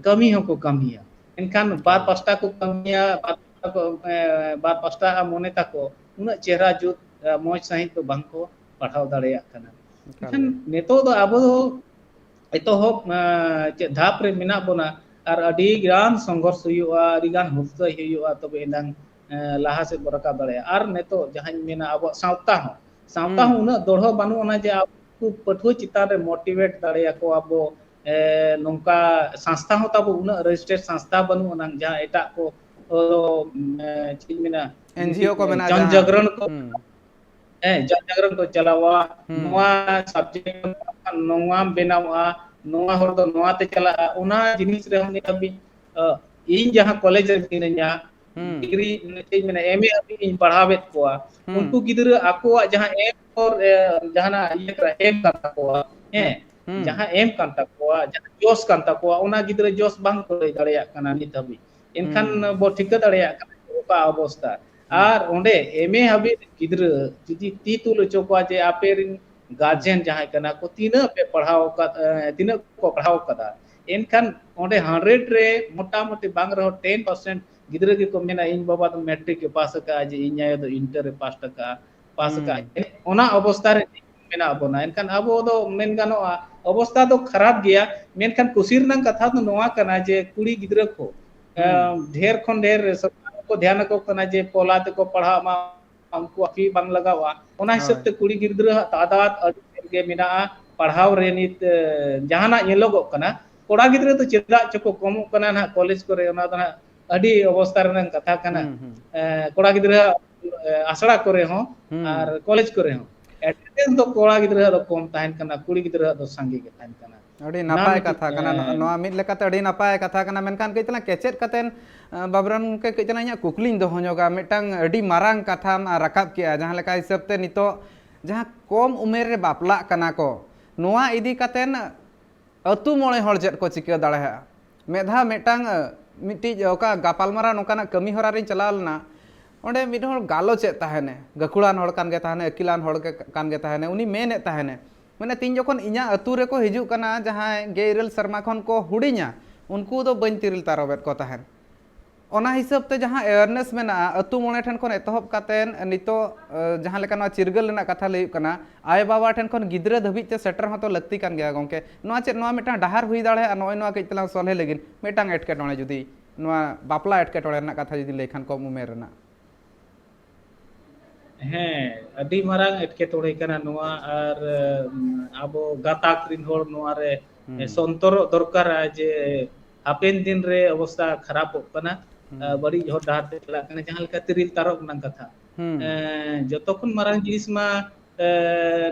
ᱠᱟᱹᱢᱤ ᱦᱚᱸᱠᱚ ᱠᱟᱹᱢᱤᱭᱟ᱾ ᱮᱱᱠᱷᱟᱱ ᱵᱟᱨ ᱦᱳᱭ᱾ ᱯᱟᱥᱴᱟ ᱠᱚ ᱠᱟᱹᱢᱤᱭᱟ, ᱵᱟᱨ ᱯᱟᱥᱴᱟ ᱠᱚ, ᱮ, ᱵᱟᱨ ᱯᱟᱥᱴᱟ ᱢᱚᱱᱮ ᱛᱟᱠᱚ ᱩᱱᱟᱹᱜ ᱪᱮᱦᱨᱟ ᱡᱩᱛ, ᱮ, ᱢᱚᱡᱽ ᱥᱟᱺᱦᱤᱡ ᱫᱚ ᱵᱟᱝ ᱠᱚ ᱯᱟᱲᱦᱟᱣ ᱫᱟᱲᱮᱭᱟᱜ ᱠᱟᱱᱟ᱾ ᱮᱠᱟᱞ ᱮᱱᱠᱷᱟᱱ ᱜᱮ᱾ ᱱᱤᱛᱚᱜ ᱫᱚ ᱟᱵᱚ ᱫᱚ ᱮᱛᱚᱦᱚᱵ, ᱮ, ᱪᱮᱫ ᱫᱷᱟᱯ ᱨᱮ ᱢᱮᱱᱟᱜ ᱵᱚᱱᱟ, ᱟᱨ ᱟᱹᱰᱤ ᱜᱟᱱ ᱥᱚᱝᱜᱷᱚᱨᱥ ᱦᱩᱭᱩᱜᱼᱟ, ᱟᱹᱰᱤ ᱜᱟᱱ ᱦᱩᱞᱥᱟᱹᱭ ᱦᱩᱭᱩᱜᱼᱟ, ᱛᱚᱵᱮ ᱮᱱᱟᱝ, ᱮ, ᱞᱟᱦᱟ ᱥᱮᱫ ᱵᱚ ᱨᱟᱠᱟᱵ ᱫᱟᱲᱮᱭᱟᱜᱼᱟ᱾ ᱟᱨ ᱱᱤᱛᱚᱜ ᱡᱟᱦᱟᱸᱧ ᱢᱮᱱᱟ, ᱟᱵᱚᱣᱟᱜ ᱥᱟᱶᱛᱟ ᱦᱚᱸ, ᱥᱟᱶᱛᱟ ᱦᱩᱸ᱾ ᱦᱚᱸ ᱩᱱᱟᱹᱜ ᱫᱚᱲᱦᱚ ᱵᱟᱹᱱᱩᱜ ᱟᱱᱟ ᱡᱮ ᱟᱵᱚ ᱯᱟᱹᱴᱷᱩᱣᱟᱹ ᱪᱮᱛᱟᱱ ᱨᱮ motivate ᱫᱟᱲᱮᱭᱟᱠᱚᱣᱟ ᱵᱚ᱾ ᱮ, ᱱᱚᱝᱠᱟ ᱥᱚᱝᱥᱛᱷᱟ ᱦᱚᱸ ᱛᱟᱵᱚ ᱩᱱᱟᱹᱜ registered ᱥᱚᱝᱥᱛᱷᱟ ᱵᱟᱹᱱᱩᱜ ᱟᱱᱟᱝ, ᱡᱟᱦᱟᱸ ᱮᱴᱟᱜ ᱠᱚ, ᱚ, ᱮ, ᱪᱮᱫ ᱤᱧ ᱢᱮᱱᱟ, ᱮᱱ ᱡᱤ ᱳ ᱠᱚ ᱢᱮᱱᱟᱜᱼᱟ ᱡᱟᱦᱟᱸ᱾ ᱡᱚᱱᱡᱟᱜᱨᱚᱱ ᱠᱚ ᱦᱩᱸ᱾ ᱦᱮᱸ, ᱡᱚᱱᱡᱟᱜᱨᱚᱱ ᱠᱚ ᱪᱟᱞᱟᱣᱟ, ᱦᱩᱸ᱾ ᱱᱚᱣᱟ subject ᱱᱚᱣᱟᱢ ᱵᱮᱱᱟᱣᱟ, ᱱᱚᱣᱟ ᱦᱚᱲ ᱫᱚ ᱱᱚᱣᱟ ᱛᱮ ᱪᱟᱞᱟᱜᱼᱟ, ᱚᱱᱟ ᱡᱤᱱᱤᱥ ᱨᱮᱦᱚᱸ ᱱᱤᱛ ᱦᱟᱹᱵᱤᱡ, ᱟᱹ, ᱤᱧ ᱡᱟᱦᱟᱸ ᱠᱚᱞᱮᱡᱽ ᱨᱮ ᱢᱤᱱᱟᱹᱧᱟ, ᱦᱩᱸ᱾ ᱰᱤᱜᱽᱨᱤ, ᱪᱮᱫ ᱤᱧ ᱢᱮᱱᱟ, ᱮᱢ ᱮ ᱦᱟᱹᱵᱤᱡ ᱤᱧ ᱯᱟᱲᱦᱟᱣᱮᱫ ᱠᱚᱣᱟ, ᱦᱩᱸ᱾ ᱩᱱᱠᱩ ᱜᱤᱫᱽᱨᱟᱹ ᱟᱠᱚᱣᱟᱜ ᱡᱟᱦᱟᱸ aim for, ᱮ, ᱡᱟᱦᱟᱱᱟᱜ ᱤᱭᱟᱹ ᱠᱟᱱᱟ, aim ᱠᱟᱱ ᱛᱟᱠᱚᱣᱟ, ᱦᱩᱸ᱾ ᱦᱮᱸ, ᱦᱩᱸ᱾ ᱡᱟᱦᱟᱸ aim ᱠᱟᱱ ᱛᱟᱠᱚᱣᱟ, ᱡᱟᱦᱟᱸ ᱡᱚᱥ ᱠᱟᱱ ᱛᱟᱠᱚᱣᱟ, ᱚᱱᱟ ᱜᱤᱫᱽᱨᱟᱹ ᱡᱚᱥ ᱵᱟᱝ ᱠᱚ ᱞᱟᱹᱭ ᱫᱟᱲᱮᱭᱟᱜ ᱠᱟᱱᱟ ᱱᱤᱛ ᱦᱟᱹᱵᱤᱡ᱾ ᱮᱱᱠᱷᱟᱱ ᱦᱩᱸ᱾ ᱵᱚ ᱴᱷᱤᱠᱟᱹ ᱫᱟᱲᱮᱭᱟᱜ ᱠᱟᱱᱟ ᱚᱠᱟ ᱚᱵᱚᱥᱛᱟ᱾ ᱦᱩᱸ᱾ ᱟᱨ ᱚᱸᱰᱮ ᱮᱢ ᱮ ᱦᱟᱹᱵᱤᱡ ᱜᱤᱫᱽᱨᱟᱹ ᱡᱩᱫᱤ ᱛᱤ ᱛᱩᱞ ᱦᱚᱪᱚ ᱠᱚᱣᱟ ᱡᱮ ᱟᱯᱮ ᱨᱮᱱ ᱜᱟᱨᱡᱮᱱ ᱡᱟᱦᱟᱸᱭ ᱠᱟᱱᱟ ᱠᱚ, ᱛᱤᱱᱟᱹᱜ ᱯᱮ ᱯᱟᱲᱦᱟᱣ ᱟᱠᱟᱫ, ᱮ, ᱛᱤᱱᱟᱹᱜ ᱠᱚ ᱯᱟᱲᱦᱟᱣ ᱟᱠᱟᱫᱟ, ᱮᱱᱠᱷᱟᱱ ᱚᱸᱰᱮ hundred ᱨᱮ ᱢᱚᱴᱟᱢᱩᱴᱤ ᱵᱟᱝ ᱨᱮᱦᱚᱸ ten percent ᱜᱤᱫᱽᱨᱟᱹ ᱜᱮᱠᱚ ᱢᱮᱱᱟ, "ᱤᱧ ᱵᱟᱵᱟ ᱫᱚ ᱢᱮᱴᱨᱤᱠ ᱮ ᱯᱟᱥ ᱟᱠᱟᱫᱼᱟ, ᱡᱮ ᱤᱧ ᱟᱭᱳ ᱫᱚ ᱤᱱᱴᱟᱨ ᱮ ᱯᱟᱥ ᱟᱠᱟᱫᱼᱟ, ᱯᱟᱥ ᱟᱠᱟᱫᱼᱟ᱾" ᱦᱩᱸ᱾ ᱚᱱᱟ ᱚᱵᱚᱥᱛᱟ ᱨᱮ ᱢᱮᱱᱟᱜ ᱵᱚᱱᱟ᱾ ᱮᱱᱠᱷᱟᱱ ᱟᱵᱚ ᱫᱚ ᱢᱮᱱ ᱜᱟᱱᱚᱜᱼᱟ, ᱚᱵᱚᱥᱛᱟ ᱫᱚ ᱠᱷᱟᱨᱟᱯ ᱜᱮᱭᱟ, ᱢᱮᱱᱠᱷᱟᱱ ᱠᱩᱥᱤ ᱨᱮᱱᱟᱜ ᱠᱟᱛᱷᱟ ᱫᱚ ᱱᱚᱣᱟ ᱠᱟᱱᱟ ᱡᱮ ᱠᱩᱲᱤ ᱜᱤᱫᱽᱨᱟᱹ ᱠᱚ, ᱦᱩᱸ᱾ ᱮᱸ, ᱰᱷᱮᱨ ᱠᱷᱚᱱ ᱰᱷᱮᱨ ᱥᱚᱨᱠᱟᱨ ᱠᱚ ᱫᱷᱮᱭᱟᱱ ᱟᱠᱚ ᱠᱟᱱᱟ ᱡᱮ ᱯᱚᱞᱟ ᱛᱮᱠᱚ ᱯᱟᱲᱦᱟᱜ ᱢᱟ, ᱩᱱᱠᱩᱣᱟᱜ fee ᱵᱟᱝ ᱞᱟᱜᱟᱜᱼᱟ᱾ ᱚᱱᱟ ᱦᱤᱥᱟᱹᱵ ᱦᱳᱭ᱾ ᱛᱮ ᱠᱩᱲᱤ ᱜᱤᱫᱽᱨᱟᱹᱣᱟᱜ ᱛᱟᱫᱟᱫ ᱟᱹᱰᱤ ᱰᱷᱮᱨ ᱜᱮ ᱢᱮᱱᱟᱜᱼᱟ᱾ ᱯᱟᱲᱦᱟᱣ ᱨᱮ ᱱᱤᱛ, ᱮ, ᱡᱟᱦᱟᱱᱟᱜ ᱧᱮᱞᱚᱜᱚᱜ ᱠᱟᱱᱟ, ᱠᱚᱲᱟ ᱜᱤᱫᱽᱨᱟᱹ ᱫᱚ ᱪᱮᱫᱟᱜ ᱪᱚᱠᱚ ᱠᱚᱢᱚᱜ ᱠᱟᱱᱟ ᱱᱟᱦᱟᱜ ᱠᱚᱞᱮᱡᱽ ᱠᱚᱨᱮ, ᱚᱱᱟ ᱫᱚ ᱱᱟᱦᱟᱜ ᱟᱹᱰᱤ ᱚᱵᱚᱥᱛᱟ ᱨᱮᱱᱟᱜ ᱠᱟᱛᱷᱟ ᱠᱟᱱᱟ᱾ ᱦᱩᱸ, ᱦᱩᱸ᱾ ᱮ, ᱠᱚᱲᱟ ᱜᱤᱫᱽᱨᱟᱹ, ᱮ, ᱟᱥᱲᱟ ᱠᱚᱨᱮ ᱦᱚᱸ ᱦᱩᱸ᱾ ᱟᱨ ᱠᱚᱞᱮᱡᱽ ᱠᱚᱨᱮ ᱦᱚᱸ attendance ᱫᱚ ᱠᱚᱲᱟ ᱜᱤᱫᱽᱨᱟᱹᱣᱟᱜ ᱫᱚ ᱠᱚᱢ ᱛᱟᱦᱮᱱ ᱠᱟᱱᱟ, ᱠᱩᱲᱤ ᱜᱤᱫᱽᱨᱟᱹᱣᱟᱜ ᱫᱚ ᱥᱟᱸᱜᱮ ᱜᱮ ᱛᱟᱦᱮᱱ ᱠᱟᱱᱟ᱾ ᱟᱹᱰᱤ ᱚᱱᱟ ᱱᱟᱯᱟᱭ ᱢᱤᱫᱴᱤᱡ, ᱠᱟᱛᱷᱟ ᱠᱟᱱᱟ᱾ ᱱᱚ-, ᱮ, ᱱᱚᱣᱟ ᱢᱤᱫ ᱞᱮᱠᱟᱛᱮ ᱟᱹᱰᱤ ᱱᱟᱯᱟᱭ ᱠᱟᱛᱷᱟ ᱠᱟᱱᱟ, ᱢᱮᱱᱠᱷᱟᱱ ᱠᱟᱹᱡ ᱛᱟᱞᱟᱝ ᱠᱮᱪᱮᱫ ᱠᱟᱛᱮᱱ, ᱟᱸ, ᱵᱟᱵᱨᱟᱱ ᱜᱚᱢᱠᱮ, ᱠᱟᱹᱡ ᱪᱟᱞᱟᱝ ᱤᱧᱟᱹᱜ ᱠᱩᱠᱞᱤᱧ ᱫᱚᱦᱚ ᱧᱚᱜᱟ᱾ ᱢᱤᱫᱴᱟᱝ ᱟᱹᱰᱤ ᱢᱟᱨᱟᱝ ᱠᱟᱛᱷᱟᱢ, ᱟᱸ, ᱨᱟᱠᱟᱵ ᱠᱮᱜᱼᱟ, ᱡᱟᱦᱟᱸ ᱞᱮᱠᱟ ᱦᱤᱥᱟᱹᱵ ᱛᱮ ᱱᱤᱛᱚᱜ ᱡᱟᱦᱟᱸ ᱠᱚᱢ ᱩᱢᱮᱨ ᱨᱮ ᱵᱟᱯᱞᱟᱜ ᱠᱟᱱᱟ ᱠᱚ, ᱱᱚᱣᱟ ᱤᱫᱤ ᱠᱟᱛᱮᱱ ᱟᱹᱛᱩ ᱢᱚᱬᱮ ᱦᱚᱲ ᱪᱮᱫ ᱠᱚ ᱪᱤᱠᱟᱹ ᱫᱟᱲᱮᱭᱟᱜᱼᱟ? ᱢᱤᱫ ᱫᱷᱟᱣ ᱢᱤᱫᱴᱟᱝ, ᱟᱸ, ᱢᱤᱫᱴᱤᱡ ᱚᱠᱟ ᱜᱟᱯᱟᱞᱢᱟᱨᱟᱣ ᱱᱚᱝᱠᱟᱱᱟᱜ ᱠᱟᱹᱢᱤ ᱦᱚᱨᱟ ᱨᱤᱧ ᱪᱟᱞᱟᱣ ᱞᱮᱱᱟ, ᱚᱸᱰᱮ ᱢᱤᱫ ᱦᱚᱲ ᱜᱟᱞᱚᱪᱮᱫ ᱛᱟᱦᱮᱱᱮ, ᱜᱟᱹᱠᱷᱩᱲᱟᱱ ᱦᱚᱲ ᱠᱟᱱ ᱜᱮ ᱛᱟᱦᱮᱱᱮ, ᱟᱹᱠᱤᱞᱟᱱ ᱦᱚᱲ ᱜᱮ ᱠᱟᱱ ᱜᱮ ᱛᱟᱦᱮᱱᱮ, ᱩᱱᱤ ᱢᱮᱱᱮᱫ ᱛᱟᱦᱮᱱᱮ, ᱢᱟᱱᱮ, ᱛᱤᱧ ᱡᱚᱠᱷᱚᱱ ᱤᱧᱟᱹᱜ ᱟᱹᱛᱩ ᱨᱮᱠᱚ ᱦᱤᱡᱩᱜ ᱠᱟᱱᱟ ᱡᱟᱦᱟᱸᱭ ᱜᱮᱞ ᱤᱨᱟᱹᱞ ᱥᱮᱨᱢᱟ ᱠᱷᱚᱱ ᱠᱚ ᱦᱩᱰᱤᱧᱟ, ᱩᱱᱠᱩ ᱫᱚ ᱵᱟᱹᱧ ᱛᱤᱨᱤᱞ ᱛᱟᱨᱚᱵᱮᱫ ᱠᱚ ᱛᱟᱦᱮᱸᱫ᱾ ᱚᱱᱟ ᱦᱤᱥᱟᱹᱵ ᱛᱮ ᱡᱟᱦᱟᱸ awareness ᱢᱮᱱᱟᱜᱼᱟ, ᱟᱹᱛᱩ ᱢᱚᱬᱮ ᱴᱷᱮᱱ ᱠᱷᱚᱱ ᱮᱛᱚᱦᱚᱵ ᱠᱟᱛᱮᱱ ᱱᱤᱛᱚᱜ, ᱟᱸ, ᱡᱟᱦᱟᱸ ᱞᱮᱠᱟ ᱱᱚᱣᱟ ᱪᱤᱨᱜᱟᱹᱞ ᱨᱮᱱᱟᱜ ᱠᱟᱛᱷᱟ ᱞᱟᱹᱭᱩᱜ ᱠᱟᱱᱟ, ᱟᱭᱳ ᱵᱟᱵᱟ ᱴᱷᱮᱱ ᱠᱷᱚᱱ ᱜᱤᱫᱽᱨᱟᱹ ᱫᱷᱟᱹᱵᱤᱡ ᱛᱮ ᱥᱮᱴᱮᱨ ᱦᱚᱸᱛᱚ ᱞᱟᱹᱠᱛᱤ ᱠᱟᱱ ᱜᱮᱭᱟ ᱜᱚᱢᱠᱮ᱾ ᱱᱚᱣᱟ ᱪᱮᱫ ᱱᱚᱣᱟ ᱢᱤᱫᱴᱟᱝ ᱰᱟᱦᱟᱨ ᱦᱩᱭ ᱫᱟᱲᱮᱭᱟᱜᱼᱟ? ᱱᱚᱜᱼᱚᱭ ᱱᱚᱣᱟ ᱠᱟᱹᱡ ᱛᱟᱞᱟᱝ ᱥᱚᱞᱦᱮ ᱞᱟᱹᱜᱤᱫ ᱢᱤᱫᱴᱟᱝ ᱮᱴᱠᱮᱴᱚᱬᱮ ᱡᱩᱫᱤ, ᱱᱚᱣᱟ ᱵᱟᱯᱞᱟ ᱮᱴᱠᱮᱴᱚᱬᱮ ᱨᱮᱱᱟᱜ ᱠᱟᱛᱷᱟ ᱡᱩᱫᱤ ᱞᱟᱹᱭ ᱠᱷᱟᱱ ᱠᱚᱢ ᱩᱢᱮᱨ ᱨᱮᱱᱟᱜ᱾ ᱦᱮᱸ, ᱟᱹᱰᱤ ᱢᱟᱨᱟᱝ ᱮᱴᱠᱮᱴᱚᱬᱮ ᱠᱟᱱᱟ ᱱᱚᱣᱟ, ᱟᱨ, ᱩᱢ, ᱟᱵᱚ ᱜᱟᱛᱟᱠ ᱨᱤᱱ ᱦᱚᱲ ᱱᱚᱣᱟ ᱨᱮ, ᱦᱩᱸ᱾ ᱮ, ᱥᱚᱱᱛᱚᱨᱚᱜ ᱫᱚᱨᱠᱟᱨᱟ ᱡᱮ ᱦᱟᱯᱮᱱ ᱫᱤᱱ ᱨᱮ ᱚᱵᱚᱥᱛᱷᱟ ᱠᱷᱟᱨᱟᱯᱚᱜ ᱠᱟᱱᱟ, ᱦᱩᱸ᱾ ᱟ, ᱵᱟᱹᱲᱤᱡ ᱦᱚᱨ ᱰᱟᱦᱟᱨ ᱛᱮ ᱪᱟᱞᱟᱜ ᱠᱟᱱᱟ, ᱡᱟᱦᱟᱸ ᱞᱮᱠᱟ ᱛᱤᱨᱤᱞ ᱛᱟᱨᱚᱵ ᱨᱮᱱᱟᱜ ᱠᱟᱛᱷᱟ᱾ ᱦᱩᱸ᱾ ᱮ, ᱡᱚᱛᱚ ᱠᱷᱚᱱ ᱢᱟᱨᱟᱝ ᱡᱤᱱᱤᱥ ᱢᱟ, ᱮ,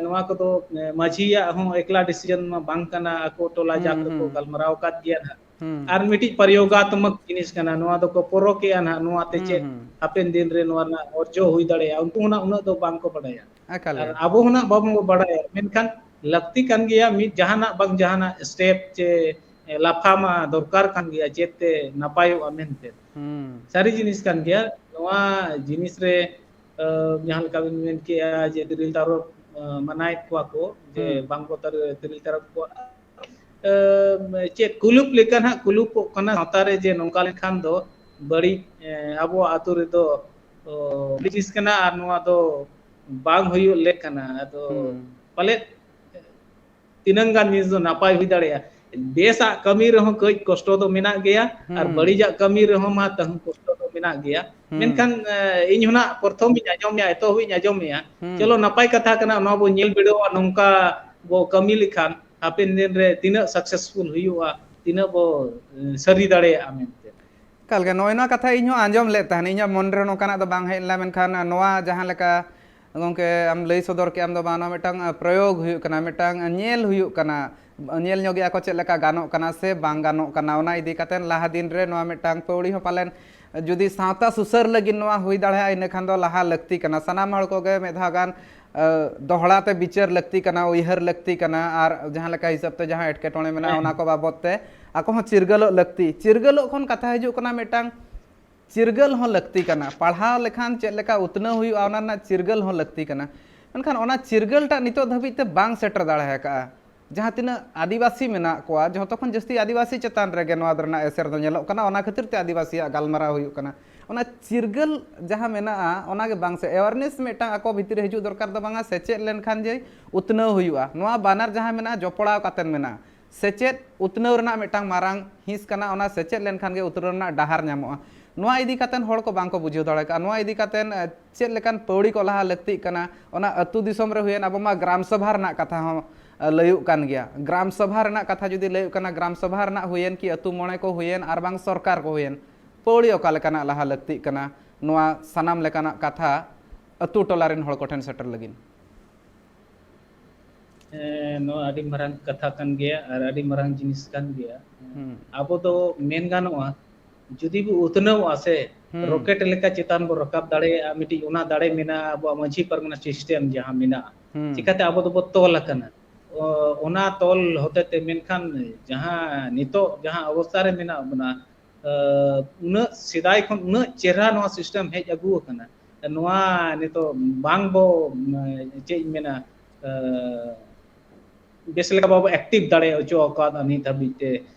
ᱱᱚᱣᱟ ᱠᱚᱫᱚ, ᱮ, ᱢᱟᱹᱡᱷᱤᱭᱟᱜ ᱦᱚᱸ ᱮᱠᱞᱟ decision ᱢᱟ ᱵᱟᱝ ᱠᱟᱱᱟ, ᱟᱠᱚ ᱴᱚᱞᱟ ᱦᱩᱸ, ᱡᱟᱠ ᱨᱮᱠᱚ ᱦᱩᱸ᱾ ᱜᱟᱞᱢᱟᱨᱟᱣ ᱟᱠᱟᱫ ᱜᱮᱭᱟ ᱱᱟᱦᱟᱜ᱾ ᱦᱩᱸ᱾ ᱟᱨ ᱢᱤᱫᱴᱤᱡ ᱯᱨᱚᱭᱳᱜᱟᱛᱢᱚᱠ ᱡᱤᱱᱤᱥ ᱠᱟᱱᱟ, ᱱᱚᱣᱟ ᱫᱚᱠᱚ ᱯᱚᱨᱚᱠᱮᱜᱼᱟ ᱱᱟᱦᱟᱜ, ᱱᱚᱣᱟ ᱛᱮ ᱦᱩᱸ, ᱪᱮᱫ ᱦᱩᱸ᱾ ᱦᱟᱯᱮᱱ ᱫᱤᱱ ᱨᱮ ᱱᱚᱣᱟ ᱨᱮᱱᱟᱜ ᱚᱨᱡᱚ ᱦᱩᱭ ᱫᱟᱲᱮᱭᱟᱜᱼᱟ, ᱩᱱᱠᱩ ᱦᱚᱸ ᱱᱟᱜ ᱩᱱᱟᱹᱜ ᱫᱚ ᱵᱟᱝ ᱠᱚ ᱵᱟᱰᱟᱭᱟ᱾ ᱮᱠᱟᱞ ᱟᱨ ᱜᱮ᱾ ᱟᱵᱚ ᱦᱚᱸ ᱱᱟᱜ ᱵᱟᱵᱚᱱ ᱵᱟᱰᱟᱭᱟ, ᱢᱮᱱᱠᱷᱟᱱ ᱞᱟᱹᱠᱛᱤ ᱠᱟᱱ ᱜᱮᱭᱟ, ᱢᱤᱫ ᱡᱟᱦᱟᱱᱟᱜ ᱵᱟᱝ ᱡᱟᱦᱟᱱᱟᱜ step ᱪᱮ ᱞᱟᱯᱷᱟ ᱢᱟ ᱫᱚᱨᱠᱟᱨ ᱠᱟᱱ ᱜᱮᱭᱟ, ᱪᱮᱫ ᱛᱮ ᱱᱟᱯᱟᱭᱚᱜᱼᱟ ᱢᱮᱱᱛᱮ᱾ ᱦᱩᱸ᱾ ᱥᱟᱹᱨᱤ ᱡᱤᱱᱤᱥ ᱠᱟᱱ ᱜᱮᱭᱟ᱾ ᱱᱚᱣᱟ ᱡᱤᱱᱤᱥ ᱨᱮ, ᱟᱹ, ᱡᱟᱦᱟᱸ ᱞᱮᱠᱟ ᱵᱤᱱ ᱢᱮᱱ ᱠᱮᱜᱼᱟ ᱡᱮ ᱛᱤᱨᱤᱞ ᱛᱟᱨᱚᱵ, ᱟᱹ, ᱢᱟᱱᱟᱭᱮᱫ ᱠᱚᱣᱟ ᱠᱚ ᱡᱮ ᱦᱩᱸ᱾ ᱵᱟᱝ ᱠᱚ ᱛᱟᱨ-, ᱛᱤᱨᱤᱞ ᱛᱟᱨᱚᱵ ᱠᱚᱣᱟ᱾ ᱟᱹ, ᱪᱮᱫ ᱠᱩᱞᱩᱯ ᱞᱮᱠᱟ ᱱᱟᱦᱟᱜ ᱠᱩᱞᱩᱯᱚᱜ ᱠᱟᱱᱟ ᱥᱟᱶᱛᱟ ᱨᱮ, ᱡᱮ ᱱᱚᱝᱠᱟ ᱞᱮᱠᱷᱟᱱ ᱫᱚ ᱵᱟᱹᱲᱤᱡ, ᱮ, ᱟᱵᱚᱣᱟᱜ ᱟᱹᱛᱩ ᱨᱮᱫᱚ, ᱚ, ᱡᱤᱱᱤᱥ ᱠᱟᱱᱟ ᱟᱨ ᱱᱚᱣᱟ ᱫᱚ ᱵᱟᱝ ᱦᱩᱭᱩᱜ ᱞᱮᱠ ᱠᱟᱱᱟ᱾ ᱟᱫᱚ ᱦᱩᱸ᱾ ᱯᱟᱞᱮᱫ ᱛᱤᱱᱟᱹᱝ ᱜᱟᱱ ᱡᱤᱱᱤᱥ ᱫᱚ ᱱᱟᱯᱟᱭ ᱦᱩᱭ ᱫᱟᱲᱮᱭᱟᱜᱼᱟ᱾ ᱵᱮᱥᱟᱜ ᱠᱟᱹᱢᱤ ᱨᱮᱦᱚᱸ ᱠᱟᱹᱡ ᱠᱚᱥᱴᱚ ᱫᱚ ᱢᱮᱱᱟᱜ ᱜᱮᱭᱟ, ᱟᱨ ᱦᱩᱸ᱾ ᱵᱟᱹᱲᱤᱡᱟᱜ ᱠᱟᱹᱢᱤ ᱨᱮᱦᱚᱸ ᱢᱟ ᱛᱟᱹᱦᱩ ᱠᱚᱥᱴᱚ ᱫᱚ ᱢᱮᱱᱟᱜ ᱜᱮᱭᱟ᱾ ᱦᱩᱸ᱾ ᱢᱮᱱᱠᱷᱟᱱ, ᱮ, ᱤᱧ ᱦᱚᱸ ᱱᱟᱜ ᱯᱨᱚᱛᱷᱚᱢ ᱤᱧ ᱟᱸᱡᱚᱢᱮᱜᱼᱟ, ᱮᱛᱚᱦᱚᱵ ᱤᱧ ᱟᱸᱡᱚᱢᱮᱜᱼᱟ᱾ ᱦᱩᱸ᱾ ᱪᱚᱞᱚ, ᱱᱟᱯᱟᱭ ᱠᱟᱛᱷᱟ ᱠᱟᱱᱟ, ᱱᱚᱣᱟ ᱵᱚ ᱧᱮᱞ ᱵᱤᱰᱟᱹᱣᱟ, ᱱᱚᱝᱠᱟ ᱵᱚ ᱠᱟᱹᱢᱤ ᱞᱮᱠᱷᱟᱱ ᱦᱟᱯᱮᱱ ᱫᱤᱱ ᱨᱮ ᱛᱤᱱᱟᱹᱜ successful ᱦᱩᱭᱩᱜᱼᱟ, ᱛᱤᱱᱟᱹᱜ ᱵᱚ, ᱮ, ᱥᱟᱹᱨᱤ ᱫᱟᱲᱮᱭᱟᱜᱼᱟ ᱢᱮᱱᱛᱮ᱾ ᱮᱠᱟᱞ ᱜᱮ, ᱱᱚᱜᱼᱚᱭ ᱱᱚᱣᱟ ᱠᱟᱛᱷᱟ ᱤᱧ ᱦᱚᱸ ᱟᱸᱡᱚᱢ ᱞᱮᱫ ᱛᱟᱦᱮᱱ, ᱤᱧᱟᱹᱜ ᱢᱚᱱᱮ ᱨᱮ ᱱᱚᱝᱠᱟᱱᱟᱜ ᱫᱚ ᱵᱟᱝ ᱦᱮᱡ ᱞᱮᱱᱟ, ᱢᱮᱱᱠᱷᱟᱱ ᱱᱚᱣᱟ ᱡᱟᱦᱟᱸ ᱞᱮᱠᱟ ᱜᱚᱢᱠᱮ, ᱟᱢ ᱞᱟᱹᱭ ᱥᱚᱫᱚᱨ ᱠᱮᱫ ᱟᱢ ᱫᱚ ᱵᱟᱝ, ᱱᱚᱣᱟ ᱢᱤᱫᱴᱟᱝ, ᱟ, ᱯᱨᱚᱭᱳᱜᱽ ᱦᱩᱭᱩᱜ ᱠᱟᱱᱟ, ᱢᱤᱫᱴᱟᱝ, ᱟ, ᱧᱮᱞ ᱦᱩᱭᱩᱜ ᱠᱟᱱᱟ, ᱧᱮᱞ ᱧᱚᱜᱮᱜᱼᱟ ᱠᱚ ᱪᱮᱫ ᱞᱮᱠᱟ ᱜᱟᱱᱚᱜ ᱠᱟᱱᱟ ᱥᱮ ᱵᱟᱝ ᱜᱟᱱᱚᱜ ᱠᱟᱱᱟ᱾ ᱚᱱᱟ ᱤᱫᱤ ᱠᱟᱛᱮ ᱞᱟᱦᱟ ᱫᱤᱱ ᱨᱮ ᱱᱚᱣᱟ ᱢᱤᱫᱴᱟᱝ ᱯᱟᱹᱣᱲᱤ ᱦᱚᱸ ᱯᱟᱞᱮᱱ ᱡᱩᱫᱤ ᱥᱟᱶᱛᱟ ᱥᱩᱥᱟᱹᱨ ᱞᱟᱹᱜᱤᱫ ᱱᱚᱣᱟ ᱦᱩᱭ ᱫᱟᱲᱮᱭᱟᱜᱼᱟ, ᱤᱱᱟᱹ ᱠᱷᱟᱱ ᱫᱚ ᱞᱟᱦᱟ ᱞᱟᱹᱠᱛᱤ ᱠᱟᱱᱟ᱾ ᱥᱟᱱᱟᱢ ᱦᱚᱲ ᱠᱚᱜᱮ ᱢᱤᱫ ᱫᱷᱟᱣ ᱜᱟᱱ, ᱟ, ᱫᱚᱦᱲᱟ ᱛᱮ ᱵᱤᱪᱟᱹᱨ ᱞᱟᱹᱠᱛᱤ ᱠᱟᱱᱟ, ᱩᱭᱦᱟᱹᱨ ᱞᱟᱹᱠᱛᱤ ᱠᱟᱱᱟ, ᱟᱨ ᱡᱟᱦᱟᱸ ᱞᱮᱠᱟ ᱦᱤᱥᱟᱹᱵ ᱛᱮ ᱡᱟᱦᱟᱸ ᱮᱴᱠᱮᱴᱚᱬᱮ ᱢᱮᱱᱟᱜᱼᱟ, ᱦᱮᱸ᱾ ᱚᱱᱟ ᱠᱚ ᱵᱟᱵᱚᱫ ᱛᱮ ᱟᱠᱚ ᱦᱚᱸ ᱪᱤᱨᱜᱟᱹᱞᱚᱜ ᱞᱟᱹᱠᱛᱤ᱾ ᱪᱤᱨᱜᱟᱹᱞᱚᱜ ᱠᱷᱚᱱ ᱠᱟᱛᱷᱟ ᱦᱤᱡᱩᱜ ᱠᱟᱱᱟ ᱢᱤᱫᱴᱟᱝ ᱪᱤᱨᱜᱟᱹᱞ ᱦᱚᱸ ᱞᱟᱹᱠᱛᱤ ᱠᱟᱱᱟ᱾ ᱯᱟᱲᱦᱟᱣ ᱞᱮᱠᱷᱟᱱ ᱪᱮᱫ ᱞᱮᱠᱟ ᱩᱛᱱᱟᱹᱣ ᱦᱩᱭᱩᱜᱼᱟ, ᱚᱱᱟ ᱨᱮᱱᱟᱜ ᱪᱤᱨᱜᱟᱹᱞ ᱦᱚᱸ ᱞᱟᱹᱠᱛᱤ ᱠᱟᱱᱟ᱾ ᱢᱮᱱᱠᱷᱟᱱ ᱚᱱᱟ ᱪᱤᱨᱜᱟᱹᱞ ᱴᱟᱜ ᱱᱤᱛᱚᱜ ᱫᱷᱟᱹᱵᱤᱡ ᱛᱮ ᱵᱟᱝ ᱥᱮᱴᱮᱨ ᱫᱟᱲᱮ ᱟᱠᱟᱫᱼᱟ᱾ ᱡᱟᱦᱟᱸ ᱛᱤᱱᱟᱹᱜ ᱟᱹᱫᱤᱵᱟᱹᱥᱤ ᱢᱮᱱᱟᱜ ᱠᱚᱣᱟ, ᱡᱷᱚᱛᱚ ᱠᱷᱚᱱ ᱡᱟᱹᱥᱛᱤ ᱟᱹᱫᱤᱵᱟᱹᱥᱤ ᱪᱮᱛᱟᱱ ᱨᱮᱜᱮ ᱱᱚᱣᱟ ᱨᱮᱱᱟᱜ ᱮᱥᱮᱨ ᱫᱚ ᱧᱮᱞᱚᱜ ᱠᱟᱱᱟ᱾ ᱚᱱᱟ ᱠᱷᱟᱹᱛᱤᱨ ᱛᱮ ᱟᱹᱫᱤᱵᱟᱹᱥᱤᱭᱟᱜ ᱜᱟᱞᱢᱟᱨᱟᱣ ᱦᱩᱭᱩᱜ ᱠᱟᱱᱟ᱾ ᱚᱱᱟ ᱪᱤᱨᱜᱟᱹᱞ ᱡᱟᱦᱟᱸ ᱢᱮᱱᱟᱜᱼᱟ, ᱚᱱᱟ ᱜᱮ ᱵᱟᱝ ᱥᱮ, awareness ᱢᱤᱫᱴᱟᱝ ᱟᱠᱚ ᱵᱷᱤᱛᱤᱨ ᱨᱮ ᱦᱤᱡᱩᱜ ᱫᱚᱨᱠᱟᱨ ᱫᱚ ᱵᱟᱝᱟ, ᱥᱮᱪᱮᱫ ᱞᱮᱱᱠᱷᱟᱱ ᱡᱮ ᱩᱛᱱᱟᱹᱣ ᱦᱩᱭᱩᱜᱼᱟ, ᱱᱚᱣᱟ ᱵᱟᱱᱟᱨ ᱡᱟᱦᱟᱸ ᱢᱮᱱᱟᱜᱼᱟ, ᱡᱚᱯᱲᱟᱣ ᱠᱟᱛᱮ ᱢᱮᱱᱟᱜᱼᱟ᱾ ᱥᱮᱪᱮᱫ ᱩᱛᱱᱟᱹᱣ ᱨᱮᱱᱟᱜ ᱢᱤᱫᱴᱟᱝ ᱢᱟᱨᱟᱝ ᱦᱤᱸᱥ ᱠᱟᱱᱟ, ᱚᱱᱟ ᱥᱮᱪᱮᱫ ᱞᱮᱱᱠᱷᱟᱱ ᱜᱮ ᱩᱛᱱᱟᱹᱣ ᱨᱮᱱᱟᱜ ᱰᱟᱦᱟᱨ ᱧᱟᱢᱚᱜᱼᱟ᱾ ᱱᱚᱣᱟ ᱤᱫᱤ ᱠᱟᱛᱮ ᱦᱚᱲ ᱠᱚ ᱵᱟᱝ ᱠᱚ ᱵᱩᱡᱷᱟᱹᱣ ᱫᱟᱲᱮ ᱠᱟᱜᱼᱟ᱾ ᱱᱚᱣᱟ ᱤᱫᱤ ᱠᱟᱛᱮ, ᱮ, ᱪᱮᱫ ᱞᱮᱠᱟᱱ ᱯᱟᱹᱣᱲᱤ ᱠᱚ ᱞᱟᱦᱟ ᱞᱟᱹᱠᱛᱤᱜ ᱠᱟᱱᱟ, ᱚᱱᱟ ᱟᱹᱛᱩ ᱫᱤᱥᱚᱢ ᱨᱮ ᱦᱩᱭᱮᱱ, ᱟᱵᱚ ᱢᱟ ᱜᱨᱟᱢ ᱥᱚᱵᱷᱟ ᱨᱮᱱᱟᱜ ᱠᱟᱛᱷᱟ ᱦᱚᱸ, ᱮ, ᱞᱟᱹᱭᱩᱜ ᱠᱟᱱ ᱜᱮᱭᱟ᱾ ᱜᱨᱟᱢ ᱥᱚᱵᱷᱟ ᱨᱮᱱᱟᱜ ᱠᱟᱛᱷᱟ ᱡᱩᱫᱤ ᱞᱟᱹᱭᱩᱜ ᱠᱟᱱᱟ, ᱜᱨᱟᱢ ᱥᱚᱵᱷᱟ ᱨᱮᱱᱟᱜ ᱦᱩᱭᱮᱱ ᱠᱤ ᱟᱹᱛᱩ ᱢᱚᱬᱮ ᱠᱚ ᱦᱩᱭᱮᱱ ᱟᱨ ᱵᱟᱝ ᱥᱚᱨᱠᱟᱨ ᱠᱚ ᱦᱩᱭᱮᱱ, ᱯᱟᱹᱣᱲᱤ ᱚᱠᱟ ᱞᱮᱠᱟᱱᱟᱜ ᱞᱟᱦᱟ ᱞᱟᱹᱠᱛᱤᱜ ᱠᱟᱱᱟ, ᱱᱚᱣᱟ ᱥᱟᱱᱟᱢ ᱞᱮᱠᱟᱱᱟᱜ ᱠᱟᱛᱷᱟ ᱟᱹᱛᱩ ᱴᱚᱞᱟ ᱨᱮᱱ ᱦᱚᱲ ᱠᱚᱴᱷᱮᱱ ᱥᱮᱴᱮᱨ ᱞᱟᱹᱜᱤᱫ? ᱦᱮᱸ, ᱱᱚᱣᱟ ᱟᱹᱰᱤ ᱢᱟᱨᱟᱝ ᱠᱟᱛᱷᱟ ᱠᱟᱱ ᱜᱮᱭᱟ ᱟᱨ ᱟᱹᱰᱤ ᱢᱟᱨᱟᱝ ᱡᱤᱱᱤᱥ ᱠᱟᱱ ᱜᱮᱭᱟ᱾ ᱦᱩᱸ᱾ ᱟᱵᱚ ᱫᱚ ᱢᱮᱱ ᱜᱟᱱᱚᱜᱼᱟ, ᱡᱩᱫᱤ ᱵᱚ ᱩᱛᱱᱟᱹᱣᱚᱜᱼᱟ ᱥᱮ, ᱦᱩᱸ᱾ ᱨᱚᱠᱮᱴ ᱞᱮᱠᱟ ᱪᱮᱛᱟᱱ ᱵᱚ ᱨᱟᱠᱟᱵ ᱫᱟᱲᱮᱭᱟᱜᱼᱟ, ᱢᱤᱫᱴᱤᱡ ᱚᱱᱟ ᱫᱟᱲᱮ ᱢᱮᱱᱟᱜᱼᱟ ᱟᱵᱚᱣᱟᱜ ᱢᱟᱹᱡᱷᱤ ᱯᱟᱨᱜᱟᱱᱟ ᱥᱤᱥᱴᱮᱢ ᱡᱟᱦᱟᱸ ᱢᱮᱱᱟᱜᱼᱟ᱾ ᱦᱩᱸ᱾ ᱪᱤᱠᱟᱹᱛᱮ ᱟᱵᱚ ᱫᱚᱵᱚ ᱛᱚᱞ ᱟᱠᱟᱱᱟ? ᱚ, ᱚᱱᱟ ᱛᱚᱞ ᱦᱚᱛᱮ ᱛᱮ, ᱢᱮᱱᱠᱷᱟᱱ ᱡᱟᱦᱟᱸ ᱱᱤᱛᱚᱜ ᱡᱟᱦᱟᱸ ᱚᱵᱚᱥᱛᱷᱟ ᱨᱮ ᱢᱮᱱᱟᱜ ᱵᱚᱱᱟ, ᱟ, ᱩᱱᱟᱹᱜ ᱥᱮᱫᱟᱭ ᱠᱷᱚᱱ ᱩᱱᱟᱹᱜ ᱪᱮᱦᱨᱟ ᱱᱚᱣᱟ ᱥᱤᱥᱴᱮᱢ ᱦᱮᱡ ᱟᱹᱜᱩ ᱟᱠᱟᱱᱟ, ᱱᱚᱣᱟ ᱱᱤᱛᱚᱜ ᱵᱟᱝ ᱵᱚ, ᱪᱮᱫ ᱤᱧ ᱢᱮᱱᱟ, ᱟ, ᱵᱮᱥ ᱞᱮᱠᱟ ᱵᱟᱵᱚ ᱮᱠᱴᱤᱵᱷ ᱫᱟᱲᱮ ᱦᱚᱪᱚ ᱟᱠᱟᱫᱟ ᱱᱤᱛ ᱦᱟᱹᱵᱤᱡ ᱛᱮ᱾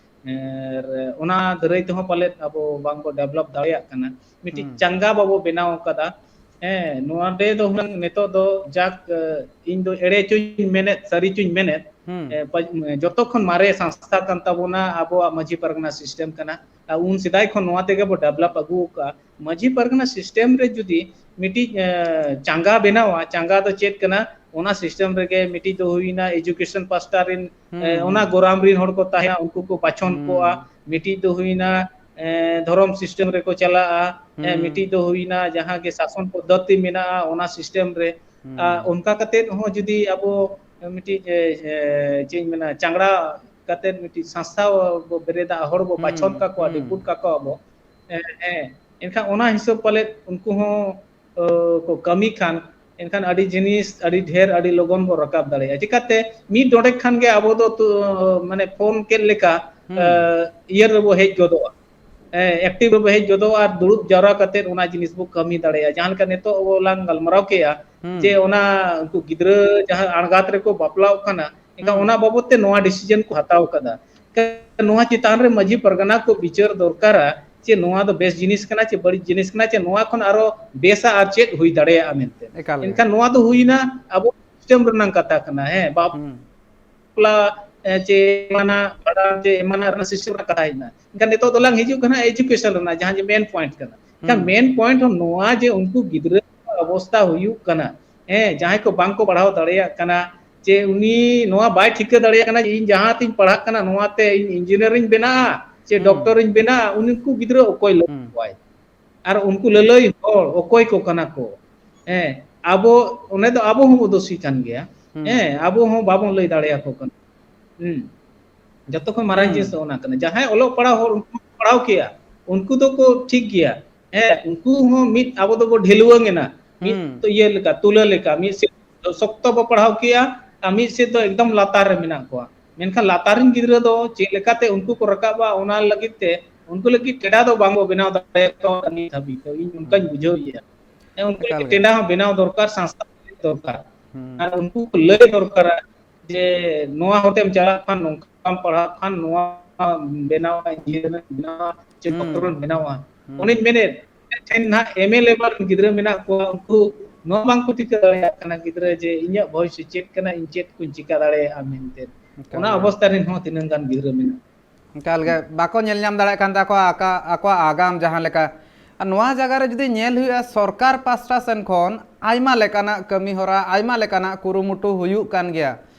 ᱟᱨ ᱚᱱᱟ ᱫᱟᱹᱨᱟᱹᱭ ᱛᱮᱦᱚᱸ ᱯᱟᱞᱮᱫ ᱟᱵᱚ ᱵᱟᱝ ᱵᱚ ᱰᱮᱵᱷᱞᱚᱯ ᱫᱟᱲᱮᱭᱟᱜ ᱠᱟᱱᱟ, ᱢᱤᱫᱴᱤᱡ ᱦᱩᱸ᱾ ᱪᱟᱸᱜᱟ ᱵᱟᱵᱚ ᱵᱮᱱᱟᱣ ᱟᱠᱟᱫᱟ᱾ ᱦᱮᱸ, ᱱᱚᱣᱟ ᱨᱮ ᱫᱚ ᱦᱩᱱᱟᱹᱝ ᱱᱤᱛᱚᱜ ᱫᱚ ᱡᱟᱠ, ᱤᱧ ᱫᱚ ᱮᱲᱮ ᱪᱚᱧ ᱢᱮᱱᱮᱫ, ᱥᱟᱹᱨᱤ ᱪᱚᱧ ᱢᱮᱱᱮᱫ, ᱦᱩᱸ᱾ ᱮ, ᱯᱟ-, ᱡᱚᱛᱚ ᱠᱷᱚᱱ ᱢᱟᱨᱮ ᱥᱚᱝᱥᱛᱷᱟ ᱠᱟᱱ ᱛᱟᱵᱚᱱᱟ ᱟᱵᱚᱣᱟᱜ ᱢᱟᱹᱡᱷᱤ ᱯᱟᱨᱜᱟᱱᱟ ᱥᱤᱥᱴᱮᱢ ᱠᱟᱱᱟ᱾ ᱟᱨ ᱩᱱ ᱥᱮᱫᱟᱭ ᱠᱷᱚᱱ ᱱᱚᱣᱟ ᱛᱮᱜᱮ ᱵᱚ ᱰᱮᱵᱷᱞᱚᱯ ᱟᱹᱜᱩ ᱟᱠᱟᱫᱼᱟ᱾ ᱢᱟᱹᱡᱷᱤ ᱯᱟᱨᱜᱟᱱᱟ ᱥᱤᱥᱴᱮᱢ ᱨᱮ ᱡᱩᱫᱤ ᱢᱤᱫᱴᱤᱡ, ᱮ, ᱪᱟᱸᱜᱟ ᱵᱮᱱᱟᱣᱟ, ᱪᱟᱸᱜᱟ ᱫᱚ ᱪᱮᱫ ᱠᱟᱱᱟ? ᱚᱱᱟ ᱥᱤᱥᱴᱮᱢ ᱨᱮᱜᱮ ᱢᱤᱫᱴᱤᱡ ᱫᱚ ᱦᱩᱭᱱᱟ ᱮᱡᱩᱠᱮᱥᱚᱱ ᱯᱟᱥᱴᱟ ᱨᱮᱱ, ᱦᱩᱸ, ᱮ, ᱚᱱᱟ ᱦᱩᱸ᱾ ᱜᱚᱨᱟᱢ ᱨᱮᱱ ᱦᱚᱲ ᱠᱚ ᱛᱟᱦᱮᱸᱱᱟ, ᱩᱱᱠᱩ ᱠᱚ ᱵᱟᱪᱷᱚᱱ ᱦᱩᱸ᱾ ᱠᱚᱜᱼᱟ᱾ ᱢᱤᱫᱴᱤᱡ ᱫᱚ ᱦᱩᱭᱱᱟ ᱮ, ᱫᱷᱚᱨᱚᱢ system ᱨᱮᱠᱚ ᱪᱟᱞᱟᱜᱼᱟ᱾ ᱮ, ᱦᱩᱸ᱾ ᱢᱤᱫᱴᱤᱡ ᱫᱚ ᱦᱩᱭᱱᱟ ᱡᱟᱦᱟᱸ ᱜᱮ ᱥᱟᱥᱚᱱ ᱯᱚᱫᱽᱫᱷᱚᱛᱤ ᱢᱮᱱᱟᱜᱼᱟ, ᱚᱱᱟ system ᱨᱮ᱾ ᱦᱩᱸ᱾ ᱟ, ᱚᱱᱠᱟ ᱠᱟᱛᱮᱫ ᱦᱚᱸ ᱡᱩᱫᱤ ᱟᱵᱚ ᱢᱤᱫᱴᱤᱡ, ᱮ, ᱮ, ᱪᱮᱫ ᱤᱧ ᱢᱮᱱᱟ, ᱪᱟᱝᱲᱟ ᱠᱟᱛᱮᱫ ᱢᱤᱫᱴᱤᱡ ᱥᱟᱝᱥᱛᱷᱟ ᱵᱚ ᱵᱮᱨᱮᱫᱟ, ᱦᱚᱲ ᱵᱚ ᱦᱩᱸ, ᱵᱟᱪᱷᱚᱱ ᱠᱟᱠᱚᱣᱟ, ᱦᱩᱸ᱾ Depute ᱠᱟᱠᱚᱣᱟ ᱵᱚ᱾ ᱮ, ᱦᱮᱸ, ᱮᱱᱠᱷᱟᱱ ᱚᱱᱟ ᱦᱤᱥᱟᱹᱵ ᱯᱟᱞᱮᱫ ᱩᱱᱠᱩ ᱦᱚᱸ, ᱚ, ᱠᱚ ᱠᱟᱹᱢᱤ ᱠᱷᱟᱱ, ᱮᱱᱠᱷᱟᱱ ᱟᱹᱰᱤ ᱡᱤᱱᱤᱥ ᱟᱹᱰᱤ ᱰᱷᱮᱨ, ᱟᱹᱰᱤ ᱞᱚᱜᱚᱱ ᱵᱚ ᱨᱟᱠᱟᱵ ᱫᱟᱲᱮᱭᱟᱜᱼᱟ᱾ ᱪᱤᱠᱟᱹᱛᱮ ᱢᱤᱫ ᱰᱚᱸᱰᱮᱠ ᱠᱷᱟᱱ ᱜᱮ ᱟᱵᱚ ᱫᱚ ᱛᱩ-, ᱢᱟᱱᱮ ᱯᱷᱳᱱ ᱠᱮᱫ ᱞᱮᱠᱟ, ᱦᱩᱸ᱾ ᱮ, ᱤᱭᱟᱹ ᱨᱮᱵᱚ ᱦᱮᱡ ᱜᱚᱫᱚᱜᱼᱟ᱾ ᱮ, active ᱨᱮᱵᱚ ᱦᱮᱡ ᱜᱚᱫᱚᱜᱼᱟ ᱟᱨ ᱫᱩᱲᱩᱵ ᱡᱟᱣᱨᱟ ᱠᱟᱛᱮᱫ ᱚᱱᱟ ᱡᱤᱱᱤᱥ ᱵᱚ ᱠᱟᱹᱢᱤ ᱫᱟᱲᱮᱭᱟᱜᱼᱟ᱾ ᱡᱟᱦᱟᱸ ᱞᱮᱠᱟ ᱱᱤᱛᱚᱜ ᱟᱵᱚ ᱞᱟᱝ ᱜᱟᱞᱢᱟᱨᱟᱣ ᱠᱮᱜᱼᱟ, ᱦᱩᱸ᱾ ᱡᱮ ᱚᱱᱟ ᱩᱱᱠᱩ ᱜᱤᱫᱽᱨᱟᱹ ᱡᱟᱦᱟᱸ ᱟᱬᱜᱟᱛ ᱨᱮᱠᱚ ᱵᱟᱯᱞᱟᱜ ᱠᱟᱱᱟ, ᱮᱱᱠᱷᱟᱱ ᱦᱩᱸ᱾ ᱚᱱᱟ ᱵᱟᱵᱚᱫ ᱛᱮ ᱱᱚᱣᱟ decision ᱠᱚ ᱦᱟᱛᱟᱣ ᱠᱟᱫᱟ᱾ ᱱᱚᱣᱟ ᱪᱮᱛᱟᱱ ᱨᱮ ᱢᱟᱹᱡᱷᱤ ᱯᱟᱨᱜᱟᱱᱟ ᱠᱚ ᱵᱤᱪᱟᱹᱨ ᱫᱚᱨᱠᱟᱨᱟ, ᱪᱮ ᱱᱚᱣᱟ ᱫᱚ ᱵᱮᱥ ᱡᱤᱱᱤᱥ ᱠᱟᱱᱟ ᱪᱮ ᱵᱟᱹᱲᱤᱡ ᱡᱤᱱᱤᱥ ᱠᱟᱱᱟ, ᱪᱮ ᱱᱚᱣᱟ ᱠᱷᱚᱱ ᱟᱨᱚ ᱵᱮᱥᱟ ᱟᱨ ᱪᱮᱫ ᱦᱩᱭ ᱫᱟᱲᱮᱭᱟᱜᱼᱟ ᱢᱮᱱᱛᱮ᱾ ᱮᱠᱟᱞ ᱜᱮ᱾ ᱮᱱᱠᱷᱟᱱ ᱱᱚᱣᱟ ᱫᱚ ᱦᱩᱭᱱᱟ ᱟᱵᱚ system ᱨᱮᱱᱟᱜ ᱠᱟᱛᱷᱟ ᱠᱟᱱᱟ, ᱦᱮᱸ, ᱵᱟᱯ-, ᱦᱩᱸ᱾ ᱵᱟᱯᱞᱟ, ᱮ, ᱪᱮ ᱮᱢᱟᱱᱟᱜ ᱵᱷᱟᱸᱰᱟᱱ ᱪᱮ ᱮᱢᱟᱱᱟᱜ ᱨᱮᱱᱟᱜ system ᱨᱮᱱᱟᱜ ᱠᱟᱛᱷᱟ ᱦᱮᱡ ᱮᱱᱟ᱾ ᱮᱱᱠᱷᱟᱱ ᱱᱤᱛᱚᱜ ᱫᱚᱞᱟᱝ ᱦᱤᱡᱩᱜ ᱠᱟᱱᱟ education ᱨᱮᱱᱟᱜ, ᱡᱟᱦᱟᱸ ᱡᱮ main point ᱠᱟᱱᱟ᱾ ᱮᱱᱠᱷᱟᱱ ᱦᱩᱸ᱾ Main point ᱦᱚᱸ ᱱᱚᱣᱟ ᱡᱮ ᱩᱱᱠᱩ ᱜᱤᱫᱽᱨᱟᱹ ᱚᱵᱚᱥᱛᱟ ᱦᱩᱭᱩᱜ ᱠᱟᱱᱟ, ᱦᱮᱸ, ᱡᱟᱦᱟᱸᱭ ᱠᱚ ᱵᱟᱝ ᱠᱚ ᱯᱟᱲᱦᱟᱣ ᱫᱟᱲᱮᱭᱟᱜ ᱠᱟᱱᱟ, ᱡᱮ ᱩᱱᱤ ᱱᱚᱣᱟ ᱵᱟᱭ ᱴᱷᱤᱠᱟᱹ ᱫᱟᱲᱮᱭᱟᱜ ᱠᱟᱱᱟ ᱡᱮ ᱤᱧ ᱡᱟᱦᱟᱸ ᱛᱤᱧ ᱯᱟᱲᱦᱟᱜ ᱠᱟᱱᱟ, ᱱᱚᱣᱟ ᱛᱮ ᱤᱧ engineer ᱤᱧ ᱵᱮᱱᱟᱜᱼᱟ ᱪᱮ ᱦᱩᱸ᱾ Doctor ᱤᱧ ᱵᱮᱱᱟᱜᱼᱟ, ᱩᱱᱠᱩ ᱜᱤᱫᱽᱨᱟᱹ ᱚᱠᱚᱭ ᱞᱟᱹᱭ ᱦᱩᱸ᱾ ᱠᱚᱣᱟᱭ? ᱟᱨ ᱩᱱᱠᱩ ᱞᱟᱹᱞᱟᱹᱭ ᱦᱚᱲ ᱚᱠᱚᱭ ᱠᱚ ᱠᱟᱱᱟ ᱠᱚ? ᱦᱮᱸ, ᱟᱵᱚ, ᱚᱸᱰᱮ ᱫᱚ ᱟᱵᱚ ᱦᱚᱸᱵᱚ ᱫᱳᱥᱤ ᱠᱟᱱ ᱜᱮᱭᱟ᱾ ᱦᱩᱸ᱾ ᱦᱮᱸ, ᱟᱵᱚ ᱦᱚᱸ ᱵᱟᱵᱚᱱ ᱞᱟᱹᱭ ᱫᱟᱲᱮᱭᱟᱠᱚ ᱠᱟᱱᱟ᱾ ᱦᱩᱸ᱾ ᱡᱚᱛᱚ ᱠᱷᱚᱱ ᱢᱟᱨᱟᱝ ᱦᱩᱸ᱾ ᱡᱤᱱᱤᱥ ᱫᱚ ᱚᱱᱟ ᱠᱟᱱᱟ᱾ ᱡᱟᱦᱟᱸᱭ ᱚᱞᱚᱜ ᱯᱟᱲᱦᱟᱣ ᱦᱚᱲ, ᱩᱱᱠᱩ ᱠᱚ ᱯᱟᱲᱦᱟᱣ ᱠᱮᱭᱟ, ᱩᱱᱠᱩ ᱫᱚᱠᱚ ᱴᱷᱤᱠ ᱜᱮᱭᱟ᱾ ᱦᱮᱸ, ᱩᱱᱠᱩ ᱦᱚᱸ ᱢᱤᱫ, ᱟᱵᱚ ᱫᱚᱵᱚ ᱰᱷᱤᱞᱣᱟᱹᱝ ᱮᱱᱟ᱾ ᱢᱤᱫ ᱦᱩᱸ᱾ ᱤᱭᱟᱹ ᱞᱮᱠᱟ, ᱛᱩᱞᱟᱹ ᱞᱮᱠᱟ, ᱢᱤᱫ ᱥᱮᱫ ᱫᱚ ᱥᱚᱠᱛᱚ ᱵᱚ ᱯᱟᱲᱦᱟᱣ ᱠᱮᱭᱟ, ᱟᱨ ᱢᱤᱫ ᱥᱮᱫ ᱫᱚ ᱮᱠᱫᱚᱢ ᱞᱟᱛᱟᱨ ᱨᱮ ᱢᱮᱱᱟᱜ ᱠᱚᱣᱟ᱾ ᱢᱮᱱᱠᱷᱟᱱ ᱞᱟᱛᱟᱨ ᱨᱮᱱ ᱜᱤᱫᱽᱨᱟᱹ ᱫᱚ ᱪᱮᱫ ᱞᱮᱠᱟᱛᱮ ᱩᱱᱠᱩ ᱠᱚ ᱨᱟᱠᱟᱵᱟ, ᱚᱱᱟ ᱞᱟᱹᱜᱤᱫ ᱛᱮ ᱩᱱᱠᱩ ᱞᱟᱹᱜᱤᱫ ᱴᱮᱰᱟ ᱫᱚ ᱵᱟᱝ ᱵᱚ ᱵᱮᱱᱟᱣ ᱫᱟᱲᱮᱭᱟᱠᱚ ᱠᱟᱱᱟ ᱱᱤᱛ ᱦᱟᱹᱵᱤᱡ ᱫᱚ, ᱤᱧ ᱚᱱᱠᱟᱧ ᱦᱩᱸ᱾ ᱵᱩᱡᱷᱟᱹᱣ ᱜᱮᱭᱟ᱾ ᱦᱮᱸ, ᱩᱱᱠᱩ ᱮᱠᱟᱞ ᱞᱟᱹᱜᱤᱫ ᱜᱮ᱾ ᱴᱮᱰᱟ ᱦᱚᱸ ᱵᱮᱱᱟᱣ ᱫᱚᱨᱠᱟᱨ, ᱥᱚᱝᱥᱛᱷᱟ ᱫᱚᱨᱠᱟᱨ᱾ ᱦᱩᱸ᱾ ᱟᱨ ᱩᱱᱠᱩ ᱠᱚ ᱞᱟᱹᱭ ᱫᱚᱨᱠᱟᱨᱟ ᱡᱮ ᱱᱚᱣᱟ ᱦᱚᱨᱛᱮᱢ ᱪᱟᱞᱟᱜ ᱠᱷᱟᱱ, ᱱᱚᱝᱠᱟᱢ ᱯᱟᱲᱦᱟᱜ ᱠᱷᱟᱱ, ᱱᱚᱣᱟ ᱵᱮᱱᱟᱣᱟ, engineer ᱮᱢ ᱵᱮᱱᱟᱣᱟ, ᱪᱮ ᱦᱩᱸ᱾ Doctor ᱮᱢ ᱵᱮᱱᱟᱣᱟ᱾ ᱦᱩᱸ᱾ ᱚᱱᱮᱧ ᱢᱮᱱᱮᱫ, ᱴᱷᱮᱱ ᱱᱟᱦᱟᱜ M A level ᱨᱮᱱ ᱜᱤᱫᱽᱨᱟᱹ ᱢᱮᱱᱟᱜ ᱠᱚᱣᱟ, ᱩᱱᱠᱩ ᱱᱚᱣᱟ ᱵᱟᱝᱠᱚ ᱴᱷᱤᱠᱟᱹ ᱫᱟᱲᱮᱭᱟᱜ ᱠᱟᱱᱟ ᱜᱤᱫᱽᱨᱟᱹ ᱡᱮ ᱤᱧᱟᱹᱜ ᱵᱷᱚᱵᱤᱥᱥᱚ ᱪᱮᱫ ᱠᱟᱱᱟ, ᱤᱧ ᱪᱮᱫ ᱠᱚᱧ ᱪᱤᱠᱟ ᱫᱟᱲᱮᱭᱟᱜᱼᱟ ᱢᱮᱱᱛᱮ᱾ ᱮᱠᱟᱞ ᱚᱱᱟ ᱜᱮ᱾ ᱚᱵᱚᱥᱛᱟ ᱨᱮᱱ ᱦᱚᱸ ᱛᱤᱱᱟᱹᱜ ᱜᱟᱱ ᱜᱤᱫᱽᱨᱟᱹ ᱢᱮᱱᱟᱜ ᱮᱠᱟᱞ ᱜᱮ, ᱵᱟᱠᱚ ᱧᱮᱞ ᱧᱟᱢ ᱫᱟᱲᱮᱭᱟᱜ ᱠᱟᱱ ᱛᱟᱠᱚᱣᱟ ᱟᱠᱟ-, ᱟᱠᱚᱣᱟᱜ ᱟᱜᱟᱢ ᱡᱟᱦᱟᱸ ᱞᱮᱠᱟ᱾ ᱟᱨ ᱱᱚᱣᱟ ᱡᱟᱭᱜᱟ ᱨᱮ ᱡᱩᱫᱤ ᱧᱮᱞ ᱦᱩᱭᱩᱜᱼᱟ, ᱥᱚᱨᱠᱟᱨ ᱯᱟᱥᱴᱟ ᱥᱮᱱ ᱠᱷᱚᱱ ᱟᱭᱢᱟ ᱞᱮᱠᱟᱱᱟᱜ ᱠᱟᱹᱢᱤ ᱦᱚᱨᱟ, ᱟᱭᱢᱟ ᱞᱮᱠᱟᱱᱟᱜ ᱠᱩᱨᱩᱢᱩᱴᱩ ᱦᱩᱭᱩᱜ ᱠᱟᱱ ᱜᱮᱭᱟ᱾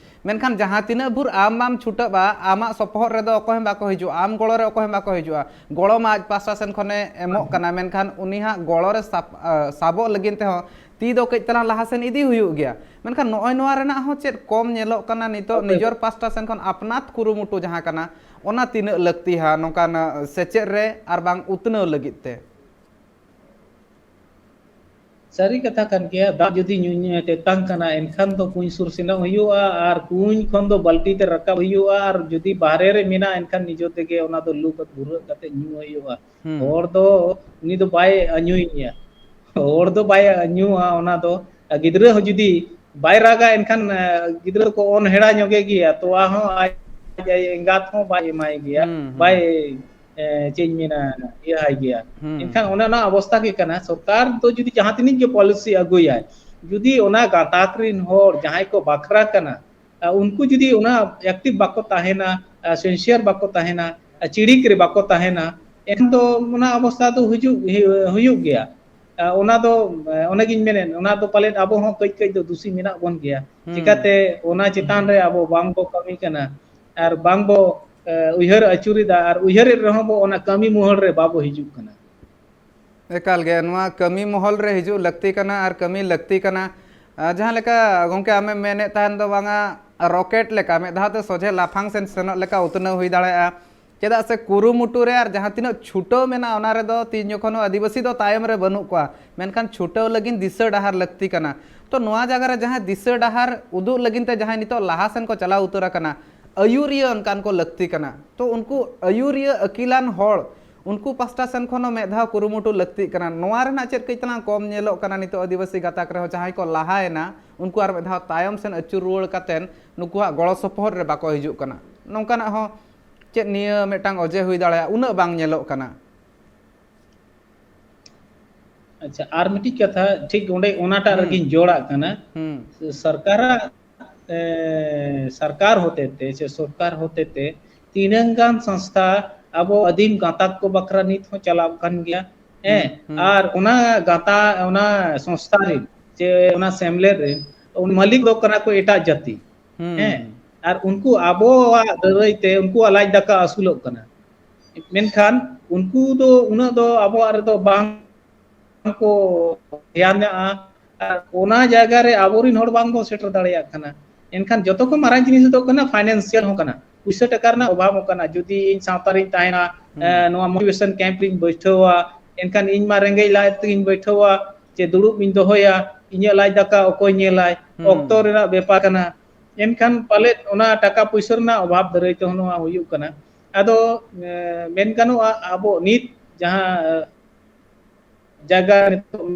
ᱢᱮᱱᱠᱷᱟᱱ ᱡᱟᱦᱟᱸ ᱛᱤᱱᱟᱹᱜ ᱵᱷᱳᱨ ᱟᱢ ᱵᱟᱢ ᱪᱷᱩᱴᱟᱹᱜᱼᱟ, ᱟᱢᱟᱜ ᱥᱚᱯᱚᱦᱚᱫ ᱨᱮᱫᱚ ᱚᱠᱚᱭ ᱦᱚᱸ ᱵᱟᱠᱚ ᱦᱤᱡᱩᱜᱼᱟ, ᱟᱢ ᱜᱚᱲᱚ ᱨᱮ ᱚᱠᱚᱭ ᱦᱚᱸ ᱵᱟᱠᱚ ᱦᱤᱡᱩᱜᱼᱟ᱾ ᱜᱚᱲᱚ ᱢᱟ ᱟᱡ ᱯᱟᱥᱴᱟ ᱥᱮᱱ ᱠᱷᱚᱱᱮ ᱮᱢᱚᱜ ᱠᱟᱱᱟ, ᱢᱮᱱᱠᱷᱟᱱ ᱩᱱᱤ ᱦᱟᱸᱜ ᱜᱚᱲᱚ ᱨᱮ ᱥᱟᱵ-, ᱟ, ᱥᱟᱵᱚᱜ ᱞᱟᱹᱜᱤᱫ ᱛᱮᱦᱚᱸ ᱛᱤ ᱫᱚ ᱠᱟᱹᱡ ᱛᱟᱞᱟᱝ ᱞᱟᱦᱟ ᱥᱮᱱ ᱤᱫᱤ ᱦᱩᱭᱩᱜ ᱜᱮᱭᱟ᱾ ᱢᱮᱱᱠᱷᱟᱱ ᱱᱚᱜᱼᱚᱭ ᱱᱚᱣᱟ ᱨᱮᱱᱟᱜ ᱦᱚᱸ ᱪᱮᱫ ᱠᱚᱢ ᱧᱮᱞᱚᱜ ᱠᱟᱱᱟ ᱱᱤᱛᱚᱜ? ᱚᱠᱚᱭ ᱱᱤᱡᱚᱨ ᱯᱟᱥᱴᱟ ᱥᱮᱱ ᱠᱷᱚᱱ ᱟᱯᱱᱟᱛ ᱠᱩᱨᱩᱢᱩᱴᱩ ᱡᱟᱦᱟᱸ ᱠᱟᱱᱟ, ᱚᱱᱟ ᱛᱤᱱᱟᱹᱜ ᱞᱟᱹᱠᱛᱤ ᱦᱟᱸᱜ ᱱᱚᱝᱠᱟᱱ ᱥᱮᱪᱮᱫ ᱨᱮ ᱟᱨ ᱵᱟᱝ ᱩᱛᱱᱟᱹᱣ ᱞᱟᱹᱜᱤᱫ ᱛᱮ? ᱥᱟᱹᱨᱤ ᱠᱟᱛᱷᱟ ᱠᱟᱱ ᱜᱮᱭᱟ, ᱫᱟᱜ ᱡᱩᱫᱤ ᱧᱩ-, ᱧᱩ-, ᱛᱮᱛᱟᱝ ᱠᱟᱱᱟ, ᱮᱱᱠᱷᱟᱱ ᱫᱚ ᱠᱩᱧ ᱥᱩᱨ ᱥᱮᱱᱚᱜ ᱦᱩᱭᱩᱜᱼᱟ, ᱟᱨ ᱠᱩᱧ ᱠᱷᱚᱱ ᱫᱚ ᱵᱟᱹᱞᱴᱤ ᱛᱮ ᱨᱟᱠᱟᱵ ᱦᱩᱭᱩᱜᱼᱟ, ᱟᱨ ᱡᱩᱫᱤ ᱵᱟᱦᱨᱮ ᱨᱮ ᱢᱮᱱᱟᱜᱼᱟ, ᱮᱱᱠᱷᱟᱱ ᱱᱤᱡᱮ ᱛᱮᱜᱮ ᱚᱱᱟ ᱫᱚ ᱞᱩ ᱠᱟᱛᱮ ᱵᱷᱩᱨᱟᱹᱜ ᱠᱟᱛᱮ ᱧᱩ ᱦᱩᱭᱩᱜᱼᱟ᱾ ᱦᱩᱸ᱾ ᱦᱚᱲ ᱫᱚ ᱩᱱᱤ ᱫᱚ ᱵᱟᱭ ᱧᱩᱭᱮᱭᱟ, ᱦᱚᱲ ᱫᱚ ᱵᱟᱭ ᱧᱩᱣᱟ ᱚᱱᱟ ᱫᱚ᱾ ᱜᱤᱫᱽᱨᱟᱹ ᱦᱚᱸ ᱡᱩᱫᱤ ᱵᱟᱭ ᱨᱟᱜᱟ, ᱮᱱᱠᱷᱟᱱ, ᱮ, ᱜᱤᱫᱽᱨᱟᱹ ᱠᱚ ᱚᱱᱦᱮᱲᱟ ᱧᱚᱜᱮ ᱜᱮᱭᱟ, ᱛᱚᱣᱟ ᱦᱚᱸ ᱟᱡ, ᱟᱡ ᱮᱸᱜᱟᱛ ᱦᱚᱸ ᱵᱟᱭ ᱮᱢᱟᱭ ᱜᱮᱭᱟ, ᱦᱩᱸ, ᱦᱩᱸ᱾ ᱵᱟᱭ ᱮ, ᱪᱮᱫ ᱤᱧ ᱢᱮᱱᱟ, ᱤᱭᱟᱹ ᱟᱭ ᱜᱮᱭᱟ᱾ ᱦᱩᱸ᱾ ᱮᱱᱠᱷᱟᱱ ᱚᱱᱮ ᱚᱱᱟ ᱚᱵᱚᱥᱛᱟ ᱜᱮ ᱠᱟᱱᱟ᱾ ᱥᱚᱨᱠᱟᱨ ᱫᱚ ᱡᱩᱫᱤ ᱡᱟᱦᱟᱸ ᱛᱤᱱᱟᱹᱜ ᱜᱮ ᱯᱚᱞᱤᱥᱤ ᱟᱹᱜᱩᱭᱟᱭ, ᱡᱩᱫᱤ ᱚᱱᱟ ᱜᱟᱛᱟᱠ ᱨᱤᱱ ᱦᱚᱲ ᱡᱟᱦᱟᱸᱭ ᱠᱚ ᱵᱟᱠᱷᱨᱟ ᱠᱟᱱᱟ, ᱟ, ᱩᱱᱠᱩ ᱡᱩᱫᱤ ᱚᱱᱟ ᱮᱠᱴᱤᱵᱷ ᱵᱟᱠᱚ ᱛᱟᱦᱮᱱᱟ, ᱟ, ᱥᱤᱱᱥᱤᱭᱟᱨ ᱵᱟᱠᱚ ᱛᱟᱦᱮᱱᱟ, ᱟ, ᱪᱤᱲᱤᱠ ᱨᱮ ᱵᱟᱠᱚ ᱛᱟᱦᱮᱱᱟ, ᱮᱱᱠᱷᱟᱱ ᱫᱚ ᱚᱱᱟ ᱚᱵᱚᱥᱛᱟ ᱫᱚ ᱦᱩᱭᱩᱜ, ᱦᱩᱭᱩᱜ ᱜᱮᱭᱟ᱾ ᱟ, ᱚᱱᱟ ᱫᱚ, ᱟ, ᱚᱱᱮᱜᱤᱧ ᱢᱮᱱᱮᱫ, ᱚᱱᱟ ᱫᱚ ᱯᱟᱞᱮᱫ ᱟᱵᱚ ᱦᱚᱸ ᱠᱟᱹᱡ ᱠᱟᱹᱡ ᱫᱚ ᱫᱩᱥᱤ ᱢᱮᱱᱟᱜ ᱵᱚᱱ ᱜᱮᱭᱟ᱾ ᱦᱩᱸ᱾ ᱪᱤᱠᱟᱛᱮ ᱚᱱᱟ ᱪᱮᱛᱟᱱ ᱨᱮ ᱟᱵᱚ ᱵᱟᱝ ᱵᱚ ᱠᱟᱹᱢᱤ ᱠᱟᱱᱟ ᱟᱨ ᱵᱟᱝ ᱵᱚ, ᱮ, ᱩᱭᱦᱟᱹᱨ ᱟᱹᱪᱩᱨᱮᱫᱟ, ᱟᱨ ᱩᱭᱦᱟᱹᱨᱮᱫ ᱨᱮᱦᱚᱸ ᱵᱚ ᱚᱱᱟ ᱠᱟᱹᱢᱤ ᱢᱚᱦᱚᱞ ᱨᱮ ᱵᱟᱵᱚ ᱦᱤᱡᱩᱜ ᱠᱟᱱᱟ᱾ ᱮᱠᱟᱞ ᱜᱮ, ᱱᱚᱣᱟ ᱠᱟᱹᱢᱤ ᱢᱚᱦᱚᱞ ᱨᱮ ᱦᱤᱡᱩᱜ ᱞᱟᱹᱠᱛᱤ ᱠᱟᱱᱟ ᱟᱨ ᱠᱟᱹᱢᱤ ᱞᱟᱹᱠᱛᱤ ᱠᱟᱱᱟ᱾ ᱟ, ᱡᱟᱦᱟᱸ ᱞᱮᱠᱟ ᱜᱚᱢᱠᱮ ᱟᱢᱮᱢ ᱢᱮᱱᱮᱫ ᱛᱟᱦᱮᱱ ᱫᱚ ᱵᱟᱝᱟ, ᱨᱚᱠᱮᱴ ᱞᱮᱠᱟ ᱢᱤᱫ ᱫᱷᱟᱣ ᱛᱮ ᱥᱚᱡᱷᱮ ᱞᱟᱯᱷᱟᱝ ᱥᱮᱱ ᱥᱮᱱᱚᱜ ᱞᱮᱠᱟ ᱩᱛᱱᱟᱹᱣ ᱦᱩᱭ ᱫᱟᱲᱮᱭᱟᱜᱼᱟ᱾ ᱪᱮᱫᱟᱜ ᱥᱮ ᱠᱩᱨᱩᱢᱩᱴᱩ ᱨᱮ ᱟᱨ ᱡᱟᱦᱟᱸ ᱛᱤᱱᱟᱹᱜ ᱪᱷᱩᱴᱟᱹᱣ ᱢᱮᱱᱟᱜᱼᱟ, ᱚᱱᱟ ᱨᱮᱫᱚ ᱛᱤᱱ ᱡᱚᱠᱷᱚᱱ ᱦᱚᱸ ᱟᱹᱫᱤᱵᱟᱹᱥᱤ ᱫᱚ ᱛᱟᱭᱚᱢ ᱨᱮ ᱵᱟᱹᱱᱩᱜ ᱠᱚᱣᱟ, ᱢᱮᱱᱠᱷᱟᱱ ᱪᱷᱩᱴᱟᱹᱣ ᱞᱟᱹᱜᱤᱫ ᱫᱤᱥᱟᱹ ᱰᱟᱦᱟᱨ ᱞᱟᱹᱠᱛᱤ ᱠᱟᱱᱟ᱾ ᱛᱚ ᱱᱚᱣᱟ ᱡᱟᱭᱜᱟ ᱨᱮ ᱡᱟᱦᱟᱸᱭ ᱫᱤᱥᱟᱹ ᱰᱟᱦᱟᱨ ᱩᱫᱩᱜ ᱞᱟᱹᱜᱤᱫ ᱛᱮ ᱡᱟᱦᱟᱸᱭ ᱱᱤᱛᱚᱜ ᱞᱟᱦᱟ ᱥᱮᱱ ᱠᱚ ᱪᱟᱞᱟᱣ ᱩᱛᱟᱹᱨ ᱟᱠᱟᱱᱟ, ᱟᱹᱭᱩᱨᱤᱭᱟᱹ ᱚᱱᱠᱟᱱ ᱠᱚ ᱞᱟᱹᱠᱛᱤ ᱠᱟᱱᱟ᱾ ᱛᱚ ᱩᱱᱠᱩ ᱟᱹᱭᱩᱨᱤᱭᱟᱹ ᱟᱹᱠᱤᱞᱟᱱ ᱦᱚᱲ, ᱩᱱᱠᱩ ᱯᱟᱥᱴᱟ ᱥᱮᱱ ᱠᱷᱚᱱ ᱦᱚᱸ ᱢᱤᱫ ᱫᱷᱟᱣ ᱠᱩᱨᱩᱢᱩᱴᱩ ᱞᱟᱹᱠᱛᱤᱜ ᱠᱟᱱᱟ᱾ ᱱᱚᱣᱟ ᱨᱮᱱᱟᱜ ᱪᱮᱫ ᱠᱟᱹᱡ ᱛᱟᱞᱟᱝ ᱠᱚᱢ ᱧᱮᱞᱚᱜ ᱠᱟᱱᱟ ᱱᱤᱛᱚᱜ ᱟᱹᱫᱤᱵᱟᱹᱥᱤ ᱜᱟᱛᱟᱠ ᱨᱮᱦᱚᱸ? ᱡᱟᱦᱟᱸᱭ ᱠᱚ ᱞᱟᱦᱟᱭᱮᱱᱟ, ᱩᱱᱠᱩ ᱟᱨ ᱢᱤᱫ ᱫᱷᱟᱣ ᱛᱟᱭᱚᱢ ᱥᱮᱱ ᱟᱹᱪᱩᱨ ᱨᱩᱣᱟᱹᱲ ᱠᱟᱛᱮᱱ ᱱᱩᱠᱩᱣᱟᱜ ᱜᱚᱲᱚ ᱥᱚᱯᱚᱦᱚᱫ ᱨᱮ ᱵᱟᱠᱚ ᱦᱤᱡᱩᱜ ᱠᱟᱱᱟ᱾ ᱱᱚᱝᱠᱟᱱᱟᱜ ᱦᱚᱸ ᱪᱮᱫ ᱱᱤᱭᱟᱹ ᱢᱤᱫᱴᱟᱝ ᱚᱡᱮ ᱦᱩᱭ ᱫᱟᱲᱮᱭᱟᱜᱼᱟ? ᱩᱱᱟᱹᱜ ᱵᱟᱝ ᱧᱮᱞᱚᱜ ᱠᱟᱱᱟ᱾ ᱟᱪᱪᱷᱟ, ᱟᱨ ᱢᱤᱫᱴᱤᱡ ᱠᱟᱛᱷᱟ, ᱴᱷᱤᱠ ᱚᱸᱰᱮ ᱚᱱᱟᱴᱟᱜ ᱦᱩᱸ᱾ ᱨᱮᱜᱤᱧ ᱡᱚᱲᱟᱜ ᱠᱟᱱᱟ᱾ ᱦᱩᱸ᱾ ᱥᱚᱨᱠᱟᱨᱟᱜ, ᱮ, ᱥᱚᱨᱠᱟᱨ ᱦᱚᱛᱮᱛᱮ ᱥᱮ ᱥᱚᱨᱠᱟᱨ ᱦᱚᱛᱮᱛᱮ ᱛᱤᱱᱟᱹᱝ ᱜᱟᱱ ᱥᱚᱝᱥᱛᱷᱟ ᱟᱵᱚ ᱟᱹᱫᱤᱢ ᱜᱟᱛᱟᱠ ᱠᱚ ᱵᱟᱠᱷᱨᱟ ᱱᱤᱛ ᱦᱚᱸ ᱪᱟᱞᱟᱣ ᱠᱟᱱ ᱜᱮᱭᱟ? ᱦᱮᱸ, ᱦᱩᱸ, ᱦᱩᱸ᱾ ᱟᱨ ᱚᱱᱟ ᱜᱟᱛᱟ-, ᱚᱱᱟ ᱥᱚᱝᱥᱛᱷᱟ ᱨᱮᱱ ᱥᱮ ᱚᱱᱟ ᱥᱮᱢᱞᱮᱫ ᱨᱮᱱ ᱩᱱ ᱢᱟᱹᱞᱤᱠ ᱫᱚ ᱠᱟᱱᱟ ᱠᱚ ᱮᱴᱟᱜ ᱡᱟᱹᱛᱤ᱾ ᱦᱮᱸ, ᱟᱨ ᱩᱱᱠᱩ ᱟᱵᱚᱣᱟᱜ ᱫᱟᱹᱨᱟᱹᱭ ᱛᱮ ᱩᱱᱠᱩᱣᱟᱜ ᱞᱟᱡ ᱫᱟᱠᱟ ᱟᱹᱥᱩᱞᱚᱜ ᱠᱟᱱᱟ᱾ ᱢᱮᱱᱠᱷᱟᱱ ᱩᱱᱠᱩ ᱫᱚ ᱩᱱᱟᱹᱜ ᱫᱚ ᱟᱵᱚᱣᱟᱜ ᱨᱮᱫᱚ ᱵᱟᱝ ᱠᱚ ᱫᱷᱮᱭᱟᱱᱟᱜᱼᱟ᱾ ᱟᱨ ᱚᱱᱟ ᱡᱟᱭᱜᱟ ᱨᱮ ᱟᱵᱚᱨᱤᱱ ᱦᱚᱲ ᱵᱟᱝ ᱵᱚᱱ ᱥᱮᱴᱮᱨ ᱫᱟᱲᱮᱭᱟᱜ ᱠᱟᱱᱟ᱾ ᱮᱱᱠᱷᱟᱱ ᱡᱚᱛᱚ ᱠᱷᱚᱱ ᱢᱟᱨᱟᱝ ᱡᱤᱱᱤᱥ ᱫᱚ ᱠᱟᱱᱟ ᱯᱷᱟᱭᱱᱟᱱᱥᱤᱭᱟᱞ ᱦᱚᱸ ᱠᱟᱱᱟ, ᱯᱩᱭᱥᱟᱹ ᱴᱟᱠᱟ ᱨᱮᱱᱟᱜ ᱚᱵᱷᱟᱵ ᱦᱚᱸ ᱠᱟᱱᱟ᱾ ᱡᱩᱫᱤ ᱤᱧ ᱥᱟᱶᱛᱟ ᱨᱤᱧ ᱛᱟᱦᱮᱱᱟ, ᱦᱩᱸ᱾ ᱮ, ᱱᱚᱣᱟ ᱢᱳᱴᱤᱵᱷᱮᱥᱚᱱ ᱠᱮᱢᱯ ᱨᱤᱧ ᱵᱟᱹᱭᱴᱷᱟᱹᱣᱟ, ᱮᱱᱠᱷᱟᱱ ᱤᱧ ᱢᱟ ᱨᱮᱸᱜᱮᱡ ᱞᱟᱡ ᱛᱮᱜᱤᱧ ᱵᱟᱹᱭᱴᱷᱟᱹᱣᱟ, ᱪᱮ ᱫᱩᱲᱩᱵ ᱤᱧ ᱫᱚᱦᱚᱭᱟ, ᱤᱧᱟᱹᱜ ᱞᱟᱡ ᱫᱟᱠᱟ ᱚᱠᱚᱭ ᱧᱮᱞᱟᱭ? ᱦᱩᱸ᱾ ᱚᱠᱛᱚ ᱨᱮᱱᱟᱜ ᱵᱮᱯᱟᱨ ᱠᱟᱱᱟ᱾ ᱮᱱᱠᱷᱟᱱ ᱯᱟᱞᱮᱫ ᱚᱱᱟ ᱴᱟᱠᱟ ᱯᱩᱭᱥᱟᱹ ᱨᱮᱱᱟᱜ ᱚᱵᱷᱟᱵ ᱫᱟᱹᱨᱟᱹᱭ ᱛᱮᱦᱚᱸ ᱱᱚᱣᱟ ᱦᱩᱭᱩᱜ ᱠᱟᱱᱟ᱾ ᱟᱫᱚ, ᱮ, ᱢᱮᱱ ᱜᱟᱱᱚᱜᱼᱟ, ᱟᱵᱚ ᱱᱤᱛ ᱡᱟᱦᱟᱸ, ᱮ, ᱡᱟᱭᱜᱟ ᱱᱤᱛᱚᱜ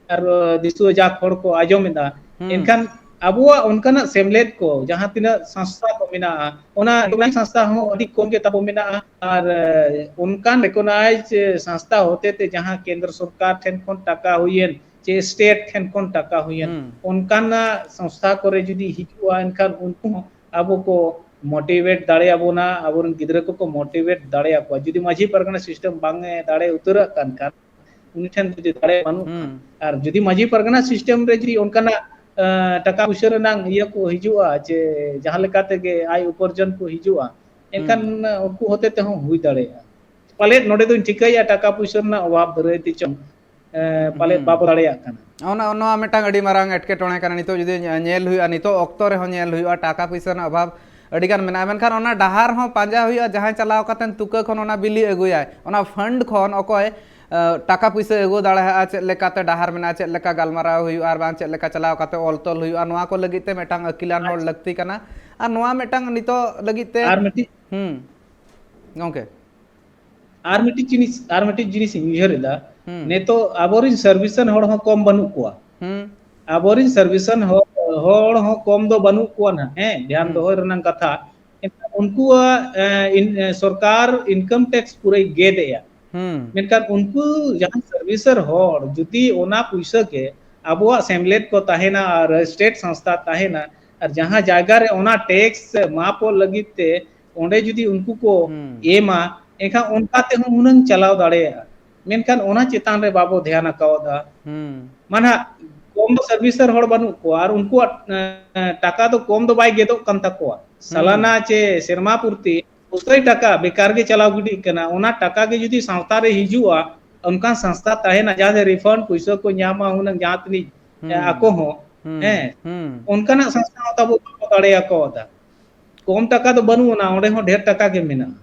ᱟᱨ ᱫᱤᱥᱩᱣᱟᱹ ᱡᱟᱠ ᱦᱚᱲ ᱠᱚ ᱟᱸᱡᱚᱢ ᱮᱫᱟ, ᱦᱩᱸ᱾ ᱮᱱᱠᱷᱟᱱ ᱟᱵᱚᱣᱟᱜ ᱚᱱᱠᱟᱱᱟᱜ ᱥᱮᱢᱞᱮᱫ ᱠᱚ, ᱡᱟᱦᱟᱸ ᱛᱤᱱᱟᱹᱜ ᱥᱚᱝᱥᱛᱷᱟ ᱠᱚ ᱢᱮᱱᱟᱜᱼᱟ, ᱚᱱᱟ ᱥᱚᱝᱥᱛᱷᱟ ᱦᱚᱸ ᱟᱹᱰᱤ ᱠᱚᱢ ᱜᱮ ᱛᱟᱵᱚ ᱢᱮᱱᱟᱜᱼᱟ᱾ ᱟᱨ, ᱮ, ᱚᱱᱠᱟᱱ ᱨᱮᱠᱚᱜᱱᱟᱭᱤᱡᱽ ᱥᱚᱝᱥᱛᱷᱟ ᱦᱚᱛᱮ ᱛᱮ ᱡᱟᱦᱟᱸ ᱠᱮᱱᱫᱨᱚ ᱥᱚᱨᱠᱟᱨ ᱴᱷᱮᱱ ᱠᱷᱚᱱ ᱴᱟᱠᱟ ᱦᱩᱭᱮᱱ, ᱪᱮ ᱥᱴᱮᱴ ᱴᱷᱮᱱ ᱠᱷᱚᱱ ᱴᱟᱠᱟ ᱦᱩᱭᱮᱱ, ᱦᱩᱸ᱾ ᱚᱱᱠᱟᱱᱟᱜ ᱥᱚᱝᱥᱛᱷᱟ ᱠᱚᱨᱮ ᱡᱩᱫᱤ ᱦᱤᱡᱩᱜᱼᱟ, ᱮᱱᱠᱷᱟᱱ ᱩᱱᱠᱩ ᱦᱚᱸ ᱟᱵᱚ ᱠᱚ ᱢᱳᱴᱤᱵᱷᱮᱴ ᱫᱟᱲᱮᱭᱟᱵᱚᱱᱟ, ᱟᱵᱚᱨᱮᱱ ᱜᱤᱫᱽᱨᱟᱹ ᱠᱚᱠᱚ ᱢᱳᱴᱤᱵᱷᱮᱴ ᱫᱟᱲᱮᱭᱟᱠᱚᱣᱟ᱾ ᱡᱩᱫᱤ ᱢᱟᱹᱡᱷᱤ ᱯᱟᱨᱜᱟᱱᱟ ᱥᱤᱥᱴᱮᱢ ᱵᱟᱝ ᱮ ᱫᱟᱲᱮ ᱩᱛᱟᱹᱨᱟᱜ ᱠᱟᱱ ᱠᱷᱟᱱ, ᱩᱱᱤ ᱴᱷᱮᱱ ᱡᱩᱫᱤ ᱫᱟᱲᱮ ᱵᱟᱹᱱᱩᱜ ᱠᱷᱟᱱ, ᱦᱩᱸ᱾ ᱟᱨ ᱡᱩᱫᱤ ᱢᱟᱹᱡᱷᱤ ᱯᱟᱨᱜᱟᱱᱟ ᱥᱤᱥᱴᱮᱢ ᱨᱮ ᱡᱩᱫᱤ ᱚᱱᱠᱟᱱᱟᱜ, ᱮ, ᱴᱟᱠᱟ ᱯᱩᱭᱥᱟᱹ ᱨᱮᱱᱟᱜ ᱤᱭᱟᱹ ᱠᱚ ᱦᱤᱡᱩᱜᱼᱟ, ᱡᱮ ᱡᱟᱦᱟᱸ ᱞᱮᱠᱟ ᱛᱮᱜᱮ ᱟᱭ ᱩᱯᱟᱨᱡᱚᱱ ᱠᱚ ᱦᱤᱡᱩᱜᱼᱟ, ᱮᱱᱠᱷᱟᱱ ᱦᱩᱸ᱾ ᱩᱱᱠᱩ ᱦᱚᱛᱮ ᱛᱮᱦᱚᱸ ᱦᱩᱭ ᱫᱟᱲᱮᱭᱟᱜᱼᱟ᱾ ᱯᱟᱞᱮᱫ ᱱᱚᱰᱮ ᱫᱚᱧ ᱴᱷᱤᱠᱟᱹᱭᱮᱫᱼᱟ, ᱴᱟᱠᱟ ᱯᱩᱭᱥᱟᱹ ᱨᱮᱱᱟᱜ ᱚᱵᱷᱟᱵᱽ ᱫᱟᱹᱨᱟᱹᱭ ᱛᱮ ᱪᱚᱝ, ᱮ, ᱯᱟᱞᱮᱫ ᱦᱩᱸ᱾ ᱵᱟᱵᱚ ᱫᱟᱲᱮᱭᱟᱜ ᱠᱟᱱᱟ᱾ ᱚᱱᱟ, ᱱᱚᱣᱟ ᱢᱤᱫᱴᱟᱝ ᱟᱹᱰᱤ ᱢᱟᱨᱟᱝ ᱮᱴᱠᱮᱴᱚᱬᱮ ᱠᱟᱱᱟ᱾ ᱱᱤᱛᱚᱜ ᱡᱩᱫᱤ ᱧᱮ-, ᱧᱮᱞ ᱦᱩᱭᱩᱜᱼᱟ, ᱱᱤᱛᱚᱜ ᱚᱠᱛᱚ ᱨᱮᱦᱚᱸ ᱧᱮᱞ ᱦᱩᱭᱩᱜᱼᱟ, ᱴᱟᱠᱟ ᱯᱩᱭᱥᱟᱹ ᱨᱮᱱᱟᱜ ᱚᱵᱷᱟᱵᱽ ᱟᱹᱰᱤ ᱜᱟᱱ ᱢᱮᱱᱟᱜᱼᱟ, ᱢᱮᱱᱠᱷᱟᱱ ᱚᱱᱟ ᱰᱟᱦᱟᱨ ᱦᱚᱸ ᱯᱟᱸᱡᱟ ᱦᱩᱭᱩᱜᱼᱟ, ᱡᱟᱦᱟᱸᱭ ᱪᱟᱞᱟᱣ ᱠᱟᱛᱮ ᱛᱩᱠᱟᱹ ᱠᱷᱚᱱ ᱚᱱᱟ ᱵᱤᱞᱤ ᱟᱹᱜᱩᱭᱟᱭ, ᱚᱱᱟ ᱯᱷᱟᱱᱰ ᱠᱷᱚᱱ ᱚᱠᱚᱭ, ᱮ, ᱴᱟᱠᱟ ᱯᱩᱭᱥᱟᱹ ᱟᱹᱜᱩ ᱫᱟᱲᱮᱭᱟᱜᱼᱟ, ᱪᱮᱫ ᱞᱮᱠᱟᱛᱮ ᱰᱟᱦᱟᱨ ᱢᱮᱱᱟᱜᱼᱟ, ᱪᱮᱫ ᱞᱮᱠᱟ ᱜᱟᱞᱢᱟᱨᱟᱣ ᱦᱩᱭᱩᱜᱼᱟ, ᱟᱨ ᱵᱟᱝ ᱪᱮᱫ ᱞᱮᱠᱟ ᱪᱟᱞᱟᱣ ᱠᱟᱛᱮ ᱚᱞ ᱛᱚᱞ ᱦᱩᱭᱩᱜᱼᱟ, ᱱᱚᱣᱟ ᱠᱚ ᱞᱟᱹᱜᱤᱫ ᱛᱮ ᱢᱤᱫᱴᱟᱝ ᱟᱹᱠᱤᱞᱟᱱ ᱦᱚᱲ ᱟᱪᱪᱷᱟ᱾ ᱞᱟᱹᱠᱛᱤ ᱠᱟᱱᱟ᱾ ᱟᱨ ᱱᱚᱣᱟ ᱢᱤᱫᱴᱟᱝ ᱱᱤᱛᱚᱜ ᱞᱟᱹᱜᱤᱫ ᱛᱮ, ᱟᱨ ᱢᱤᱫᱴᱤᱡ ᱦᱩᱸ, ᱜᱚᱝᱠᱮ᱾ ᱟᱨ ᱢᱤᱫᱴᱤᱡ ᱡᱤᱱᱤᱥ, ᱟᱨ ᱢᱤᱫᱴᱤᱡ ᱡᱤᱱᱤᱥ ᱤᱧ ᱩᱭᱦᱟᱹᱨ ᱮᱫᱟ, ᱦᱩᱸ᱾ ᱱᱤᱛᱚᱜ ᱟᱵᱚᱨᱤᱱ ᱥᱟᱨᱵᱷᱤᱥᱟᱱ ᱦᱚᱲ ᱦᱚᱸ ᱠᱚᱢ ᱵᱟᱹᱱᱩᱜ ᱠᱚᱣᱟ᱾ ᱦᱩᱸ᱾ ᱟᱵᱚᱨᱤᱱ ᱥᱟᱨᱵᱷᱤᱥᱟᱱ ᱦᱚᱲ, ᱦᱚᱲ ᱦᱚᱸ ᱠᱚᱢ ᱫᱚ ᱵᱟᱹᱱᱩᱜ ᱠᱚᱣᱟ ᱱᱟᱦᱟᱜ, ᱦᱮᱸ, ᱫᱷᱮᱭᱟᱱ ᱦᱩᱸ᱾ ᱫᱚᱦᱚᱭ ᱨᱮᱱᱟᱜ ᱠᱟᱛᱷᱟ᱾ ᱮᱱᱠᱷᱟᱱ ᱩᱱᱠᱩᱣᱟᱜ, ᱮ, ᱤᱱ-, ᱮ, ᱥᱚᱨᱠᱟᱨ ᱤᱱᱠᱟᱢ ᱴᱮᱠᱥ ᱯᱩᱨᱟᱹᱭ ᱜᱮᱫ ᱮᱜᱼᱟ᱾ ᱦᱩᱸ᱾ ᱢᱮᱱᱠᱷᱟᱱ ᱩᱱᱠᱩ ᱡᱟᱦᱟᱸ ᱥᱟᱨᱵᱷᱤᱥᱟᱨ ᱦᱚᱲ ᱡᱩᱫᱤ ᱚᱱᱟ ᱯᱩᱭᱥᱟᱹ ᱜᱮ ᱟᱵᱚᱣᱟᱜ ᱥᱮᱢᱞᱮᱫ ᱠᱚ ᱛᱟᱦᱮᱱᱟ ᱟᱨ ᱥᱴᱮᱴ ᱥᱚᱝᱥᱛᱷᱟ ᱛᱟᱦᱮᱱᱟ, ᱟᱨ ᱡᱟᱦᱟᱸ ᱡᱟᱭᱜᱟ ᱨᱮ ᱚᱱᱟ ᱴᱮᱠᱥ ᱢᱟᱯᱚᱜ ᱞᱟᱹᱜᱤᱫ ᱛᱮ ᱚᱸᱰᱮ ᱡᱩᱫᱤ ᱩᱱᱠᱩ ᱠᱚ ᱦᱩᱸ᱾ ᱮᱢᱟ, ᱮᱱᱠᱷᱟᱱ ᱚᱱᱠᱟ ᱛᱮᱦᱚᱸ ᱦᱩᱱᱟᱹᱝ ᱪᱟᱞᱟᱣ ᱫᱟᱲᱮᱭᱟᱜᱼᱟ᱾ ᱢᱮᱱᱠᱷᱟᱱ ᱚᱱᱟ ᱪᱮᱛᱟᱱ ᱨᱮ ᱵᱟᱵᱚ ᱫᱷᱮᱭᱟᱱ ᱟᱠᱟᱣᱫᱟ᱾ ᱦᱩᱸ᱾ ᱢᱟ ᱱᱟᱦᱟᱜ ᱠᱚᱢ ᱠᱚᱢ ᱫᱚ servicer ᱦᱚᱲ ᱵᱟᱹᱱᱩᱜ ᱠᱚᱣᱟ, ᱟᱨ ᱩᱱᱠᱩᱣᱟᱜ, ᱮ, ᱴᱟᱠᱟ ᱫᱚ ᱠᱚᱢ ᱫᱚ ᱵᱟᱭ ᱜᱮᱫᱚᱜ ᱠᱟᱱ ᱛᱟᱠᱚᱣᱟ᱾ ᱥᱟᱞᱟᱱᱟ ᱪᱮ ᱥᱮᱨᱢᱟ ᱯᱩᱨᱛᱤ ᱩᱥᱟᱹᱭ ᱴᱟᱠᱟ ᱵᱮᱠᱟᱨ ᱜᱮ ᱪᱟᱞᱟᱣ ᱜᱤᱰᱤᱜ ᱠᱟᱱᱟ᱾ ᱚᱱᱟ ᱴᱟᱠᱟ ᱜᱮ ᱡᱩᱫᱤ ᱥᱟᱶᱛᱟ ᱨᱮ ᱦᱤᱡᱩᱜᱼᱟ, ᱚᱱᱠᱟᱱ ᱥᱚᱝᱥᱛᱷᱟ ᱛᱟᱦᱮᱱᱟ ᱡᱟᱦᱟᱸ ᱨᱮ refund ᱯᱩᱭᱥᱟᱹ ᱠᱚ ᱧᱟᱢᱟ ᱦᱩᱱᱟᱹᱝ ᱡᱟᱦᱟᱸ ᱛᱤᱱᱟᱹᱜ, ᱮ, ᱦᱩᱸ᱾ ᱟᱠᱚ ᱦᱚᱸ, ᱦᱩᱸ᱾ ᱦᱮᱸ, ᱦᱩᱸ᱾ ᱚᱱᱠᱟᱱᱟᱜ ᱥᱚᱝᱥᱛᱷᱟ ᱦᱚᱸ ᱛᱟᱵᱚ ᱵᱟᱠᱚ ᱫᱟᱲᱮ ᱟᱠᱟᱣᱫᱟ᱾ ᱠᱚᱢ ᱴᱟᱠᱟ ᱫᱚ ᱵᱟᱹᱱᱩᱜ ᱟᱱᱟ, ᱚᱸᱰᱮ ᱦᱚᱸ ᱰᱷᱮᱨ ᱴᱟᱠᱟ ᱜᱮ ᱢᱮᱱᱟᱜᱼᱟ᱾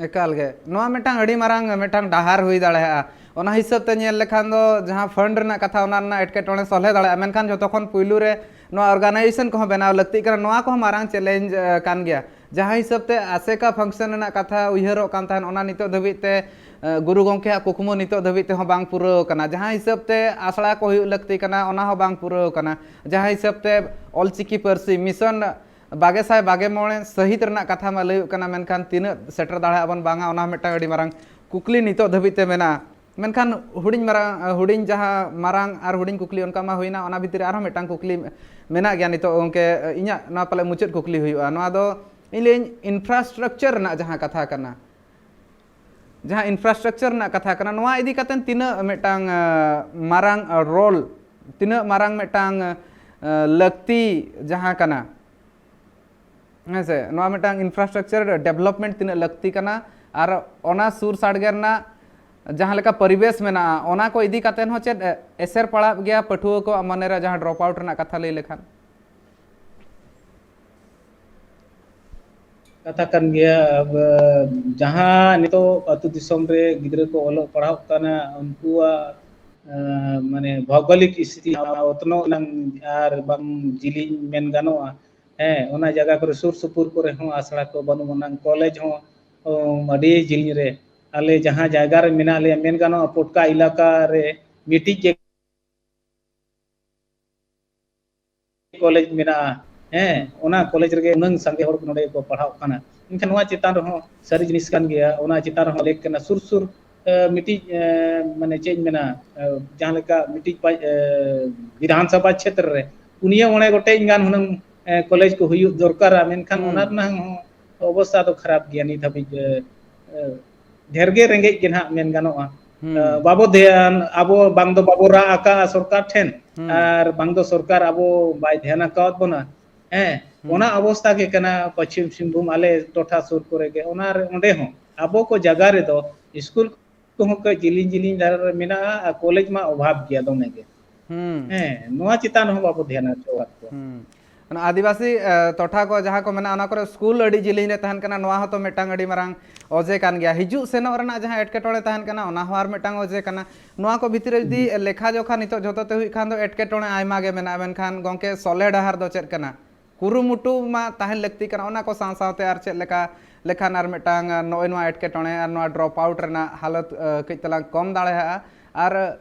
ᱮᱠᱟᱞ ᱜᱮ᱾ ᱱᱚᱣᱟ ᱢᱤᱫᱴᱟᱝ ᱟᱹᱰᱤ ᱢᱟᱨᱟᱝ ᱢᱤᱫᱴᱟᱝ ᱰᱟᱦᱟᱨ ᱦᱩᱭ ᱫᱟᱲᱮᱭᱟᱜᱼᱟ᱾ ᱚᱱᱟ ᱦᱤᱥᱟᱹᱵ ᱛᱮ ᱧᱮᱞ ᱞᱮᱠᱷᱟᱱ ᱫᱚ ᱡᱟᱦᱟᱸ fund ᱨᱮᱱᱟᱜ ᱠᱟᱛᱷᱟ, ᱚᱱᱟ ᱨᱮᱱᱟᱜ ᱮᱴᱠᱮᱴᱚᱬᱮ ᱥᱚᱞᱦᱮ ᱫᱟᱲᱮᱭᱟᱜᱼᱟ, ᱢᱮᱱᱠᱷᱟᱱ ᱡᱚᱛᱚ ᱠᱷᱚᱱ ᱯᱩᱭᱞᱩ ᱨᱮ ᱱᱚᱣᱟ organisation ᱠᱚᱦᱚᱸ ᱵᱮᱱᱟᱣ ᱞᱟᱹᱠᱛᱤᱜ ᱠᱟᱱᱟ᱾ ᱱᱚᱣᱟ ᱠᱚᱦᱚᱸ ᱢᱟᱨᱟᱝ challenge, ᱮ, ᱠᱟᱱ ᱜᱮᱭᱟ᱾ ᱡᱟᱦᱟᱸ ᱦᱤᱥᱟᱹᱵ ᱛᱮ ᱟᱥᱮᱠᱟ function ᱨᱮᱱᱟᱜ ᱠᱟᱛᱷᱟ ᱩᱭᱦᱟᱹᱨᱚᱜ ᱠᱟᱱ ᱛᱟᱦᱮᱸᱫ, ᱚᱱᱟ ᱱᱤᱛᱚᱜ ᱫᱷᱟᱹᱵᱤᱡ ᱛᱮ, ᱮ, ᱜᱩᱨᱩ ᱜᱚᱢᱠᱮᱭᱟᱜ ᱠᱩᱠᱢᱩ ᱱᱤᱛᱚᱜ ᱫᱷᱟᱹᱵᱤᱡ ᱛᱮᱦᱚᱸ ᱵᱟᱝ ᱯᱩᱨᱟᱹᱣ ᱠᱟᱱᱟ᱾ ᱡᱟᱦᱟᱸ ᱦᱤᱥᱟᱹᱵ ᱛᱮ ᱟᱥᱲᱟ ᱠᱚ ᱦᱩᱭᱩᱜ ᱞᱟᱹᱠᱛᱤ ᱠᱟᱱᱟ, ᱚᱱᱟ ᱦᱚᱸ ᱵᱟᱝ ᱯᱩᱨᱟᱹᱣ ᱠᱟᱱᱟ᱾ ᱡᱟᱦᱟᱸ ᱦᱤᱥᱟᱹᱵ ᱛᱮ ᱚᱞᱪᱤᱠᱤ ᱯᱟᱹᱨᱥᱤ mission ᱵᱟᱜᱮ ᱥᱟᱭ ᱵᱟᱜᱮ ᱢᱚᱬᱮ ᱥᱟᱹᱦᱤᱛ ᱨᱮᱱᱟᱜ ᱠᱟᱛᱷᱟ ᱢᱟ ᱞᱟᱹᱭᱚᱜ ᱠᱟᱱᱟ, ᱢᱮᱱᱠᱷᱟᱱ ᱛᱤᱱᱟᱹᱜ ᱥᱮᱴᱮᱨ ᱫᱟᱲᱮᱭᱟᱜ ᱵᱚᱱ ᱵᱟᱝᱟ, ᱚᱱᱟ ᱦᱚᱸ ᱢᱤᱫᱴᱟᱝ ᱟᱹᱰᱤ ᱢᱟᱨᱟᱝ ᱠᱩᱠᱞᱤ ᱱᱤᱛᱚᱜ ᱫᱷᱟᱹᱵᱤᱡ ᱛᱮ ᱢᱮᱱᱟᱜᱼᱟ᱾ ᱢᱮᱱᱠᱷᱟᱱ ᱦᱩᱰᱤᱧ ᱢᱟᱨᱟᱝ, ᱦᱩᱰᱤᱧ ᱡᱟᱦᱟᱸ ᱢᱟᱨᱟᱝ ᱟᱨ ᱦᱩᱰᱤᱧ ᱠᱩᱠᱞᱤ ᱚᱱᱠᱟ ᱢᱟ ᱦᱩᱭᱱᱟ, ᱚᱱᱟ ᱵᱷᱤᱛᱤᱨ ᱨᱮ ᱟᱨᱦᱚᱸ ᱢᱤᱫᱴᱟᱝ ᱠᱩᱠᱞᱤ ᱢᱮᱱᱟᱜ ᱜᱮᱭᱟ ᱱᱤᱛᱚᱜ ᱜᱚᱢᱠᱮ, ᱤᱧᱟᱹᱜ ᱱᱚᱣᱟ ᱯᱟᱞᱮ ᱢᱩᱪᱟᱹᱫ ᱠᱩᱠᱞᱤ ᱦᱩᱭᱩᱜᱼᱟ᱾ ᱱᱚᱣᱟ ᱫᱚ ᱤᱧ ᱞᱟᱹᱭᱟᱹᱧ infrastructure ᱨᱮᱱᱟᱜ ᱡᱟᱦᱟᱸ ᱠᱟᱛᱷᱟ ᱠᱟᱱᱟ, ᱡᱟᱦᱟᱸ infrastructure ᱨᱮᱱᱟᱜ ᱠᱟᱛᱷᱟ ᱠᱟᱱᱟ, ᱱᱚᱣᱟ ᱤᱫᱤ ᱠᱟᱛᱮ ᱛᱤᱱᱟᱹᱜ ᱢᱤᱫᱴᱟᱝ, ᱟ, ᱢᱟᱨᱟᱝ, ᱟ, role, ᱛᱤᱱᱟᱹᱜ ᱢᱟᱨᱟᱝ ᱢᱤᱫᱴᱟᱝ, ᱟ, ᱞᱟᱹᱠᱛᱤ ᱡᱟᱦᱟᱸ ᱠᱟᱱᱟ, ᱦᱮᱸ ᱥᱮ, ᱱᱚᱣᱟ ᱢᱤᱫᱴᱟᱝ infrastructure development ᱛᱤᱱᱟᱹᱜ ᱞᱟᱹᱠᱛᱤ ᱠᱟᱱᱟ, ᱟᱨ ᱚᱱᱟ ᱥᱩᱨ ᱥᱟᱰᱜᱮ ᱨᱮᱱᱟᱜ ᱡᱟᱦᱟᱸ ᱞᱮᱠᱟ ᱯᱚᱨᱤᱵᱮᱥ ᱢᱮᱱᱟᱜᱼᱟ, ᱚᱱᱟ ᱠᱚ ᱤᱫᱤ ᱠᱟᱛᱮ ᱦᱚᱸ ᱪᱮᱫ, ᱮ, ᱮᱥᱮᱨ ᱯᱟᱲᱟᱜ ᱜᱮᱭᱟ ᱯᱟᱹᱴᱷᱩᱣᱟᱹ ᱠᱚᱣᱟᱜ ᱢᱚᱱᱮ ᱨᱮ ᱡᱟᱦᱟᱸ drop out ᱨᱮᱱᱟᱜ ᱠᱟᱛᱷᱟ ᱞᱟᱹᱭ ᱞᱮᱠᱷᱟᱱ? ᱠᱟᱛᱷᱟ ᱠᱟᱱ ᱜᱮᱭᱟ᱾ ᱟᱵ-, ᱡᱟᱦᱟᱸ ᱱᱤᱛᱚᱜ ᱟᱹᱛᱩ ᱫᱤᱥᱚᱢ ᱨᱮ ᱜᱤᱫᱽᱨᱟᱹ ᱠᱚ ᱚᱞᱚᱜ ᱯᱟᱲᱦᱟᱜ ᱠᱟᱱᱟ, ᱩᱱᱠᱩᱣᱟᱜ, ᱮᱸ, ᱢᱟᱱᱮ ᱵᱷᱳᱜᱳᱞᱤᱠ ᱥᱛᱷᱤᱛᱤ ᱚᱛᱱᱚᱜ ᱨᱮᱱᱟᱜ ᱟᱨ ᱵᱟᱝ ᱡᱤᱞᱤᱧ ᱢᱮᱱ ᱜᱟᱱᱚᱜᱼᱟ᱾ ᱦᱮᱸ, ᱚᱱᱟ ᱡᱟᱭᱜᱟ ᱠᱚᱨᱮ ᱥᱩᱨ ᱥᱩᱯᱩᱨ ᱠᱚᱨᱮ ᱦᱚᱸ ᱟᱥᱲᱟ ᱠᱚ ᱵᱟᱹᱱᱩᱜ ᱟᱱᱟᱝ, ᱠᱚᱞᱮᱡᱽ ᱦᱚᱸ, ᱚ, ᱟᱹᱰᱤ ᱡᱤᱞᱤᱧ ᱨᱮ᱾ ᱟᱞᱮ ᱡᱟᱦᱟᱸ ᱡᱟᱭᱜᱟ ᱨᱮ ᱢᱮᱱᱟᱜ ᱞᱮᱭᱟ, ᱢᱮᱱ ᱜᱟᱱᱚᱜᱼᱟ, ᱯᱚᱴᱠᱟ ᱮᱞᱟᱠᱟ ᱨᱮ ᱢᱤᱫᱴᱤᱡ ᱜᱮ ᱠᱚᱞᱮᱡᱽ ᱢᱮᱱᱟᱜᱼᱟ, ᱦᱮᱸ, ᱦᱩᱸ᱾ ᱚᱱᱟ ᱠᱚᱞᱮᱡᱽ ᱨᱮᱜᱮ ᱩᱱᱟᱹᱝ ᱥᱟᱸᱜᱮ ᱦᱚᱲ ᱠᱚ ᱱᱚᱰᱮ ᱠᱚ ᱯᱟᱲᱦᱟᱜ ᱠᱟᱱᱟ᱾ ᱢᱮᱱᱠᱷᱟᱱ ᱱᱚᱣᱟ ᱪᱮᱛᱟᱱ ᱨᱮᱦᱚᱸ ᱥᱟᱹᱨᱤ ᱡᱤᱱᱤᱥ ᱠᱟᱱ ᱜᱮᱭᱟ, ᱚᱱᱟ ᱪᱮᱛᱟᱱ ᱨᱮᱦᱚᱸ ᱞᱮᱠ ᱠᱟᱱᱟ᱾ ᱥᱩᱨ ᱥᱩᱨ, ᱮ, ᱢᱤᱫᱴᱤᱡ, ᱮ, ᱢᱟᱱᱮ ᱪᱮᱫ ᱤᱧ ᱢᱮᱱᱟ, ᱮ, ᱡᱟᱦᱟᱸ ᱞᱮᱠᱟ ᱢᱤᱫᱴᱤᱡ ᱯᱟ-, ᱮ, ᱵᱤᱫᱷᱟᱱ ᱥᱚᱵᱷᱟ ᱪᱷᱮᱛᱨᱚ ᱨᱮ ᱯᱩᱱᱭᱟᱹ ᱢᱚᱬᱮ ᱜᱚᱴᱮᱡ ᱜᱟᱱ ᱦᱩᱱᱟᱹᱝ, ᱮ, ᱠᱚᱞᱮᱡᱽ ᱠᱚ ᱦᱩᱭᱩᱜ ᱫᱚᱨᱠᱟᱨᱟ, ᱢᱮᱱᱠᱷᱟᱱ ᱦᱩᱸ᱾ ᱚᱱᱟ ᱨᱮᱱᱟᱜ ᱦᱚᱸ ᱚᱵᱚᱥᱛᱷᱟ ᱫᱚ ᱠᱷᱟᱨᱟᱯ ᱜᱮᱭᱟ ᱱᱤᱛ ᱦᱟᱹᱵᱤᱡ᱾ ᱮ, ᱮ, ᱰᱷᱮᱨ ᱜᱮ ᱨᱮᱸᱜᱮᱡ ᱜᱮ ᱱᱟᱦᱟᱜ ᱢᱮᱱ ᱜᱟᱱᱚᱜᱼᱟ᱾ ᱦᱩᱸ᱾ ᱵᱟᱵᱚ ᱫᱷᱮᱭᱟᱱ, ᱟᱵᱚ ᱵᱟᱝ ᱫᱚ ᱵᱟᱵᱚ ᱨᱟᱜ ᱟᱠᱟᱜᱼᱟ ᱥᱚᱨᱠᱟᱨ ᱴᱷᱮᱱ, ᱦᱩᱸ᱾ ᱟᱨ ᱵᱟᱝ ᱫᱚ ᱥᱚᱨᱠᱟᱨ ᱟᱵᱚ ᱵᱟᱭ ᱫᱷᱮᱭᱟᱱ ᱟᱠᱟᱣᱟᱫ ᱵᱚᱱᱟ᱾ ᱦᱮᱸ, ᱦᱩᱸ᱾ ᱚᱱᱟ ᱚᱵᱚᱥᱛᱟ ᱜᱮ ᱠᱟᱱᱟ ᱯᱚᱪᱷᱤᱢ ᱥᱤᱝᱵᱷᱩᱢ ᱟᱞᱮ ᱴᱚᱴᱷᱟ ᱥᱩᱨ ᱠᱚᱨᱮ ᱜᱮ, ᱚᱱᱟ ᱨᱮ, ᱚᱸᱰᱮ ᱦᱚᱸ ᱟᱵᱚ ᱠᱚ ᱡᱟᱭᱜᱟ ᱨᱮᱫᱚ ᱥᱠᱩᱞ ᱠᱚᱦᱚᱸ ᱠᱟᱹᱡ ᱡᱤᱞᱤᱧ ᱡᱤᱞᱤᱧ ᱫᱷᱟᱨᱮ ᱨᱮ ᱢᱮᱱᱟᱜᱼᱟ ᱟᱨ ᱠᱚᱞᱮᱡᱽ ᱢᱟ ᱚᱵᱷᱟᱵᱽ ᱜᱮᱭᱟ ᱫᱚᱢᱮ ᱜᱮ᱾ ᱦᱩᱸ᱾ ᱦᱮᱸ, ᱱᱚᱣᱟ ᱪᱮᱛᱟᱱ ᱨᱮᱦᱚᱸ ᱵᱟᱵᱚ ᱫᱷᱮᱭᱟᱱ ᱦᱚᱪᱚᱣᱟᱜ ᱠᱚᱣᱟ᱾ ᱦᱩᱸ᱾ ᱚᱱᱟ ᱟᱹᱫᱤᱵᱟᱹᱥᱤ, ᱮ, ᱴᱚᱴᱷᱟ ᱠᱚ ᱡᱟᱦᱟᱸ ᱠᱚ ᱢᱮᱱᱟᱜᱼᱟ, ᱚᱱᱟ ᱠᱚᱨᱮ ᱥᱠᱩᱞ ᱟᱹᱰᱤ ᱡᱤᱞᱤᱧ ᱨᱮ ᱛᱟᱦᱮᱱ ᱠᱟᱱᱟ, ᱱᱚᱣᱟ ᱦᱚᱸᱛᱚ ᱢᱤᱫᱴᱟᱝ ᱟᱹᱰᱤ ᱢᱟᱨᱟᱝ ᱚᱡᱮ ᱠᱟᱱ ᱜᱮᱭᱟ᱾ ᱦᱤᱡᱩᱜ ᱥᱮᱱᱚᱜ ᱨᱮᱱᱟᱜ ᱡᱟᱦᱟᱸ ᱮᱴᱠᱮᱴᱚᱬᱮ ᱛᱟᱦᱮᱱ ᱠᱟᱱᱟ, ᱚᱱᱟ ᱦᱚᱸ ᱟᱨ ᱢᱤᱫᱴᱟᱝ ᱚᱡᱮ ᱠᱟᱱᱟ᱾ ᱱᱚᱣᱟ ᱠᱚ ᱵᱷᱤᱛᱨᱤ ᱨᱮ ᱡᱩᱫᱤ ᱦᱩᱸ᱾ ᱞᱮᱠᱷᱟ ᱡᱚᱠᱷᱟ ᱱᱤᱛᱚᱜ ᱡᱷᱚᱛᱚ ᱛᱮ ᱦᱩᱭᱩᱜ ᱠᱷᱟᱱ ᱫᱚ ᱮᱴᱠᱮᱴᱚᱬᱮ ᱟᱭᱢᱟ ᱜᱮ ᱢᱮᱱᱟᱜᱼᱟ, ᱢᱮᱱᱠᱷᱟᱱ ᱜᱚᱝᱠᱮ, ᱥᱚᱞᱦᱮ ᱰᱟᱦᱟᱨ ᱫᱚ ᱪᱮᱫ ᱠᱟᱱᱟ? ᱠᱩᱨᱩᱢᱩᱴᱩ ᱢᱟ ᱛᱟᱦᱮᱱ ᱞᱟᱹᱠᱛᱤ ᱠᱟᱱᱟ, ᱚᱱᱟ ᱠᱚ ᱥᱟᱶ ᱥᱟᱶᱛᱮ ᱟᱨ ᱪᱮᱫ ᱞᱮᱠᱟ ᱞᱮᱠᱷᱟᱱ ᱟᱨ ᱢᱤᱫᱴᱟᱝ, ᱟ, ᱱᱚᱜᱼᱚᱭ ᱱᱚᱣᱟ ᱮᱴᱠᱮᱴᱚᱬᱮ ᱟᱨ ᱱᱚᱣᱟ drop out ᱨᱮᱱᱟᱜ ᱦᱟᱞᱚᱛ, ᱟ, ᱠᱟᱹᱡ ᱛᱟᱞᱟᱝ ᱠᱚᱢ ᱫᱟᱲᱮᱭᱟᱜᱼᱟ᱾ ᱟᱨ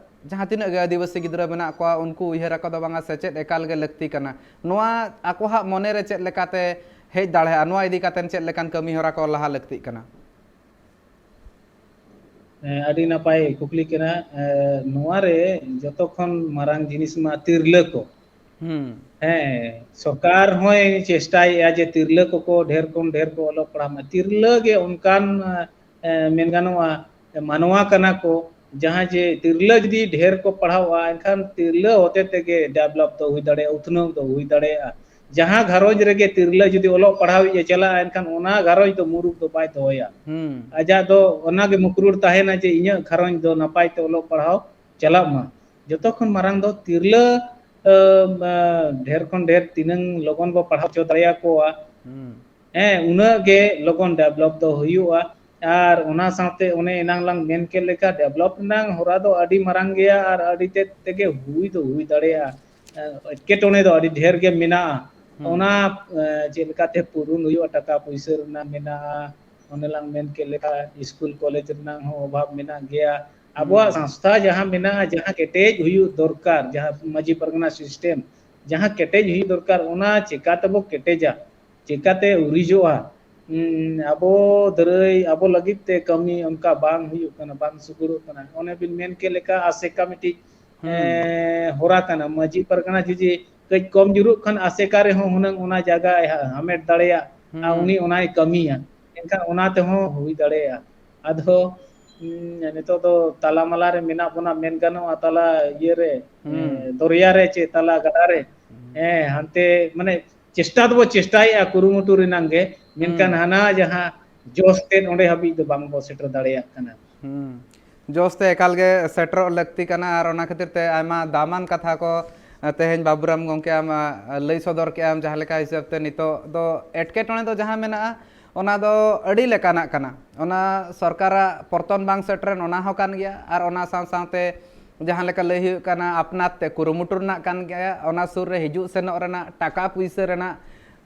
ᱡᱟᱦᱟᱸ ᱛᱤᱱᱟᱹᱜ ᱜᱮ ᱟᱹᱫᱤᱵᱟᱹᱥᱤ ᱜᱤᱫᱽᱨᱟᱹ ᱢᱮᱱᱟᱜ ᱠᱚᱣᱟ, ᱩᱱᱠᱩ ᱩᱭᱦᱟᱹᱨ ᱟᱠᱚ ᱫᱚ ᱵᱟᱝᱟ ᱥᱮᱪᱮᱫ ᱮᱠᱟᱞ ᱜᱮ ᱞᱟᱹᱠᱛᱤ ᱠᱟᱱᱟ᱾ ᱱᱚᱣᱟ ᱟᱠᱚᱣᱟᱜ ᱢᱚᱱᱮ ᱨᱮ ᱪᱮᱫ ᱞᱮᱠᱟᱛᱮ ᱦᱮᱡ ᱫᱟᱲᱮᱭᱟᱜᱼᱟ, ᱱᱚᱣᱟ ᱤᱫᱤ ᱠᱟᱛᱮ ᱪᱮᱫ ᱞᱮᱠᱟᱱ ᱠᱟᱹᱢᱤ ᱦᱚᱨᱟ ᱠᱚ ᱞᱟᱦᱟ ᱞᱟᱹᱠᱛᱤᱜ ᱠᱟᱱᱟ? ᱦᱮᱸ, ᱟᱹᱰᱤ ᱱᱟᱯᱟᱭ ᱠᱩᱠᱞᱤ ᱠᱟᱱᱟ᱾ ᱮ, ᱱᱚᱣᱟ ᱨᱮ ᱡᱚᱛᱚ ᱠᱷᱚᱱ ᱢᱟᱨᱟᱝ ᱡᱤᱱᱤᱥ ᱢᱟ ᱛᱤᱨᱞᱟᱹ ᱠᱚ᱾ ᱦᱩᱸ᱾ ᱦᱮᱸ, ᱥᱚᱨᱠᱟᱨ ᱦᱚᱸᱭ ᱪᱮᱥᱴᱟᱭᱮᱫᱼᱟ ᱡᱮ ᱛᱤᱨᱞᱟᱹ ᱠᱚᱠᱚ ᱰᱷᱮᱨ ᱠᱷᱚᱱ ᱰᱷᱮᱨ ᱠᱚ ᱚᱞᱚᱜ ᱯᱟᱲᱦᱟᱜ ᱢᱟ᱾ ᱛᱤᱨᱞᱟᱹ ᱜᱮ ᱚᱱᱠᱟᱱ, ᱮ, ᱢᱮᱱ ᱜᱟᱱᱚᱜᱼᱟ, ᱢᱟᱱᱣᱟ ᱠᱟᱱᱟ ᱠᱚ, ᱡᱟᱦᱟᱸ ᱡᱮ ᱛᱤᱨᱞᱟᱹ ᱡᱩᱫᱤ ᱰᱷᱮᱨ ᱠᱚ ᱯᱟᱲᱦᱟᱣᱚᱜᱼᱟ, ᱮᱱᱠᱷᱟᱱ ᱛᱤᱨᱞᱟᱹ ᱦᱚᱛᱮ ᱛᱮᱜᱮ develop ᱫᱚ ᱦᱩᱭ ᱫᱟᱲᱮᱭᱟᱜᱼᱟ, ᱩᱛᱱᱟᱹᱣ ᱫᱚ ᱦᱩᱭ ᱫᱟᱲᱮᱭᱟᱜᱼᱟ᱾ ᱡᱟᱦᱟᱸ ᱜᱷᱟᱨᱚᱸᱡᱽ ᱨᱮᱜᱮ ᱛᱤᱨᱞᱟᱹ ᱡᱩᱫᱤ ᱚᱞᱚᱜ ᱯᱟᱲᱦᱟᱣᱤᱡ ᱮ ᱪᱟᱞᱟᱜᱼᱟ, ᱮᱱᱠᱷᱟᱱ ᱚᱱᱟ ᱜᱷᱟᱨᱚᱸᱡᱽ ᱫᱚ ᱢᱩᱨᱩᱠ ᱫᱚ ᱵᱟᱭ ᱫᱚᱦᱚᱭᱟ᱾ ᱦᱩᱸ᱾ ᱟᱡᱟᱜ ᱫᱚ ᱚᱱᱟᱜᱮ ᱢᱩᱠᱨᱩᱲ ᱛᱟᱦᱮᱱᱟ ᱡᱮ ᱤᱧᱟᱹᱜ ᱜᱷᱟᱨᱚᱸᱡᱽ ᱫᱚ ᱱᱟᱯᱟᱭ ᱛᱮ ᱚᱞᱚᱜ ᱯᱟᱲᱦᱟᱣ ᱪᱟᱞᱟᱜ ᱢᱟ᱾ ᱡᱚᱛᱚ ᱠᱷᱚᱱ ᱢᱟᱨᱟᱝ ᱫᱚ ᱛᱤᱨᱞᱟᱹ, ᱟᱹ, ᱟᱹ, ᱰᱷᱮᱨ ᱠᱷᱚᱱ ᱰᱷᱮᱨ ᱛᱤᱱᱟᱹᱝ ᱞᱚᱜᱚᱱ ᱵᱚ ᱯᱟᱲᱦᱟᱣ ᱦᱚᱪᱚ ᱫᱟᱲᱮᱭᱟᱠᱚᱣᱟ, ᱦᱩᱸ᱾ ᱦᱮᱸ, ᱩᱱᱟᱹᱜ ᱜᱮ ᱞᱚᱜᱚᱱ develop ᱫᱚ ᱦᱩᱭᱩᱜᱼᱟ᱾ ᱟᱨ ᱚᱱᱟ ᱥᱟᱶᱛᱮ ᱚᱱᱮ ᱮᱱᱟᱝ ᱞᱟᱝ ᱢᱮᱱ ᱠᱮᱫ ᱞᱮᱠᱟ, develop ᱨᱮᱱᱟᱜ ᱦᱚᱨᱟ ᱫᱚ ᱟᱹᱰᱤ ᱢᱟᱨᱟᱝ ᱜᱮᱭᱟ ᱟᱨ ᱟᱹᱰᱤ ᱛᱮᱫ ᱛᱮᱜᱮ ᱦᱩᱭ ᱫᱚ ᱦᱩᱭ ᱫᱟᱲᱮᱭᱟᱜᱼᱟ᱾ ᱮᱴᱠᱮᱴᱚᱬᱮ ᱫᱚ ᱟᱹᱰᱤ ᱰᱷᱮᱨ ᱜᱮ ᱢᱮᱱᱟᱜᱼᱟ᱾ ᱦᱩᱸ᱾ ᱚᱱᱟ, ᱮ, ᱪᱮᱫ ᱞᱮᱠᱟᱛᱮ ᱯᱩᱨᱩᱱ ᱦᱩᱭᱩᱜᱼᱟ, ᱴᱟᱠᱟ ᱯᱩᱭᱥᱟᱹ ᱨᱮᱱᱟᱜ ᱢᱮᱱᱟᱜᱼᱟ, ᱚᱱᱮ ᱞᱟᱝ ᱢᱮᱱ ᱠᱮᱫ ᱞᱮᱠᱟ ᱥᱠᱩᱞ ᱠᱚᱞᱮᱡᱽ ᱨᱮᱱᱟᱜ ᱦᱚᱸ ᱚᱵᱷᱟᱵᱽ ᱢᱮᱱᱟᱜ ᱜᱮᱭᱟ᱾ ᱟᱵᱚᱣᱟᱜ ᱦᱩᱸ᱾ ᱥᱚᱝᱥᱛᱷᱟ ᱡᱟᱦᱟᱸ ᱢᱮᱱᱟᱜᱼᱟ, ᱡᱟᱦᱟᱸ ᱠᱮᱴᱮᱡ ᱦᱩᱭᱩᱜ ᱫᱚᱨᱠᱟᱨ, ᱡᱟᱦᱟᱸ ᱢᱟᱹᱡᱷᱤ ᱯᱟᱨᱜᱟᱱᱟ system ᱡᱟᱦᱟᱸ ᱠᱮᱴᱮᱡ ᱦᱩᱭᱩᱜ ᱫᱚᱨᱠᱟᱨ, ᱚᱱᱟ ᱪᱮᱠᱟ ᱛᱮᱵᱚ ᱠᱮᱴᱮᱡᱟ, ᱪᱮᱠᱟᱛᱮ ᱩᱨᱤᱡᱚᱜᱼᱟ? ᱩᱸ, ᱟᱵᱚ ᱫᱟᱹᱨᱟᱹᱭ, ᱟᱵᱚ ᱞᱟᱹᱜᱤᱫ ᱛᱮ ᱠᱟᱹᱢᱤ ᱚᱱᱠᱟ ᱵᱟᱝ ᱦᱩᱭᱩᱜ ᱠᱟᱱᱟ, ᱵᱟᱝ ᱥᱩᱜᱩᱲᱚᱜ ᱠᱟᱱᱟ᱾ ᱚᱱᱮ ᱵᱤᱱ ᱢᱮᱱ ᱠᱮᱫ ᱞᱮᱠᱟ, ᱟᱥᱮᱠᱟ ᱢᱤᱫᱴᱤᱡ, ᱦᱩᱸ᱾ ᱮᱸ, ᱦᱚᱨᱟ ᱠᱟᱱᱟ᱾ ᱢᱟᱹᱡᱷᱤ ᱯᱟᱨᱜᱟᱱᱟ ᱡᱩᱫᱤ ᱠᱟᱹᱡ ᱠᱚᱢ ᱡᱩᱨᱩᱜ ᱠᱷᱟᱱ, ᱟᱥᱮᱠᱟ ᱨᱮᱦᱚᱸ ᱦᱩᱱᱟᱹᱝ ᱚᱱᱟ ᱡᱟᱭᱜᱟᱭ ᱦᱟ-, ᱦᱟᱢᱮᱴ ᱫᱟᱲᱮᱭᱟᱜ, ᱟᱨ ᱦᱩᱸ᱾ ᱩᱱᱤ ᱚᱱᱟᱭ ᱠᱟᱹᱢᱤᱭᱟ᱾ ᱮᱱᱠᱷᱟᱱ ᱚᱱᱟ ᱛᱮᱦᱚᱸ ᱦᱩᱭ ᱫᱟᱲᱮᱭᱟᱜᱼᱟ᱾ ᱟᱫᱚ ᱦᱩᱸ, ᱱᱤᱛᱚᱜ ᱫᱚ ᱛᱟᱞᱟᱢᱟᱞᱟ ᱨᱮ ᱢᱮᱱᱟᱜ ᱵᱚᱱᱟ, ᱢᱮᱱ ᱜᱟᱱᱚᱜᱼᱟ, ᱛᱟᱞᱟ ᱤᱭᱟᱹ ᱨᱮ, ᱦᱩᱸ᱾ ᱮ, ᱫᱚᱨᱭᱟ ᱨᱮ ᱪᱮ ᱛᱟᱞᱟ ᱜᱟᱰᱟ ᱨᱮ᱾ ᱦᱩᱸ᱾ ᱦᱮᱸ, ᱦᱟᱱᱛᱮ ᱢᱟᱱᱮ ᱪᱮᱥᱴᱟ ᱫᱚᱵᱚ ᱪᱮᱥᱴᱟᱭᱮᱫᱼᱟ, ᱠᱩᱨᱩᱢᱩᱴᱩ ᱨᱮᱱᱟᱝ ᱜᱮ, ᱢᱮᱱᱠᱷᱟᱱ ᱦᱩᱸ᱾ ᱦᱟᱱᱟ ᱡᱟᱦᱟᱸ ᱡᱚᱥ ᱛᱮᱫ ᱚᱸᱰᱮ ᱦᱟᱹᱵᱤᱡ ᱫᱚ ᱵᱟᱝ ᱵᱚ ᱥᱮᱴᱮᱨ ᱫᱟᱲᱮᱭᱟᱜ ᱠᱟᱱᱟ᱾ ᱦᱩᱸ᱾ ᱡᱚᱥ ᱛᱮ ᱮᱠᱟᱞ ᱜᱮ ᱥᱮᱴᱮᱨᱚᱜ ᱞᱟᱹᱠᱛᱤ ᱠᱟᱱᱟ, ᱟᱨ ᱚᱱᱟ ᱠᱷᱟᱹᱛᱤᱨ ᱛᱮ ᱟᱭᱢᱟ ᱫᱟᱢᱟᱱ ᱠᱟᱛᱷᱟ ᱠᱚ, ᱮ, ᱛᱮᱦᱮᱧ ᱵᱟᱵᱩᱨᱟᱢ ᱜᱚᱢᱠᱮ ᱟᱢ, ᱟ, ᱞᱟᱹᱭ ᱥᱚᱫᱚᱨ ᱠᱮᱜᱼᱟᱢ, ᱡᱟᱦᱟᱸ ᱞᱮᱠᱟ ᱦᱤᱥᱟᱹᱵ ᱛᱮ ᱱᱤᱛᱚᱜ ᱫᱚ ᱮᱴᱠᱮᱴᱚᱬᱮ ᱫᱚ ᱡᱟᱦᱟᱸ ᱢᱮᱱᱟᱜᱼᱟ, ᱚᱱᱟ ᱫᱚ ᱟᱹᱰᱤ ᱞᱮᱠᱟᱱᱟᱜ ᱠᱟᱱᱟ᱾ ᱚᱱᱟ ᱥᱚᱨᱠᱟᱨᱟᱜ ᱯᱚᱨᱛᱚᱱ ᱵᱟᱝ ᱥᱮᱴᱮᱨᱮᱱ, ᱚᱱᱟ ᱦᱚᱸ ᱠᱟᱱ ᱜᱮᱭᱟ, ᱟᱨ ᱚᱱᱟ ᱥᱟᱶ ᱥᱟᱶᱛᱮ ᱡᱟᱦᱟᱸ ᱞᱮᱠᱟ ᱞᱟᱹᱭ ᱦᱩᱭᱩᱜ ᱠᱟᱱᱟ, ᱟᱯᱱᱟᱨ ᱛᱮ ᱠᱩᱨᱩᱢᱩᱴᱩ ᱨᱮᱱᱟᱜ ᱠᱟᱱ ᱜᱮᱭᱟ, ᱚᱱᱟ ᱥᱩᱨ ᱨᱮ ᱦᱤᱡᱩᱜ ᱥᱮᱱᱚᱜ ᱨᱮᱱᱟᱜ, ᱴᱟᱠᱟ ᱯᱩᱭᱥᱟᱹ ᱨᱮᱱᱟᱜ,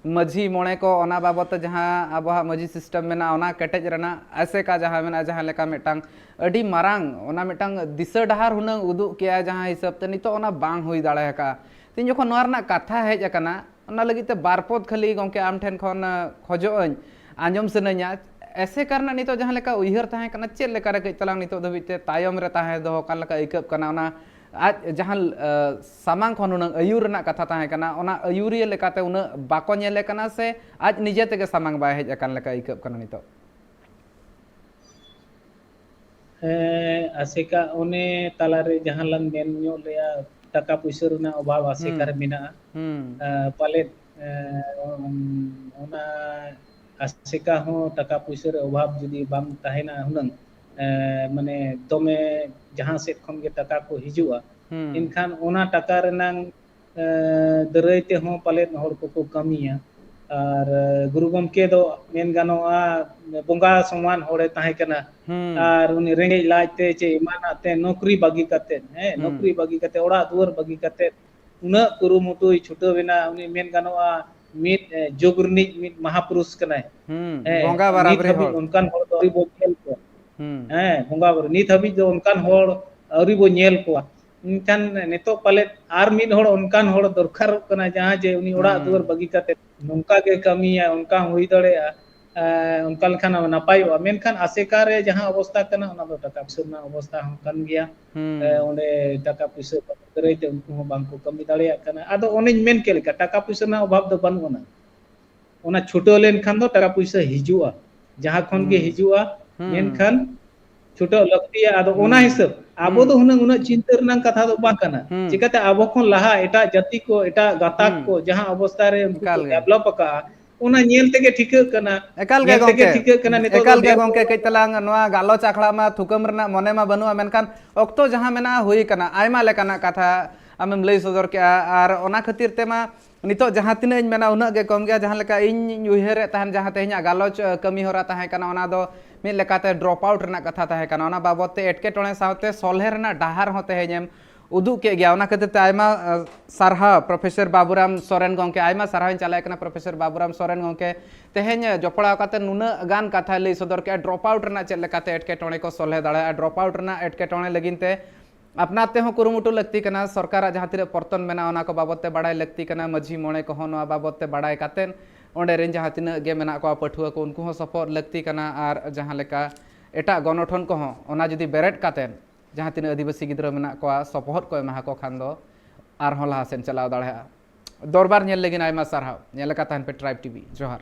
ᱢᱟᱹᱡᱷᱤ ᱢᱚᱬᱮ ᱠᱚ, ᱚᱱᱟ ᱵᱟᱵᱚᱫ ᱛᱮ ᱡᱟᱦᱟᱸ ᱟᱵᱚᱣᱟᱜ ᱢᱟᱹᱡᱷᱤ system ᱢᱮᱱᱟᱜᱼᱟ, ᱚᱱᱟ ᱠᱮᱴᱮᱡ ᱨᱮᱱᱟᱜ ᱟᱥᱮᱠᱟ ᱡᱟᱦᱟᱸ ᱢᱮᱱᱟᱜᱼᱟ, ᱡᱟᱦᱟᱸ ᱞᱮᱠᱟ ᱢᱤᱫᱴᱟᱝ ᱟᱹᱰᱤ ᱢᱟᱨᱟᱝ ᱚᱱᱟ ᱢᱤᱫᱴᱟᱝ ᱫᱤᱥᱟᱹ ᱰᱟᱦᱟᱨ ᱦᱩᱱᱟᱹᱝ ᱩᱫᱩᱜ ᱠᱮᱜᱼᱟ, ᱡᱟᱦᱟᱸ ᱦᱤᱥᱟᱹᱵ ᱛᱮ ᱱᱤᱛᱚᱜ ᱚᱱᱟ ᱵᱟᱝ ᱦᱩᱭ ᱫᱟᱲᱮ ᱟᱠᱟᱫᱼᱟ᱾ ᱛᱮᱦᱮᱧ ᱡᱚᱠᱷᱚᱱ ᱱᱚᱣᱟ ᱨᱮᱱᱟᱜ ᱠᱟᱛᱷᱟ ᱦᱮᱡ ᱟᱠᱟᱱᱟ, ᱚᱱᱟ ᱞᱟᱹᱜᱤᱫ ᱛᱮ ᱵᱟᱨ ᱯᱚᱫ ᱠᱷᱟᱹᱞᱤ ᱜᱚᱢᱠᱮ ᱟᱢ ᱴᱷᱮᱱ ᱠᱷᱚᱱ, ᱟ, ᱠᱷᱚᱡᱚᱜ ᱟᱹᱧ, ᱟᱸᱡᱚᱢ ᱥᱟᱱᱟᱧᱟ, ᱮᱥᱮᱠᱟ ᱨᱮᱱᱟᱜ ᱱᱤᱛᱚᱜ ᱡᱟᱦᱟᱸ ᱞᱮᱠᱟ ᱩᱭᱦᱟᱹᱨ ᱛᱟᱦᱮᱸ ᱠᱟᱱᱟ, ᱪᱮᱫ ᱞᱮᱠᱟ ᱨᱮ ᱠᱟᱹᱡ ᱛᱟᱞᱟᱝ ᱱᱤᱛᱚᱜ ᱫᱷᱟᱹᱵᱤᱡ ᱛᱮ ᱛᱟᱭᱚᱢ ᱨᱮ ᱛᱟᱦᱮᱸ ᱫᱚᱦᱚ ᱠᱟᱱ ᱞᱮᱠᱟ ᱟᱹᱭᱠᱟᱹᱜ ᱠᱟᱱᱟ? ᱚᱱᱟ ᱟᱡ ᱡᱟᱦᱟᱸ, ᱟ, ᱥᱟᱢᱟᱝ ᱠᱷᱚᱱ ᱦᱩᱱᱟᱹᱝ ᱟᱹᱭᱩᱨ ᱨᱮᱱᱟᱜ ᱠᱟᱛᱷᱟ ᱛᱟᱦᱮᱸ ᱠᱟᱱᱟ, ᱚᱱᱟ ᱟᱹᱭᱩᱨᱤᱭᱟᱹ ᱞᱮᱠᱟᱛᱮ ᱩᱱᱟᱹᱜ ᱵᱟᱠᱚ ᱧᱮᱞᱮ ᱠᱟᱱᱟ ᱥᱮ ᱟᱡ ᱱᱤᱡᱮ ᱛᱮᱜᱮ ᱥᱟᱢᱟᱝ ᱵᱟᱭ ᱦᱮᱡ ᱟᱠᱟᱱ ᱞᱮᱠᱟ ᱟᱹᱭᱠᱟᱹᱜ ᱠᱟᱱᱟ ᱱᱤᱛᱚᱜ? ᱦᱮᱸ, ᱟᱥᱮᱠᱟ, ᱚᱱᱮ ᱛᱟᱞᱟᱨᱮ ᱡᱟᱦᱟᱸ ᱞᱟᱝ ᱢᱮᱱ ᱧᱚᱜ ᱞᱮᱭᱟ, ᱴᱟᱠᱟ ᱯᱩᱭᱥᱟᱹ ᱨᱮᱱᱟᱜ ᱚᱵᱷᱟᱵᱽ ᱟᱥᱮᱠᱟ ᱦᱩᱸ᱾ ᱨᱮ ᱢᱮᱱᱟᱜᱼᱟ᱾ ᱦᱩᱸ᱾ ᱟ, ᱯᱟᱞᱮᱫ, ᱮ, ᱚᱱᱟ ᱟᱥᱮᱠᱟ ᱦᱚᱸ ᱴᱟᱠᱟ ᱯᱩᱭᱥᱟᱹ ᱨᱮ ᱚᱵᱷᱟᱵᱽ ᱡᱩᱫᱤ ᱵᱟᱝ ᱛᱟᱦᱮᱱᱟ ᱦᱩᱱᱟᱹᱝ, ᱮ, ᱢᱟᱱᱮ ᱫᱚᱢᱮ ᱡᱟᱦᱟᱸ ᱥᱮᱫ ᱠᱷᱚᱱ ᱜᱮ ᱴᱟᱠᱟ ᱠᱚ ᱦᱤᱡᱩᱜᱼᱟ, ᱦᱩᱸ᱾ ᱮᱱᱠᱷᱟᱱ ᱚᱱᱟ ᱴᱟᱠᱟ ᱨᱮᱱᱟᱝ, ᱮ, ᱫᱟᱹᱨᱟᱹᱭ ᱛᱮᱦᱚᱸ ᱯᱟᱞᱮᱫ ᱦᱚᱲ ᱠᱚᱠᱚ ᱠᱟᱹᱢᱤᱭᱟ᱾ ᱟᱨ, ᱮ, ᱜᱩᱨᱩ ᱜᱚᱢᱠᱮ ᱫᱚ ᱢᱮᱱ ᱜᱟᱱᱚᱜᱼᱟ, ᱵᱚᱸᱜᱟ ᱥᱚᱢᱟᱱ ᱦᱚᱲᱮ ᱛᱟᱦᱮᱸ ᱠᱟᱱᱟ᱾ ᱦᱩᱸ᱾ ᱟᱨ ᱩᱱᱤ ᱨᱮᱸᱜᱮᱡ ᱞᱟᱡ ᱛᱮ ᱪᱮ ᱮᱢᱟᱱᱟᱜ ᱛᱮ ᱱᱚᱠᱨᱤ ᱵᱟᱹᱜᱤ ᱠᱟᱛᱮᱫ, ᱦᱮᱸ, ᱦᱩᱸ᱾ ᱱᱚᱠᱨᱤ ᱵᱟᱹᱜᱤ ᱠᱟᱛᱮᱫ, ᱚᱲᱟᱜ ᱫᱩᱣᱟᱹᱨ ᱵᱟᱹᱜᱤ ᱠᱟᱛᱮᱫ ᱩᱱᱟᱹᱜ ᱠᱩᱨᱩᱢᱩᱴᱩᱭ ᱪᱷᱩᱴᱟᱹᱣ ᱮᱱᱟ, ᱩᱱᱤ ᱢᱮᱱ ᱜᱟᱱᱚᱜᱼᱟ ᱢᱤᱫ, ᱮ, ᱡᱩᱜᱽ ᱨᱤᱱᱤᱡ ᱢᱤᱫ ᱢᱟᱦᱟᱯᱩᱨᱩᱥ ᱠᱟᱱᱟᱭ᱾ ᱦᱩᱸ, ᱦᱮᱸ, ᱵᱚᱸᱜᱟ ᱱᱤᱛ ᱵᱟᱨᱟᱵᱟᱨᱤ ᱦᱟᱹᱵᱤᱡ ᱦᱚᱲ᱾ ᱚᱱᱠᱟᱱ ᱦᱚᱲ ᱫᱚ ᱟᱹᱣᱨᱤ ᱵᱚᱱ ᱧᱮᱞ ᱠᱚᱣᱟ᱾ ᱦᱩᱸ᱾ ᱦᱮᱸ, ᱵᱚᱸᱜᱟ ᱵᱩᱨᱩ᱾ ᱱᱤᱛ ᱦᱟᱹᱵᱤᱡ ᱫᱚ ᱚᱱᱠᱟᱱ ᱦᱚᱲ ᱟᱹᱣᱨᱤ ᱵᱚ ᱧᱮᱞ ᱠᱚᱣᱟ᱾ ᱢᱮᱱᱠᱷᱟᱱ ᱱᱤᱛᱚᱜ ᱯᱟᱞᱮᱫ ᱟᱨ ᱢᱤᱫ ᱦᱚᱲ ᱚᱱᱠᱟᱱ ᱦᱚᱲ ᱫᱚᱨᱠᱟᱨᱚᱜ ᱠᱟᱱᱟ, ᱡᱟᱦᱟᱸ ᱡᱮ ᱩᱱᱤ ᱚᱲᱟᱜ ᱦᱩᱸ᱾ ᱫᱩᱣᱟᱹᱨ ᱵᱟᱹᱜᱤ ᱠᱟᱛᱮ ᱱᱚᱝᱠᱟ ᱜᱮ ᱠᱟᱹᱢᱤᱭᱟ, ᱚᱱᱠᱟ ᱦᱚᱸ ᱦᱩᱭ ᱫᱟᱲᱮᱭᱟᱜᱼᱟ᱾ ᱮ, ᱚᱱᱠᱟ ᱞᱮᱠᱷᱟᱱ ᱱᱟᱯᱟᱭᱚᱜᱼᱟ᱾ ᱢᱮᱱᱠᱷᱟᱱ ᱟᱥᱮᱠᱟ ᱨᱮ ᱡᱟᱦᱟᱸ ᱚᱵᱚᱥᱛᱟ ᱠᱟᱱᱟ, ᱚᱱᱟ ᱫᱚ ᱴᱟᱠᱟ ᱯᱩᱭᱥᱟᱹ ᱨᱮᱱᱟᱜ ᱚᱵᱚᱥᱛᱟ ᱦᱚᱸ ᱠᱟᱱ ᱜᱮᱭᱟ᱾ ᱦᱩᱸ᱾ ᱮ, ᱚᱸᱰᱮ ᱴᱟᱠᱟ ᱯᱩᱭᱥᱟᱹ ᱫᱟᱨᱟᱭ ᱛᱮ ᱩᱱᱠᱩ ᱦᱚᱸ ᱵᱟᱝ ᱠᱚ ᱠᱟᱹᱢᱤ ᱫᱟᱲᱮᱭᱟᱜ ᱠᱟᱱᱟ᱾ ᱟᱫᱚ ᱚᱱᱮᱧ ᱢᱮᱱ ᱠᱮᱫ ᱞᱮᱠᱟ, ᱴᱟᱠᱟ ᱯᱩᱭᱥᱟᱹ ᱨᱮᱱᱟᱜ ᱚᱵᱷᱟᱵᱽ ᱫᱚ ᱵᱟᱹᱱᱩᱜ ᱟᱱᱟ᱾ ᱚᱱᱟ ᱪᱷᱩᱴᱟᱹᱣ ᱞᱮᱱᱠᱷᱟᱱ ᱫᱚ ᱴᱟᱠᱟ ᱯᱩᱭᱥᱟᱹ ᱦᱤᱡᱩᱜᱼᱟ, ᱡᱟᱦᱟᱸ ᱠᱷᱚᱱ ᱜᱮ ᱦᱩᱸ᱾ ᱦᱤᱡᱩᱜᱼᱟ᱾ ᱦᱩᱸ᱾ ᱢᱮᱱᱠᱷᱟᱱ ᱪᱷᱩᱴᱟᱹᱣ ᱞᱟᱹᱠᱛᱤᱭᱟ᱾ ᱟᱫᱚ ᱚᱱᱟ ᱦᱤᱥᱟᱹᱵ ᱟᱵᱚ ᱫᱚ ᱦᱩᱱᱟᱹᱝ ᱩᱱᱟᱹᱜ ᱪᱤᱱᱛᱟᱹ ᱨᱮᱱᱟᱜ ᱠᱟᱛᱷᱟ ᱫᱚ ᱵᱟᱝ ᱠᱟᱱᱟ᱾ ᱪᱤᱠᱟᱹᱛᱮ ᱟᱵᱚ ᱠᱷᱚᱱ ᱞᱟᱦᱟ ᱮᱴᱟᱜ ᱡᱟᱹᱛᱤ ᱠᱚ, ᱮᱴᱟᱜ ᱜᱟᱛᱟᱠ ᱠᱚ ᱡᱟᱦᱟᱸ ᱚᱵᱚᱥᱛᱟ ᱨᱮ ᱩᱱᱠᱩ ᱠᱚ ᱰᱮᱵᱷᱞᱚᱯ ᱟᱠᱟᱜᱼᱟ, ᱚᱱᱟ ᱧᱮᱞ ᱛᱮᱜᱮ ᱴᱷᱤᱠᱟᱹᱜ ᱠᱟᱱᱟ᱾ ᱮᱠᱟᱞ ᱜᱮ ᱧᱮᱞ ᱛᱮᱜᱮ ᱜᱚᱢᱠᱮ᱾ ᱴᱷᱤᱠᱟᱹᱜ ᱠᱟᱱᱟ ᱱᱤᱛᱚᱜ ᱫᱚ ᱮᱠᱟᱞ ᱜᱮ ᱰᱮᱵᱷᱞᱚᱯ ᱜᱚᱢᱠᱮ, ᱠᱟᱹᱡ ᱛᱟᱞᱟᱝ ᱱᱚᱣᱟ ᱜᱟᱞᱚᱪ ᱟᱠᱷᱲᱟ ᱢᱟ ᱛᱷᱩᱠᱟᱹᱢ ᱨᱮᱱᱟᱜ ᱢᱚᱱᱮ ᱢᱟ ᱵᱟᱹᱱᱩᱜᱼᱟ, ᱢᱮᱱᱠᱷᱟᱱ ᱚᱠᱛᱚ ᱡᱟᱦᱟᱸ ᱢᱮᱱᱟᱜᱼᱟ, ᱦᱩᱭ ᱟᱠᱟᱱᱟ, ᱟᱭᱢᱟ ᱞᱮᱠᱟᱱᱟᱜ ᱠᱟᱛᱷᱟ ᱟᱢᱮᱢ ᱞᱟᱹᱭ ᱥᱚᱫᱚᱨ ᱠᱮᱜᱼᱟ᱾ ᱟᱨ ᱚᱱᱟ ᱠᱷᱟᱹᱛᱤᱨ ᱛᱮᱢᱟ ᱱᱤᱛᱚᱜ ᱡᱟᱦᱟᱸ ᱛᱤᱱᱟᱹᱜ ᱤᱧ ᱢᱮᱱᱟ, ᱩᱱᱟᱹᱜ ᱜᱮ ᱠᱚᱢ ᱜᱮᱭᱟ᱾ ᱡᱟᱦᱟᱸ ᱞᱮᱠᱟ ᱤᱧ ᱩᱭᱦᱟᱹᱨᱮᱫ ᱛᱟᱦᱮᱱ, ᱡᱟᱦᱟᱸ ᱛᱮᱦᱮᱧᱟᱜ ᱜᱟᱞᱚᱪ, ᱟᱹ, ᱠᱟᱹᱢᱤ ᱦᱚᱨᱟ ᱛᱟᱦᱮᱸ ᱠᱟᱱᱟ, ᱚᱱᱟ ᱫᱚ ᱢᱤᱫ ᱞᱮᱠᱟᱛᱮ drop out ᱨᱮᱱᱟᱜ ᱠᱟᱛᱷᱟ ᱛᱟᱦᱮᱸ ᱠᱟᱱᱟ᱾ ᱚᱱᱟ ᱵᱟᱵᱚᱫ ᱛᱮ ᱮᱴᱠᱮᱴᱚᱬᱮ ᱥᱟᱶᱛᱮ ᱥᱚᱞᱦᱮ ᱨᱮᱱᱟᱜ ᱰᱟᱦᱟᱨ ᱦᱚᱸ ᱛᱮᱦᱮᱧᱮᱢ ᱩᱫᱩᱜ ᱠᱮᱫ ᱜᱮᱭᱟ᱾ ᱚᱱᱟ ᱠᱷᱟᱹᱛᱤᱨ ᱛᱮ ᱟᱭᱢᱟ, ᱟᱹ, ᱥᱟᱨᱦᱟᱣ Professor ᱵᱟᱵᱩᱨᱟᱢ ᱥᱚᱨᱮᱱ ᱜᱚᱢᱠᱮ, ᱟᱭᱢᱟ ᱥᱟᱨᱦᱟᱣ ᱤᱧ ᱪᱟᱞᱟᱭ ᱠᱟᱱᱟ Professor ᱵᱟᱵᱩᱨᱟᱢ ᱥᱚᱨᱮᱱ ᱜᱚᱢᱠᱮ᱾ ᱛᱮᱦᱮᱧ ᱡᱚᱯᱲᱟᱣ ᱠᱟᱛᱮ ᱱᱩᱱᱟᱹᱜ ᱜᱟᱱ ᱠᱟᱛᱷᱟᱭ ᱞᱟᱹᱭ ᱥᱚᱫᱚᱨ ᱠᱮᱫᱼᱟ, drop out ᱨᱮᱱᱟᱜ ᱪᱮᱫ ᱞᱮᱠᱟᱛᱮ ᱮᱴᱠᱮᱴᱚᱬᱮ ᱠᱚ ᱥᱚᱞᱦᱮ ᱫᱟᱲᱮᱭᱟᱜᱼᱟ, drop out ᱨᱮᱱᱟᱜ ᱮᱴᱠᱮᱴᱚᱬᱮ ᱞᱟᱹᱜᱤᱫ ᱛᱮ ᱟᱯᱱᱟᱨ ᱛᱮᱦᱚᱸ ᱠᱩᱨᱩᱢᱩᱴᱩ ᱞᱟᱹᱠᱛᱤ ᱠᱟᱱᱟ᱾ ᱥᱚᱨᱠᱟᱨᱟᱜ ᱡᱟᱦᱟᱸ ᱛᱤᱱᱟᱹᱜ ᱯᱚᱨᱛᱚᱱ ᱢᱮᱱᱟᱜᱼᱟ, ᱚᱱᱟ ᱠᱚ ᱵᱟᱵᱚᱫ ᱛᱮ ᱵᱟᱲᱟᱭ ᱞᱟᱹᱠᱛᱤ ᱠᱟᱱᱟ᱾ ᱢᱟᱹᱡᱷᱤ ᱢᱚᱬᱮ ᱠᱚᱦᱚᱸ ᱱᱚᱣᱟ ᱵᱟᱵᱚᱫ ᱛᱮ ᱵᱟᱲᱟᱭ ᱠᱟᱛᱮᱫ ᱚᱸᱰᱮ ᱨᱮᱱ ᱡᱟᱦᱟᱸ ᱛᱤᱱᱟᱹᱜ ᱜᱮ ᱢᱮᱱᱟᱜ ᱠᱚᱣᱟ ᱯᱟᱹᱴᱷᱩᱣᱟᱹ ᱠᱚ, ᱩᱱᱠᱩ ᱦᱚᱸ ᱥᱚᱯᱚᱦᱚᱫ ᱞᱟᱹᱠᱛᱤ ᱠᱟᱱᱟ᱾ ᱟᱨ ᱡᱟᱦᱟᱸ ᱞᱮᱠᱟ ᱮᱴᱟᱜ ᱜᱚᱱᱚᱴᱷᱚᱱ ᱠᱚᱦᱚᱸ ᱚᱱᱟ ᱡᱩᱫᱤ ᱵᱮᱨᱮᱫ ᱠᱟᱛᱮᱫ ᱡᱟᱦᱟᱸ ᱛᱤᱱᱟᱹᱜ ᱟᱹᱫᱤᱵᱟᱹᱥᱤ ᱜᱤᱫᱽᱨᱟᱹ ᱢᱮᱱᱟᱜ ᱠᱚᱣᱟ ᱥᱚᱯᱚᱦᱚᱫ ᱠᱚ ᱮᱢᱟ ᱠᱚ ᱠᱷᱟᱱ ᱫᱚ ᱟᱨᱦᱚᱸ ᱞᱟᱦᱟ ᱥᱮᱫ ᱪᱟᱞᱟᱣ ᱫᱟᱲᱮᱭᱟᱜᱼᱟ᱾ ᱫᱚᱨᱵᱟᱨ ᱧᱮᱞ ᱞᱟᱹᱜᱤᱫ ᱟᱭᱢᱟ ᱥᱟᱨᱦᱟᱣ᱾ ᱧᱮᱞ ᱟᱠᱟᱫ ᱛᱟᱦᱮᱱ ᱯᱮ Tribe TV᱾ ᱡᱚᱦᱟᱨ᱾